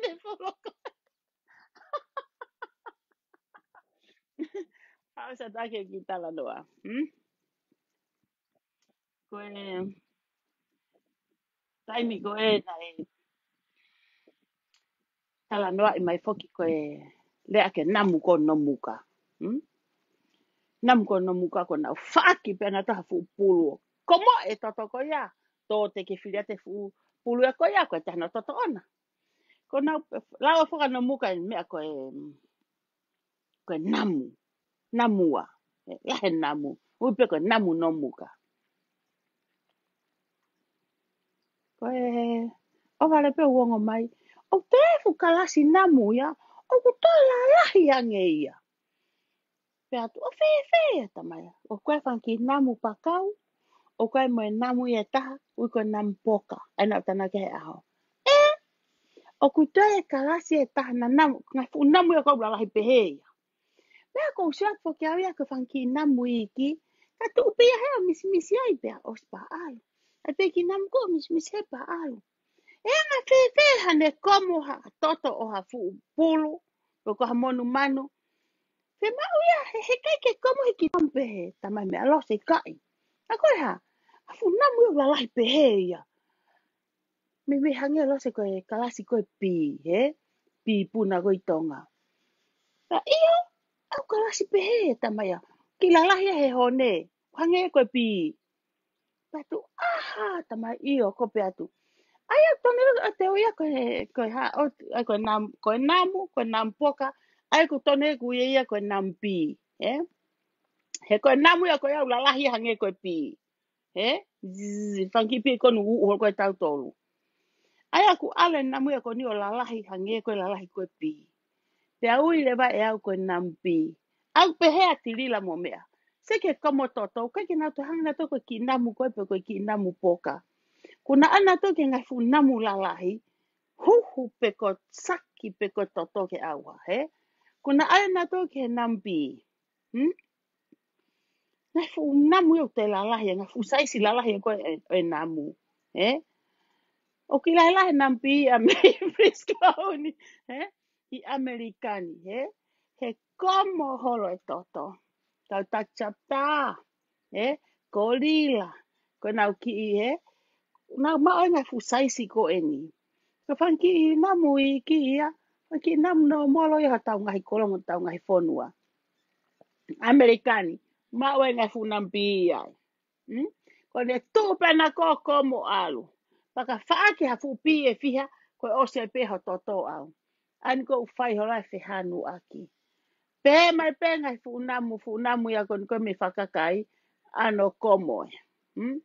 Ne folo ko Haʻu sa take ki talanoa. Hmm? Ko e taimi ko ē naʻe talanoaʻi mai foki ko e lea ke namu ko Nomuka. Hmm? Namu ko Nomuka ko nau faʻaki pē na taha fuʻu pulu. Ko mo e toto ko ia. Tō te ke fili ʻa te fuʻu pulu e ko ia ko e taha na toto ona. Ko nau lau faka Nomuka e meʻa ko e ko e namu. Namua. Lahe namu. Ui pē ko e namu Nomuka. Ko e ʻo vale pē uongo mai. ʻO te fuʻu kalasi namu ia. ʻOku toe lalahi ange ia. Pea tu ʻo fēfē ia tamai. ʻO ko e fanga kiʻi namu pakau. ʻO ko e mo e namu ia taha. Ui ko e namu poka. ʻAi na tana ke he ʻaho. ʻE. ʻOku toe kalasi e taha na namu. Ngaahi fuʻu namu ia ʻoku lalahi pehē ia. Meʻa ko usia foki au ia ko e fanga kiʻi namu iiki. Ka tuʻu pē ia he ʻo misimisi ai pea ʻosi pea ʻalu. ʻAi pē kiʻi namu ko misimisi he pea ʻalu. ʻE anga fēfē ha ne komo ha toto ʻo ha fuʻu pulu. Ko ko ha monumanu. Fe maʻu ia he hekai ke komo he kiʻi namu pehē. Tamai meʻa lose kai. ʻA ko e hā. Ha fuʻu namu ia lalahi pehē ia. Meimei hangē lose ko e kalasi ko e pī, he? Pī puna ko ʻi Tonga. Ka ʻio, ʻoku kalasi pehē tamai ia. Kiʻi lalahi he hone, hangē ko e pī. Pea tu, aha, tamai ʻio, ko pea tu. ʻAi ʻoku tonu ʻa te ʻo ia ko e, ko e hā, ʻo, ʻai ko e nam-, ko e namu, ko e namu poka. ʻAi ʻoku tonu ʻeku ia ia ko e namu pī, he? He ko e namu ia ko e ʻoku lalahi hangē ko e pī. He? Zzz, fanga kiʻi pī ko nu uʻu holo ko e tautolu. ʻAi ʻoku ʻalu e namu ia ko ni ʻo lalahi hangē ko e lalahi ko e pī. Pea ui leva ʻe au ko e namu pī. ʻOku pehē ʻa Tilila mo meʻa. Se ke komo toto, kai ke nau toe hanga na to ko e kiʻi namu ko e pe ko e kiʻi namu poka. Ko na ana to ke ngaahi fuʻu namu lalahi. Huhu pe ko saki pe ko toto ke ʻauha, he? Ko na ana to ke namu pī. Hmm? Ngaahi fuʻu namu ia ʻoku te lalahi, ngaahi fuʻu saisi lalahi ko e, e namu. He? ʻOku kiʻi lalahi namu pī ʻa mei Frisco ni. He? ʻI ʻAmelika ni. He? He komo holo e toto. Kau tachapta. He? Kolila. Ko nau kiʻi, he? Nau maʻu e ngaahi fuʻu saisi ko eni. Ko fanga kiʻi namu iiki ia, fanga kiʻi namu nōmolo ia ha tau ngaahi kolongo tau ngaahi fonua. ʻAmelika ni, maʻu e ngaahi fuʻu namu pī ai. Mm? Ko ʻene tuʻu pē ʻana ko ē ʻo komo ʻo ʻalu. Pea ka faʻaki ha fuʻu pī ʻe fiha, ko e ʻosi ai pē ho toto ʻaʻau. ʻA eni ʻoku fai holo ai e fehanuʻaki. Pehē mai pē ngaahi fuʻu namu, fuʻu namu ia ko eni ko ē mei he fakakakai, ʻa hono komo ē. Mm?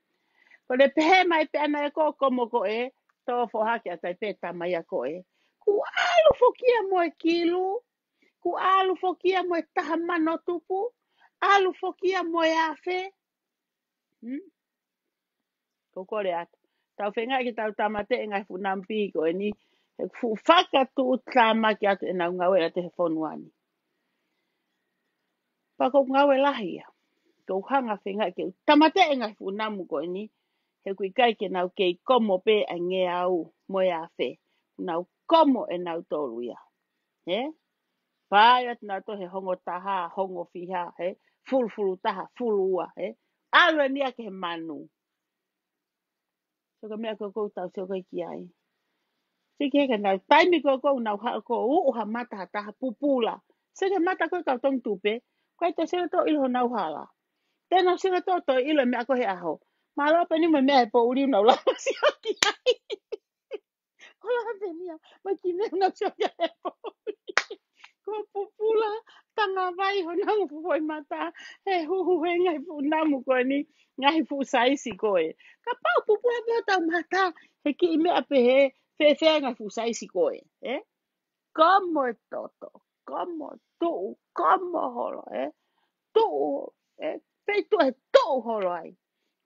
Ko ʻene pehē mai pē ʻana ē ko ē ʻo komo ko ē, tō fohaki atu ai pē tamaiki ko ē. Kuo ʻalu foki ia mo e kilu, kuo ʻalu foki ia mo e taha mano tupu, ʻalu foki ia mo e afe. Hmm? Ko e kole atu. Tau feinga ke tau tāmateʻi e ngaahi fuʻu namu pī ko eni, he fuʻu fakatuʻutāmaki atu ʻenau ngāue ʻa e fonua ni. Pea ko e ngāue lahi ia. Ko e hanga feinga ke u tāmateʻi e ngaahi fuʻu namu ko eni, he ʻoku ʻikai ke nau kei komo pē ʻa e ngeau mo e afe. Nau komo ʻe nautolu ia. He? Pea ʻi ai ʻa nautolu he hongo taha, hongo fiha, he? Fulufulu taha, fulu ua, he? ʻAlu eni ia ki he manu. Sio ki he meʻa ko ē ʻoku tau sio ko ē ki ai. Sio ki he ka nau taimi ko ē ʻoku nau haʻu ko ē ʻo uʻu ha mata ha taha pupula. Sio ki he mata ko ē ʻa e kau tongitupe, ʻoku ʻikai toe sio ʻo ʻilo honau hala. Te nau sio ʻo toe ʻilo e meʻa ko ē he ʻaho. Mālō pē eni mo e meʻa he poʻuli ʻoku nau lava sio ki ai. ʻO lava pē eni ia, mo e kiʻi meʻa ʻoku nau sio ki ai he poʻuli. Ko e pupula, tangavai honau foʻi mata, he huhu he ngaahi fuʻu namu ko eni, ngaahi fuʻu saisi ko ē. Kapau pupula pē hotau mata, he kiʻi meʻa pē he, fēfē ngaahi fuʻu saisi ko ē, ē? Komo e toto, komo tuʻu, komo holo, ē? Tuʻu, ē? Pea tuʻu he tuʻu holo ai.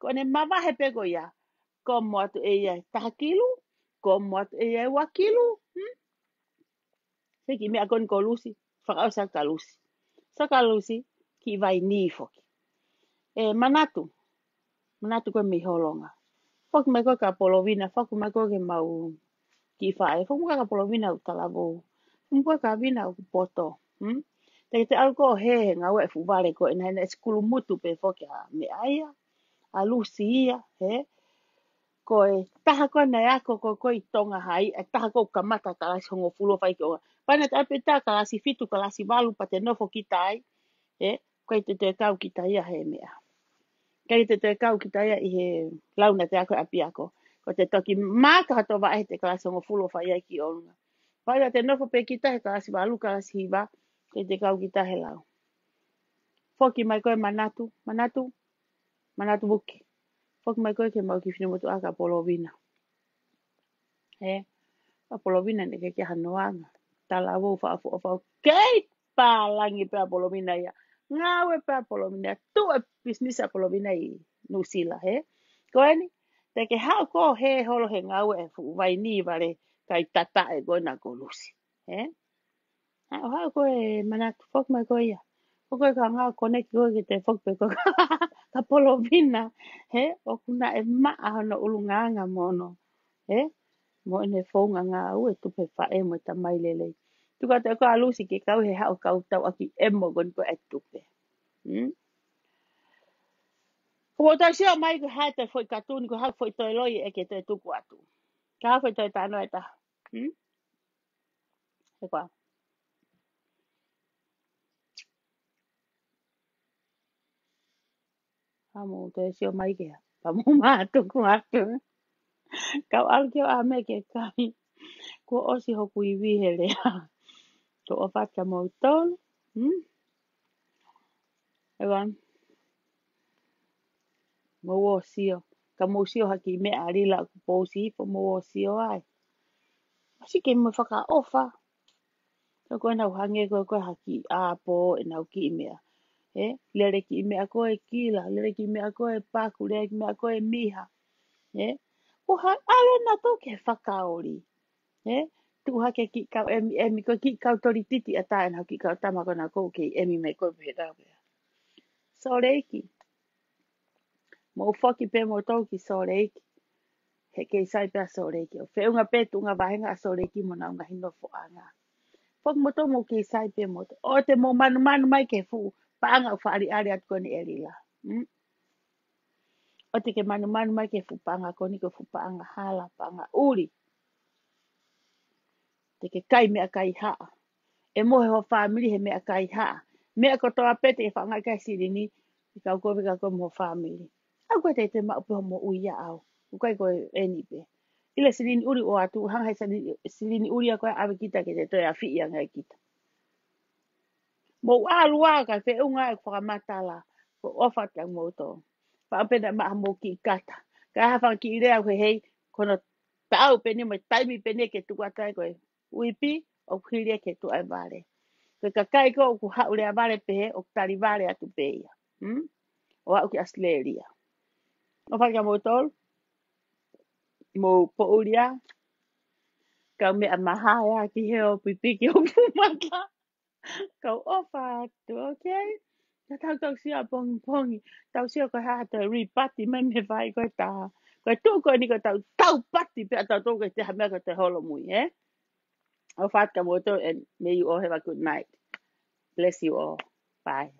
Ko ʻene mavahe pē ko ia, komo atu ʻe ia e taha kilu, komo atu ʻe ia e ua kilu, hmm? Sio ki he meʻa ko eni ko Lusi, fakaʻosi ʻa Lusi. Sio kia Lusi, kiʻi vainī foki. ʻE, manatu, manatu ko ē mei Holonga. Foki mai ko ē kia Polovina, foki mai ko ē ke mau kiʻi faʻē, foki mai ko ē kia Polovina ʻoku talavou. Foki mai ko ē kia Vina ʻoku poto. Hmm? Te ke te ʻalu ko ē he, he ngāue e fuʻu vale ko ē, naʻe, naʻe sikulu mutu pē foki ʻa meʻa ia, ʻa Lusi ia, he? Ko e taha ko ē naʻe ako ko ē ʻi Tonga Hai, e taha ko ē kamata kalasi hongofulu ʻo fai ki ʻolunga. Pea naʻe taʻe pē tā kalasi fitu, kalasi valu, pea te nofo kita ai, ē? ʻIkai te te kau kita ia he meʻa. ʻIkai te te kau kita ia ʻi he lau naʻa te ako ʻapiako. Ko e te toki maka ha tova ʻi he kalasi hongofulu ʻo fai ai ki ʻolunga. Pea ia te nofo pē kita he kalasi valu, kalasi hiva, ʻikai te kau kita he lau. Foki mai ko ē manatu, manatu, manatu vuki. Foki mai ko ē ke mau kiʻi finemotuʻa kia Polovina. He, ʻa Polovina naʻe ʻikai ke ʻi ai hano anga. Talavou faʻa foʻou faʻa kei pālangi pē ʻa Polovina ia. Ngāue pē ʻa Polovina ia. Tuʻu e business ʻa Polovina ʻi Nuʻusila, he? Ko eni, te ke haʻu ko ē he holo he ngāue e fuʻu vainī vale kai tataʻe ko ena ko Lusi. He? ʻA, ʻo haʻu ko ē manatu foki mai ko ia. Foki ko ē ka ngā koneki ko ē ke te foki pē ko ē kia Polovina. He, ʻoku naʻe maʻa hono ʻulungaanga mo hono. He, mo ʻene founga ngāue tupe faʻē mo e tamai lelei. Tuku atu ʻe koe ʻa Lusi ke kau he haʻu kau tau ʻaki ʻemo ko eni ko e tupe. Hmm? Ko ʻetau sio mai ko e hā e toe foʻi katuni, ko e hā e foʻi toe loi ʻe ke toe tuku atu. Ka hā e foʻi toe talanoa ʻe taha. Hmm? He koā. Haʻu mo toe sio mai ke hā. Pea mo mātuku atu. Kau ʻalu ke ʻoʻā meʻa ke kai. Kuo ʻosi hoku ivi he lea. Ko e ʻofa atu kia moutolu. Hmm? Evan. Mou ō sio. Ka mou sio ha kiʻi meʻa ʻa Lila ʻoku pousi hifo mou ō sio ai. ʻOsi ke mo fakaʻofa. Ka ko ena ʻoku hangē ko ē ko e ha kiʻi ʻāpō ʻenau kiʻi meʻa. He, lele kiʻi meʻa ko ē kila, lele kiʻi meʻa ko ē paku, lele kiʻi meʻa ko ē miha. He, ʻoku hā ʻalu nautolu ke fakaoli. He, tuʻu hake kiʻi kau ʻemiʻemi, ko e kiʻi kau tolititi ʻa tae ʻenau kiʻi kau tama ko ena ʻoku kei ʻemi mai ko ē pē tau pē. Sōleki. Mou foki pē moutolu ki Sōleki. He kei sai pē ʻa Sōleki. ʻO feʻunga pē tuʻunga vāhenga ʻa Sōleki mo ʻenau ngaahi nofoʻanga. Foki moutolu mou kei sai pē moutolu. ʻOua te mou manumanu mai ki he fuʻu paʻanga ʻoku fakaʻaliʻali atu ko eni ʻe Lila. Hmm? ʻOua te ke manumanu mai ki he fuʻu paʻanga ko eni ko e fuʻu paʻanga hala, paʻanga ʻuli. Te ke kai meʻakai haʻa. ʻE mohe ho fāmili he meʻakai haʻa. Meʻa kotoa pē te ke fakaʻaongaʻi ki ai e silini, ʻe kau kovi ka ko mo ho fāmili. Au ko e te te maʻu pē hoʻo moʻui ia au. ʻOku ʻikai ko eni pē. ʻIle silini ʻuli ʻoatu, hanga he silini, silini ʻuli ʻa ko e ʻave kita ke te toe afiʻi ange ai kita. Mou ʻalu ā kae feʻunga e fakamatala. Ko e ʻofa atu kia moutolu. Pea pena maha mou kiʻi kata. Ka ha fanga kiʻi lea ʻoku hehei, ko hono taʻu pē eni mo e taimi pē eni ke tuku atu ai ko e uipi, ʻoku hili ia ke tuʻu ai vale. Ko e kakai ko ē ʻoku haʻu lea vale pehē, ʻoku tali vale atu pē ia. Hmm? ʻO aʻu ki ʻAositelēlia. ʻOfa kia moutolu, mou poʻuli ā, kau meʻa maha ā ki he ʻo pipiki ʻo pumata. Kau ʻofa atu, okay? Ka tau tau sio ʻapongipongi, tau sio ko e hā ha toe ripati mai mei he fai ko e taha. Ko e tuʻu ko eni ko e tau, tau pati pē ʻa tautolu ko e te ha meʻa ko e te holomui, ē? ʻOfa atu kia moutolu, and may you all have a good night. Bless you all. Bye.